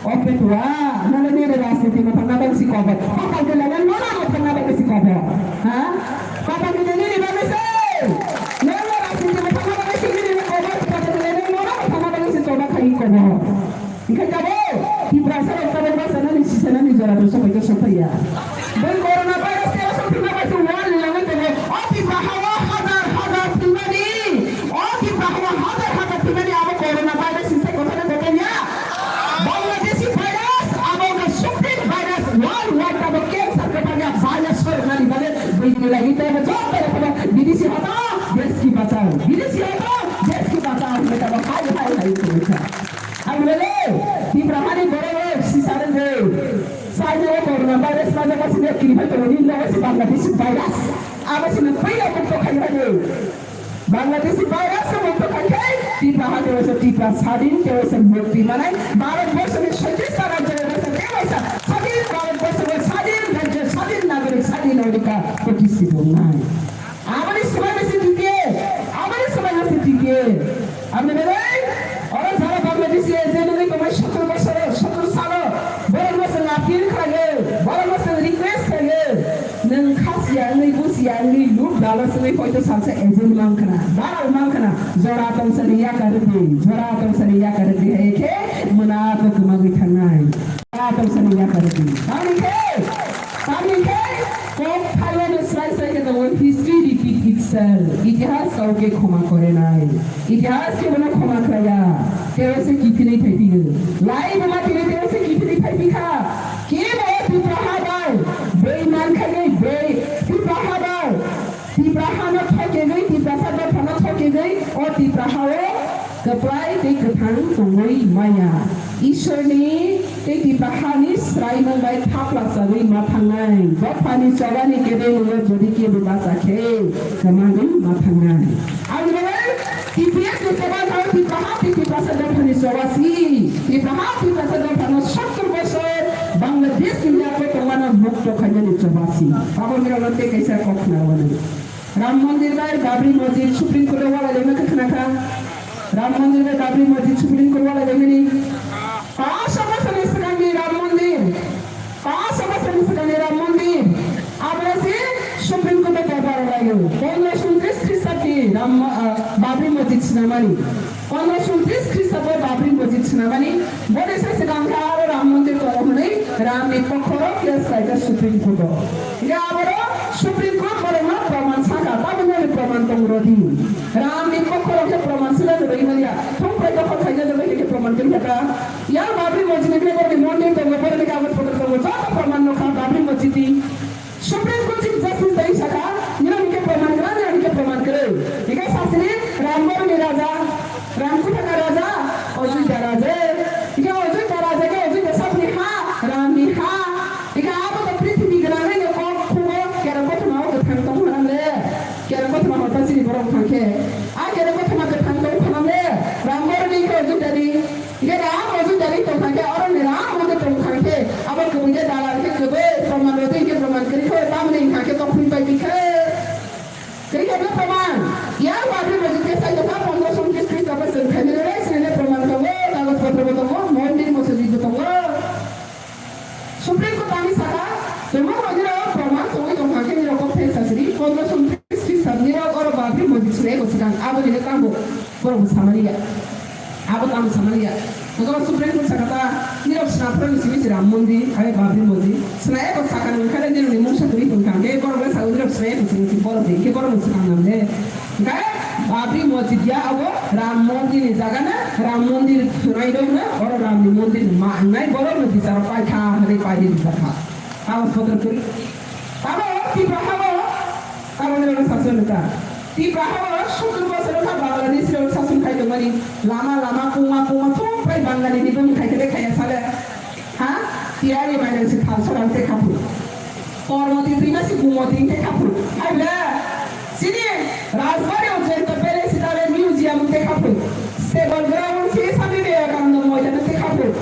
Ope tua, nana ni rajniti ma thangna bang si kobo. Papa ke lana nona ma thangna bang si kobo. Ha? Papa ke lana ni bang si. Nana rajniti ma thangna bang si ni ni kobo. Papa ke lana nona ma thangna bang si kobo khai kobo. Ikai kabo, Tiprasa rok tabok basa nani sisa nani jora to sopai to sopai ya. Bai corona virus te asok thwima bai se wal ni langwi tongo. O Tipra hawa hazar hazar thwimani. O Tipra hawa hazar hazar thwimani abo corona virus ni sai kotha na kotha ya. Bangladeshi virus abo wngkha supreme virus worldwide abo cancer kwbangya virus soroknani bagwi buini lagi tei joto rokno bidesi hoto desh ki bachao. Bidesi hoto desh ki bachao hinwi tabok hai hai hai hinwi kha. Ang bele, Tipra hani borok rok sisa rwgwi. China o corona virus majak masi de kiri phai tongo, ni nogo si Bangladeshi virus. Abo si no puila mukto khai phai de. Bangladeshi virus no mukto khai khai, Tipra ha tewaisa Tipra sadin, tewaisa mukti manai, Bharat borso ni soitis ta rajyo tewaisa, tewaisa sadin, Bharat borso ni sadin rajyo, sadin nagorik, sadin odhikar protistito wngnai. Aboni swmai no se tike, aboni swmai no se tike. Aboni bagwi oro jara Bangladeshi agent wngwi tongmani sottor bosor, sottor salo borokno chwng appeal khlaio, borokno chwng request khlaio. Nwng kha siya wngwi, bu siya wngwi, look dalo swngwi hoito salsa agent mang khna, dal mang khna, jora tongsa ni yakar rwdi, jora tongsa ni yakar rwdi hai khe mwnakgo kwmagwi thangnai. Jora tongsa ni yakar rwdi. Tamni khe, tamni khe, Kok thailano srai srai khe tongo, history repeat itself. ইতিহাস কাউকে ক্ষমা করে নাই। ইতিহাস kebono khoma khlaiya. Tei se kiphilwi thaiphio. Lai buma tini tei se kiphilwi thaiphikha. Kebo Tipra ha bai beiman khaigwi bei Tipra ha bai. Tipra hano thokegwi, Tiprasa dophano thokegwi, o Tipra hao kwplai tei kwthang tongwi maya. Ishorni tei Tipra hani swraimung bai thapla chagwi ma thangnai. Dophani chobani kebengwi jodi kebo bacha khe, kwmagwi ma thangnai. Ang belai T P F ni choba thang Tipra ha tei Tiprasa dophani choba si. Tipra ha Tiprasa dophano sottor bosor Bangladesh ni yago tongmano mukto khainani choba si. Abo mirok tei kaisa kok khna wani. Ram Mondir bai Babri Masjid Supreme Court o walai laima khe khna kha. Ram Mondir bai Babri Masjid Supreme Court walai laimani. Paanch bosor ni swkang ni Ram Mondir. Paanch bosor ni swkang ni Ram Mondir. Abo se Supreme Court o dorbar laio. Pondroso untris Khristabdi Ram, ah, Babri Masjid swnamani. Pondroso untris Khristabdi Babri Masjid swnamani. Boni se swkang khe aro Ram Mondir tongo hwnwi Ram ni pokhorok case khlaijak Supreme Court o. Hingkhe aboro Supreme Court borokno proman sakha, tabukno ni proman tong rwdi. Ram ni pokhorok khe proman swkang rwui manya. Thung prai dokhol khaijak rwui khe proman twi kha ta. Yang Babri Masjid ni borokni mondir tongo, borokni kagoj potro tongo, joto proman nokha Babri Masjid ni. Uno song tris Khristan nirok oro Babri Mosjid swnai bo swkang, abo nini tamo borok bo samani ya. Abo tamo samani ya. Nokha Supreme Court sakha ta nirok swnam phuru simi se Ram Mondir, ai Babri Mosjid. Swnai bo sakha nang kha nirok ni mungsa twi tong kha. Ke borok le sa nirok swnai bo simi se borok de, ke borok bo swkang nam de. Hingke Babri Mosjid ya abo Ram Mondir ni jaga na, Ram Mondir khwnai dong na, oro Ram ni Mondir ma wngnai borok no bicharo pai kha, hwnwi pai di bichar kha. Kagoz potro kwrwi. Tamo Tipra ha bo, tamo ni rok sason ta. Tipra ha bo sottur bosor kha Bangladesh rok sason khai tongmani. Lama lama kungma kungma thum pai Bangali ni bumung khai khe khai sale. Ha? Tiyari mairang si thal sorang te khapru. Kormo tin twi masi kumo tin te khapru. Hai bla. Sini Rajbari o Jenta Palace tale museum te khapru. Stable ground si Swami Vivekananda Moidan te khapru.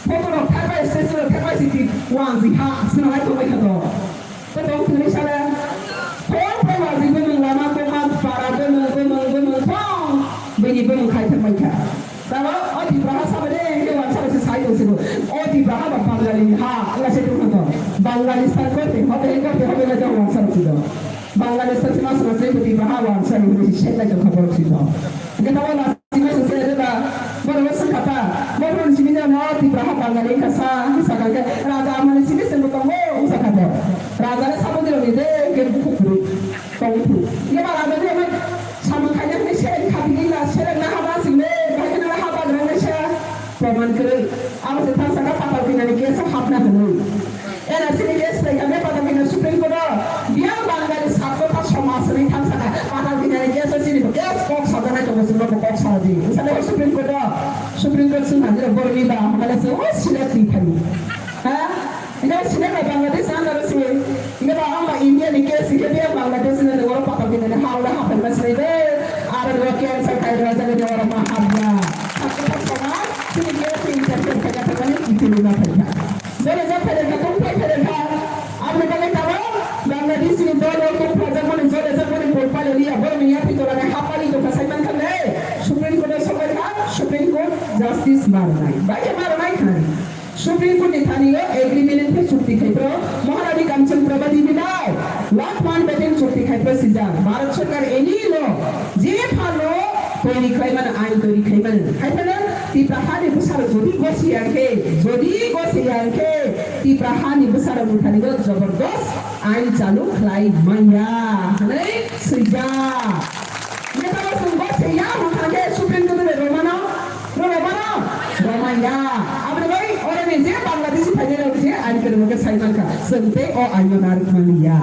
Photo rok thakbai, station rok thakbai si ti wang si ha. Sina lai to mai khato. Ko tong tuni sala. Thong pai wajik bumung lama koma para bumung bumung bumung thong. Bini bumung khai thang mai kha. Tamo o Tipra ha sabo de, hingke wansa bai se sai tong sigo. O Tipra ha ba Bangali ha, wngkha se tong tong. Bangali style korte, hobe korte, hobe lai tong wansa bai sigo. Bangali style se mas mas se Tipra ha wansa bai se sai lai tong kha borok sigo. Hingke tamo last Simi se se reba, borok no swngkha ta, borok ni simi no Tipra ha Bangali wngkha sa, wngkha sa kha khe, raja amani simi se bo tongo, wngkha kha bo. Raja le sabo dirok ni de, hingke bukhuk kwrwi tong thu. Hingke ba raja dirok no samung khaina hwnwi seleng kha tini la, seleng na haba sing le, bahai kheno haba grang le sa, proman kwrwi. Abo se thang saka patal khinani case o hapna hwnwi. Ena sini case lai kha, patal kina Supreme Court o biyang Bangali satro ta somaj ni thang saka patal kina ni case o sini bo case kok sajaknai tongo, sini bo kok sa di. Saka Supreme Court o, Supreme Court sini thang jira borok ni ba hamale se o sila ti thani. Ha? Ina sila ba Bangladesh ang daro se. Ina ba ang ba India ni case ke biyang Bangladesh ni oro patal kina ni ha ora ha phai ma sini de. Aro ro cancel khai ro jaga de oro ma habya. Satro ta somaj sini case interfere khai ka thani itili ma khai ka. Jole jak phairengkha, tongthai phairengkha. Aboni bagwi tabuk Bangladesh ni dolo tongphajakmani jole jakmani pol pale liya, borokni yaphi jolani hapari tongkha saiman kha le. Supreme Court o sokbai kha, Supreme Court Justice Maronai. Bai khe Maronai khnani. Supreme Court ni thani o agreement khe chukti khai pro, Maharani Kanchan Prabhati Bilai, Lakman Betin chukti khai pro sijak. Bharat Sarkar eni lo je phano toiri khlai mano, ain toiri khlai mano. Hai phano Tipra hani bwsarok jodi gosi yang khe, jodi gosi yang khe, Tipra hani bwsarok ni thani o jabardast ain chalu khlai manya hwnwi swijak. Neta rok chwng gosi ya hwn kha khe Supreme Court ni romano, romano, romanya. Aboni bai oro ni je Bangladeshi phainai rok je ain kwrwng khe sai man kha, chwng tei o ain no narwk man ya.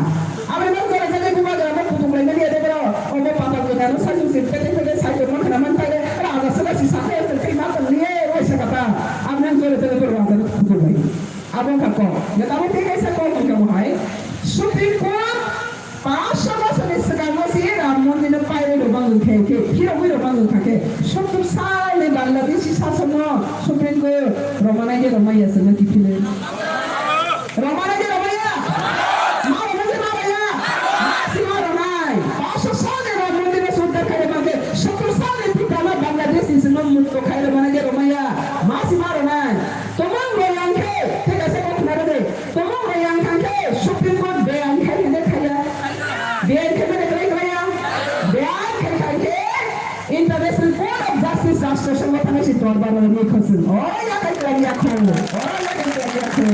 Aboni bagwi jora jagwi bubagra no kutung lai mani ede bro. Obo patal kina no sai sung si pete pete sai tongma khna man thai. Raja sala si sakhe se tei ma tong liye oi sa kata. Aboni jora jagwi bro raja no kutung lai. Abo wngkha kok. Ya tamo tei kaisa kok wngkha bo hai. Supreme Court paanch sho bosor ni swkango si Ram Mondir no pairwi rok bang wngkha khe, phirogwi rok bang wngkha khe. Sottur sal ni Bangladeshi sasok no Supreme Court romana ye romaya se no kiphilwi. Romana je romaya? Ma romaya je ma romaya? Ma si ma ronai. Paanch sho sal ni Ram Mondir no sudar khai rok mangke, sottur sal ni Bhutan no Bangladesh ni sino mukto khai romana je romaya? Ma si ma ronai. Tomang royang khe, thik ase kok khna rode. Tomang royang thang khe, Supreme Court beyan khai hede khaya. Beyan khai mane khlai khlai ya. Beyan khai khai khe, International Court of Justice Rashtra Songho thangwi si dorbar rwni khosong. O yakai kwlai yakho. O yakai kwlai yakho.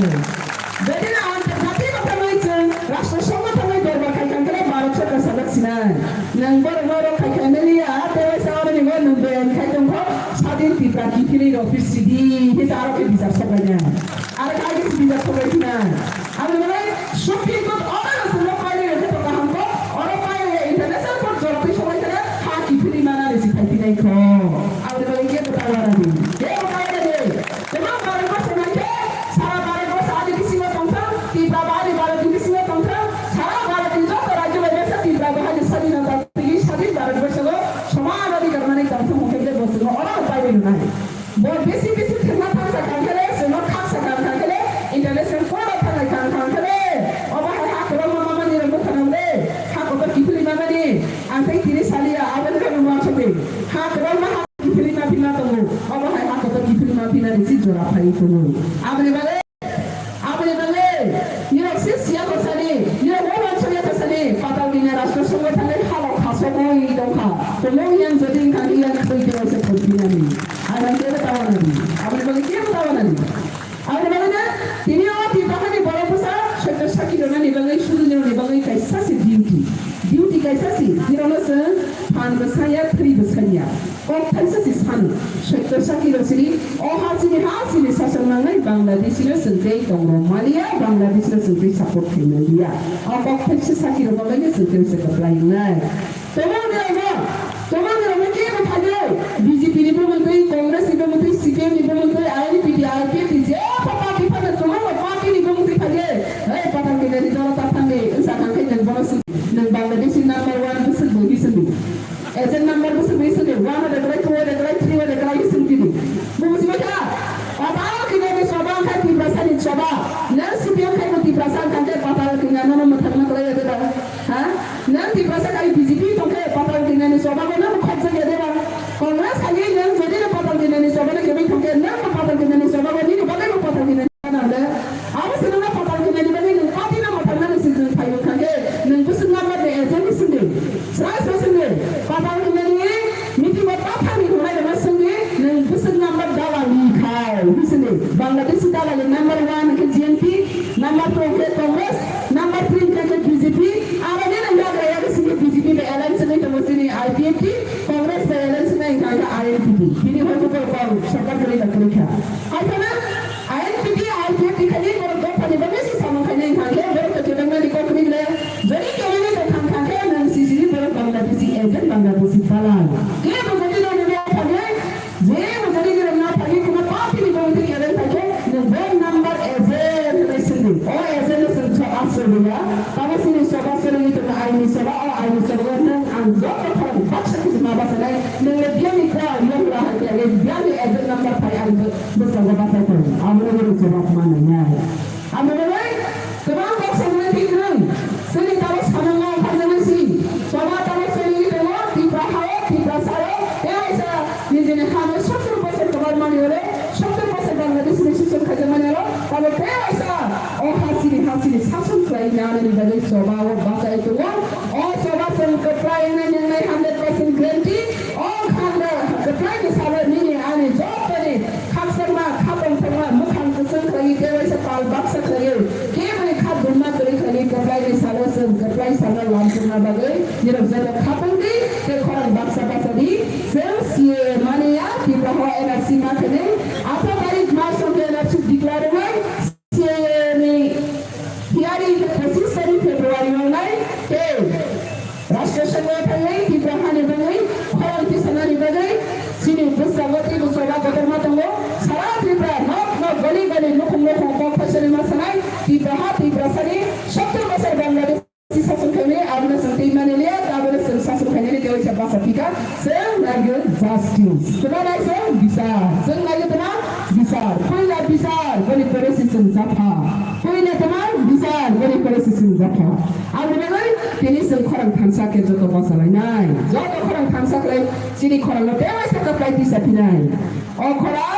Bedina antarjatiyo thangwi chwng Rashtra Songho thangwi dorbar khai kha hwnkhe Bharat Sarkar sajak sinai. Nwng borok no rok khai khai maliya, tei waisa aro ni bo nwng beyan khai tongkho, Sadin Tripura kiphilwi rw office sidi, hisa aro khe bijap soklainai. Aro khe agi si bijap soklai sinai. Aboni bagwi Supreme Court order no chwngno pairwi rwkhe to kaham kok, oro pairwi international court jora twi sobai khe ha kiphilwi mana ni si khai twi nai kho. Aboni bagwi kebo ta uanadi, kebo ta uanadi. Kwbang Bharat borso nai khe, sara Bharat borso ani bisingo tongthang, Tripura ba ani Bharat ni bisingo tongthang, sara Bharat ni joto rajyo bai mesa Tripura bo hani sadinota twi sadin Bharat borso o soman adhikar manwi tongthang hwnkhe kebo chwngno order pairwi rwnai. Bo bisi bisi thwngna thangsa kangkhele, chwngno khaksa kangkhele, international court o thangnai kangkhele. Obo hai ha kwbangma mamani rok bwkha nang le, ha kotor kiphilwi mamani, ang tei tini saliya, aboni bagwi uansukdi. Ha kwbangma ha kiphilwi ma phima tongo, obo hai ha kotor kiphilwi ma phina risi jora phaiwi tongo. Aboni bagwi Aboni bagwi, nirok se siya ko sani, nirok bo manso ya ko sani, patal kanya Tongmung yang jodi wngkha yang khoi tei waisa khoi pinani. Ang kebo tawa nani. Aboni bagwi kebo tawa nani. Aboni bagwi na tini o Tipra hani borok bwsa soito saki rwnani bagwi suduni rwni bagwi kaisa se duty. Duty kaisa se hirano se phan bwsaya thwi bwsaya. Kok thaisa se sanu. Soito saki rw sini o ha sini ha sini sasong nangnai Bangladeshi no seng tei tong rw maliya Bangladeshi no seng tei support khai maliya. O kok thaisa saki rw bagwi no seng tei se kwplai wngnai. Tongmani rokno, tongmani rokno kebo phaiyo, B J P ni bumung twi, Congress ni bumung twi, C P M ni bumung twi, I N P T, I P F T, je pha party phano tongmani party ni bumung twi phaiyo. Hey, Patal Kanya ni dolo ta thangdi, wngsa thangkhe nwng bono sing, nwng Bangladesh ni number one bwswk bo hisingdi. Agent number bwswk bo hisingdi, one ode kwlai, two ode kwlai, three ode kwlai hisingdi. Bumung sima kha, Patal Kanya ni soba wngkha Tiprasa ni soba. Nwng C P M khai bo Tiprasa wngkha khe Patal Kanya no no mwthangma kwlai ode ba. Ha? Nang Tiprasa kai B J P tongkhe Patal Kanya ni soba bo nang khobjak ya deba? Congress kai nang jodi no Patal Kanya ni soba no kebeng tongkhe nang bo Patal Kanya ni soba bo nini bagwi bo Patal Kanya ni soba nang le. Abo se nang Patal Kanya ni bagwi nang party no mwthang nani se jeng phai wngkha khe nang bwswk number ni agent ni sindi. Sra sra sindi. Patal Kanya ni meeting o ta thani hwnai rok no sindi nang bwswk number dalal ni khai. Sindi. Bangladeshi dalal ni number one khe G N P, number two khe Congress, number three khe khe B J P, aro nini yagra yagra sini B J P bai alliance wngwi tongo chini I P F T, Congress bai alliance wngwi wngkha khe I N P T. Bini hor khe borok kok sarkar kwrwi na kwrwi kha. Hai phano I N P T, I P F T khaini borok dophani bagwi se samung khainai wngkha khe borok khe kebengmani kok kwrwi le jodi kebengwi tongkha wngkha khe nwng sisiri borok Bangladeshi agent, Bangladeshi dalal. Khe bo jodi nini dophani Je mujari ni rwngna thangwi kuno party ni bwrwi twi eleng thangkhe nwng bo number agent hwnwi swngdi. O agent no chwng so aswk rwya. Tamo chini soba chwlwngwi tongo aini soba, o aini soba o nwng ang joto khorang baksa khe ma bachanai. Nwng le biyangni kwrwng yong la hai khe biyangni agent number phai ang bwskango bachai tongo. Abono bwrwi jobab ma nangya. Amo bagwi kwbang kok samani thik rwng, chini tabuk samung ma ongkharjaknai si. Choba tabuk choli tongo, Tipra ha-o, Tiprasa-o, tei waisa nijini ha-no sottor bosor kwbangmani oro, sottor bosor Bangladesh ni susun khaijakmani oro, tabuk tei waisa o ha chini ha chini sason khlai nanani bagwi choba-o bachai tongo. O choba chwng kwplai wngnai nwngnai hundred percent guarantee. O khanda kwplai ni salo nini ani jotoni Khakchangma, khatongthokma, mwkhang kwchwng khlaiwi tei waisa pal baksa khlaiwi, keboni kha dumma kwrwi khlaiwi kwplaini salo chwng kwplai salo lamchungna bagwi nirok joto khatong di tei khorang baksa bacha di. Chwng C A A mani ya, Tipra o N R C ma khenwi atharo tarik March o N R C declare wngnai. C A A ni hearing khe pochisani February o nai tei Rashtra Sabha o thangwi Tipra hani bagwi khorang tisanani bagwi chini bwskango tei bwskango kotorma tongo. Sara Tripura nok nok goli goli nukhung nukhung kok phaisani ma sanai Tipra ha Tiprasani sottor bosor Bangladesh. Si sason khainai, abono chwng twi mani liya, abono chwng sason khainani tei waisa basa thika, chwng naigwi justice. Tuma nai chwng bisar, chwng naigwi tuma bisar, puila bisar, boni pore si chwng japha. Puila tuma bisar, boni pore si chwng japha. Aboni bagwi tini chwng khorang thansa khe joto bachalainai. Joto khorang thansa khlai chini khorangno tei waisa kwplai tisa phinai. O khorang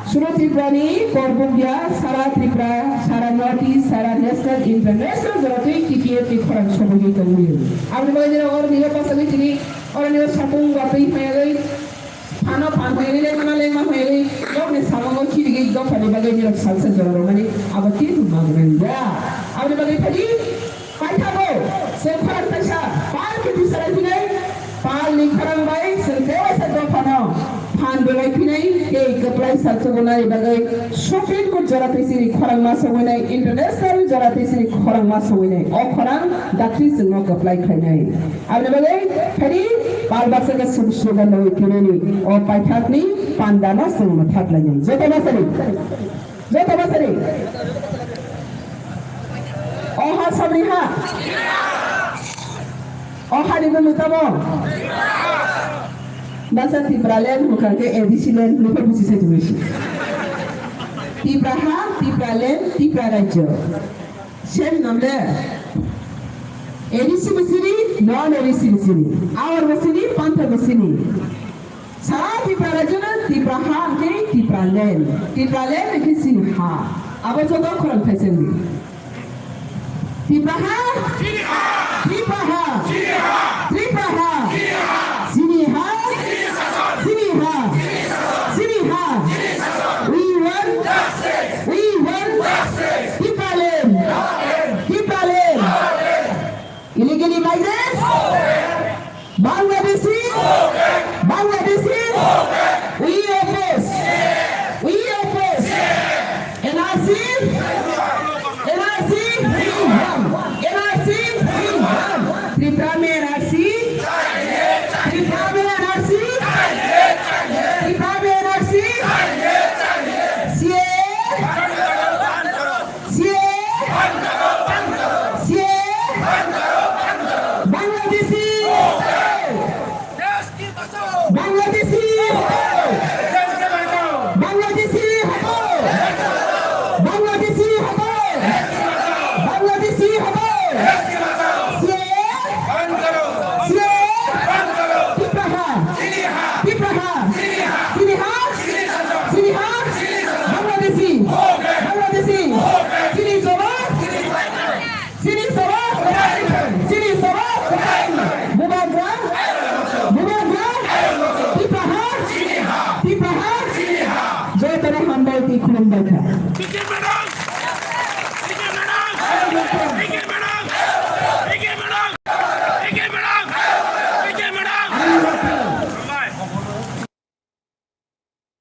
Suro Tripura ni Korbukya, sara Tripura, sara North East, sara national, international jora twi T P F ni khorang sobogwi tongwi. Aboni bagwi nini oro nini bachagwi tini oro nini sapung watwi hoyagwi, phano phan hoyagwi, lengmano lengma hoyagwi, yokni samungo khirigwi dophani bagwi nini salsa jora romani abo tini mangnai ya. Aboni bagwi phadi Paithago, chwng khorang kaisa, pal khe twi sarai phinai, pal ni khorang bai chwng tei waisa dophano phan belai phinai, tei kwplai sal chugunani bagwi Supreme Court jora tei chini khorang ma sogwinai, international jora tei chini khorang ma sogwinai. O khorang dakti chwngno kwplai khlainai. Aboni bagwi phadi pal baksa khe sum slogan rwi phinani, o paithakni panda no chwng mwthak lainai. Joto bachari. Joto bachari. O ha sabri ha. O ha ni bumung tamo. Basa Tipra land hwnkha khe A D C land nukha busi sai tumi. Tipra ha, Tipra land, Tipra rajyo. Same nam le. A D C bo sini, non A D C bo sini. Our bo sini, Pantha bo sini. Sara Tipra rajyo no Tipra ha hwnkhe Tipra land. Tipra land hwnkhe chini ha. Abo joto khorang thaisani. Tipra ha? Chini ha! Tipra ha? Chini ha! Tipra ha? Chini ha! Chini Siniha. We want, we want Tipraland. Tipraland. Illegally migrants. Bangladeshi. Bangladeshi. We oppose. We oppose. N R C. N R C. N R C. Tripura mein N R C. Tripura mein N R C. Tripura mein N R C. C A A. C A A. C A A. Bangladeshi. Bangladeshi. Bangladeshi. Bangladeshi. Bangladeshi. C A A. C A A. Tipraha. Tipraha. Siniha. Siniha. Bangladeshi. Bangladeshi. Sini jawab. Sini jawab. Sini jawab. Bubagra. Bubagra. Tipraha. Tipraha. Jotono hambai tei khulumbai kha.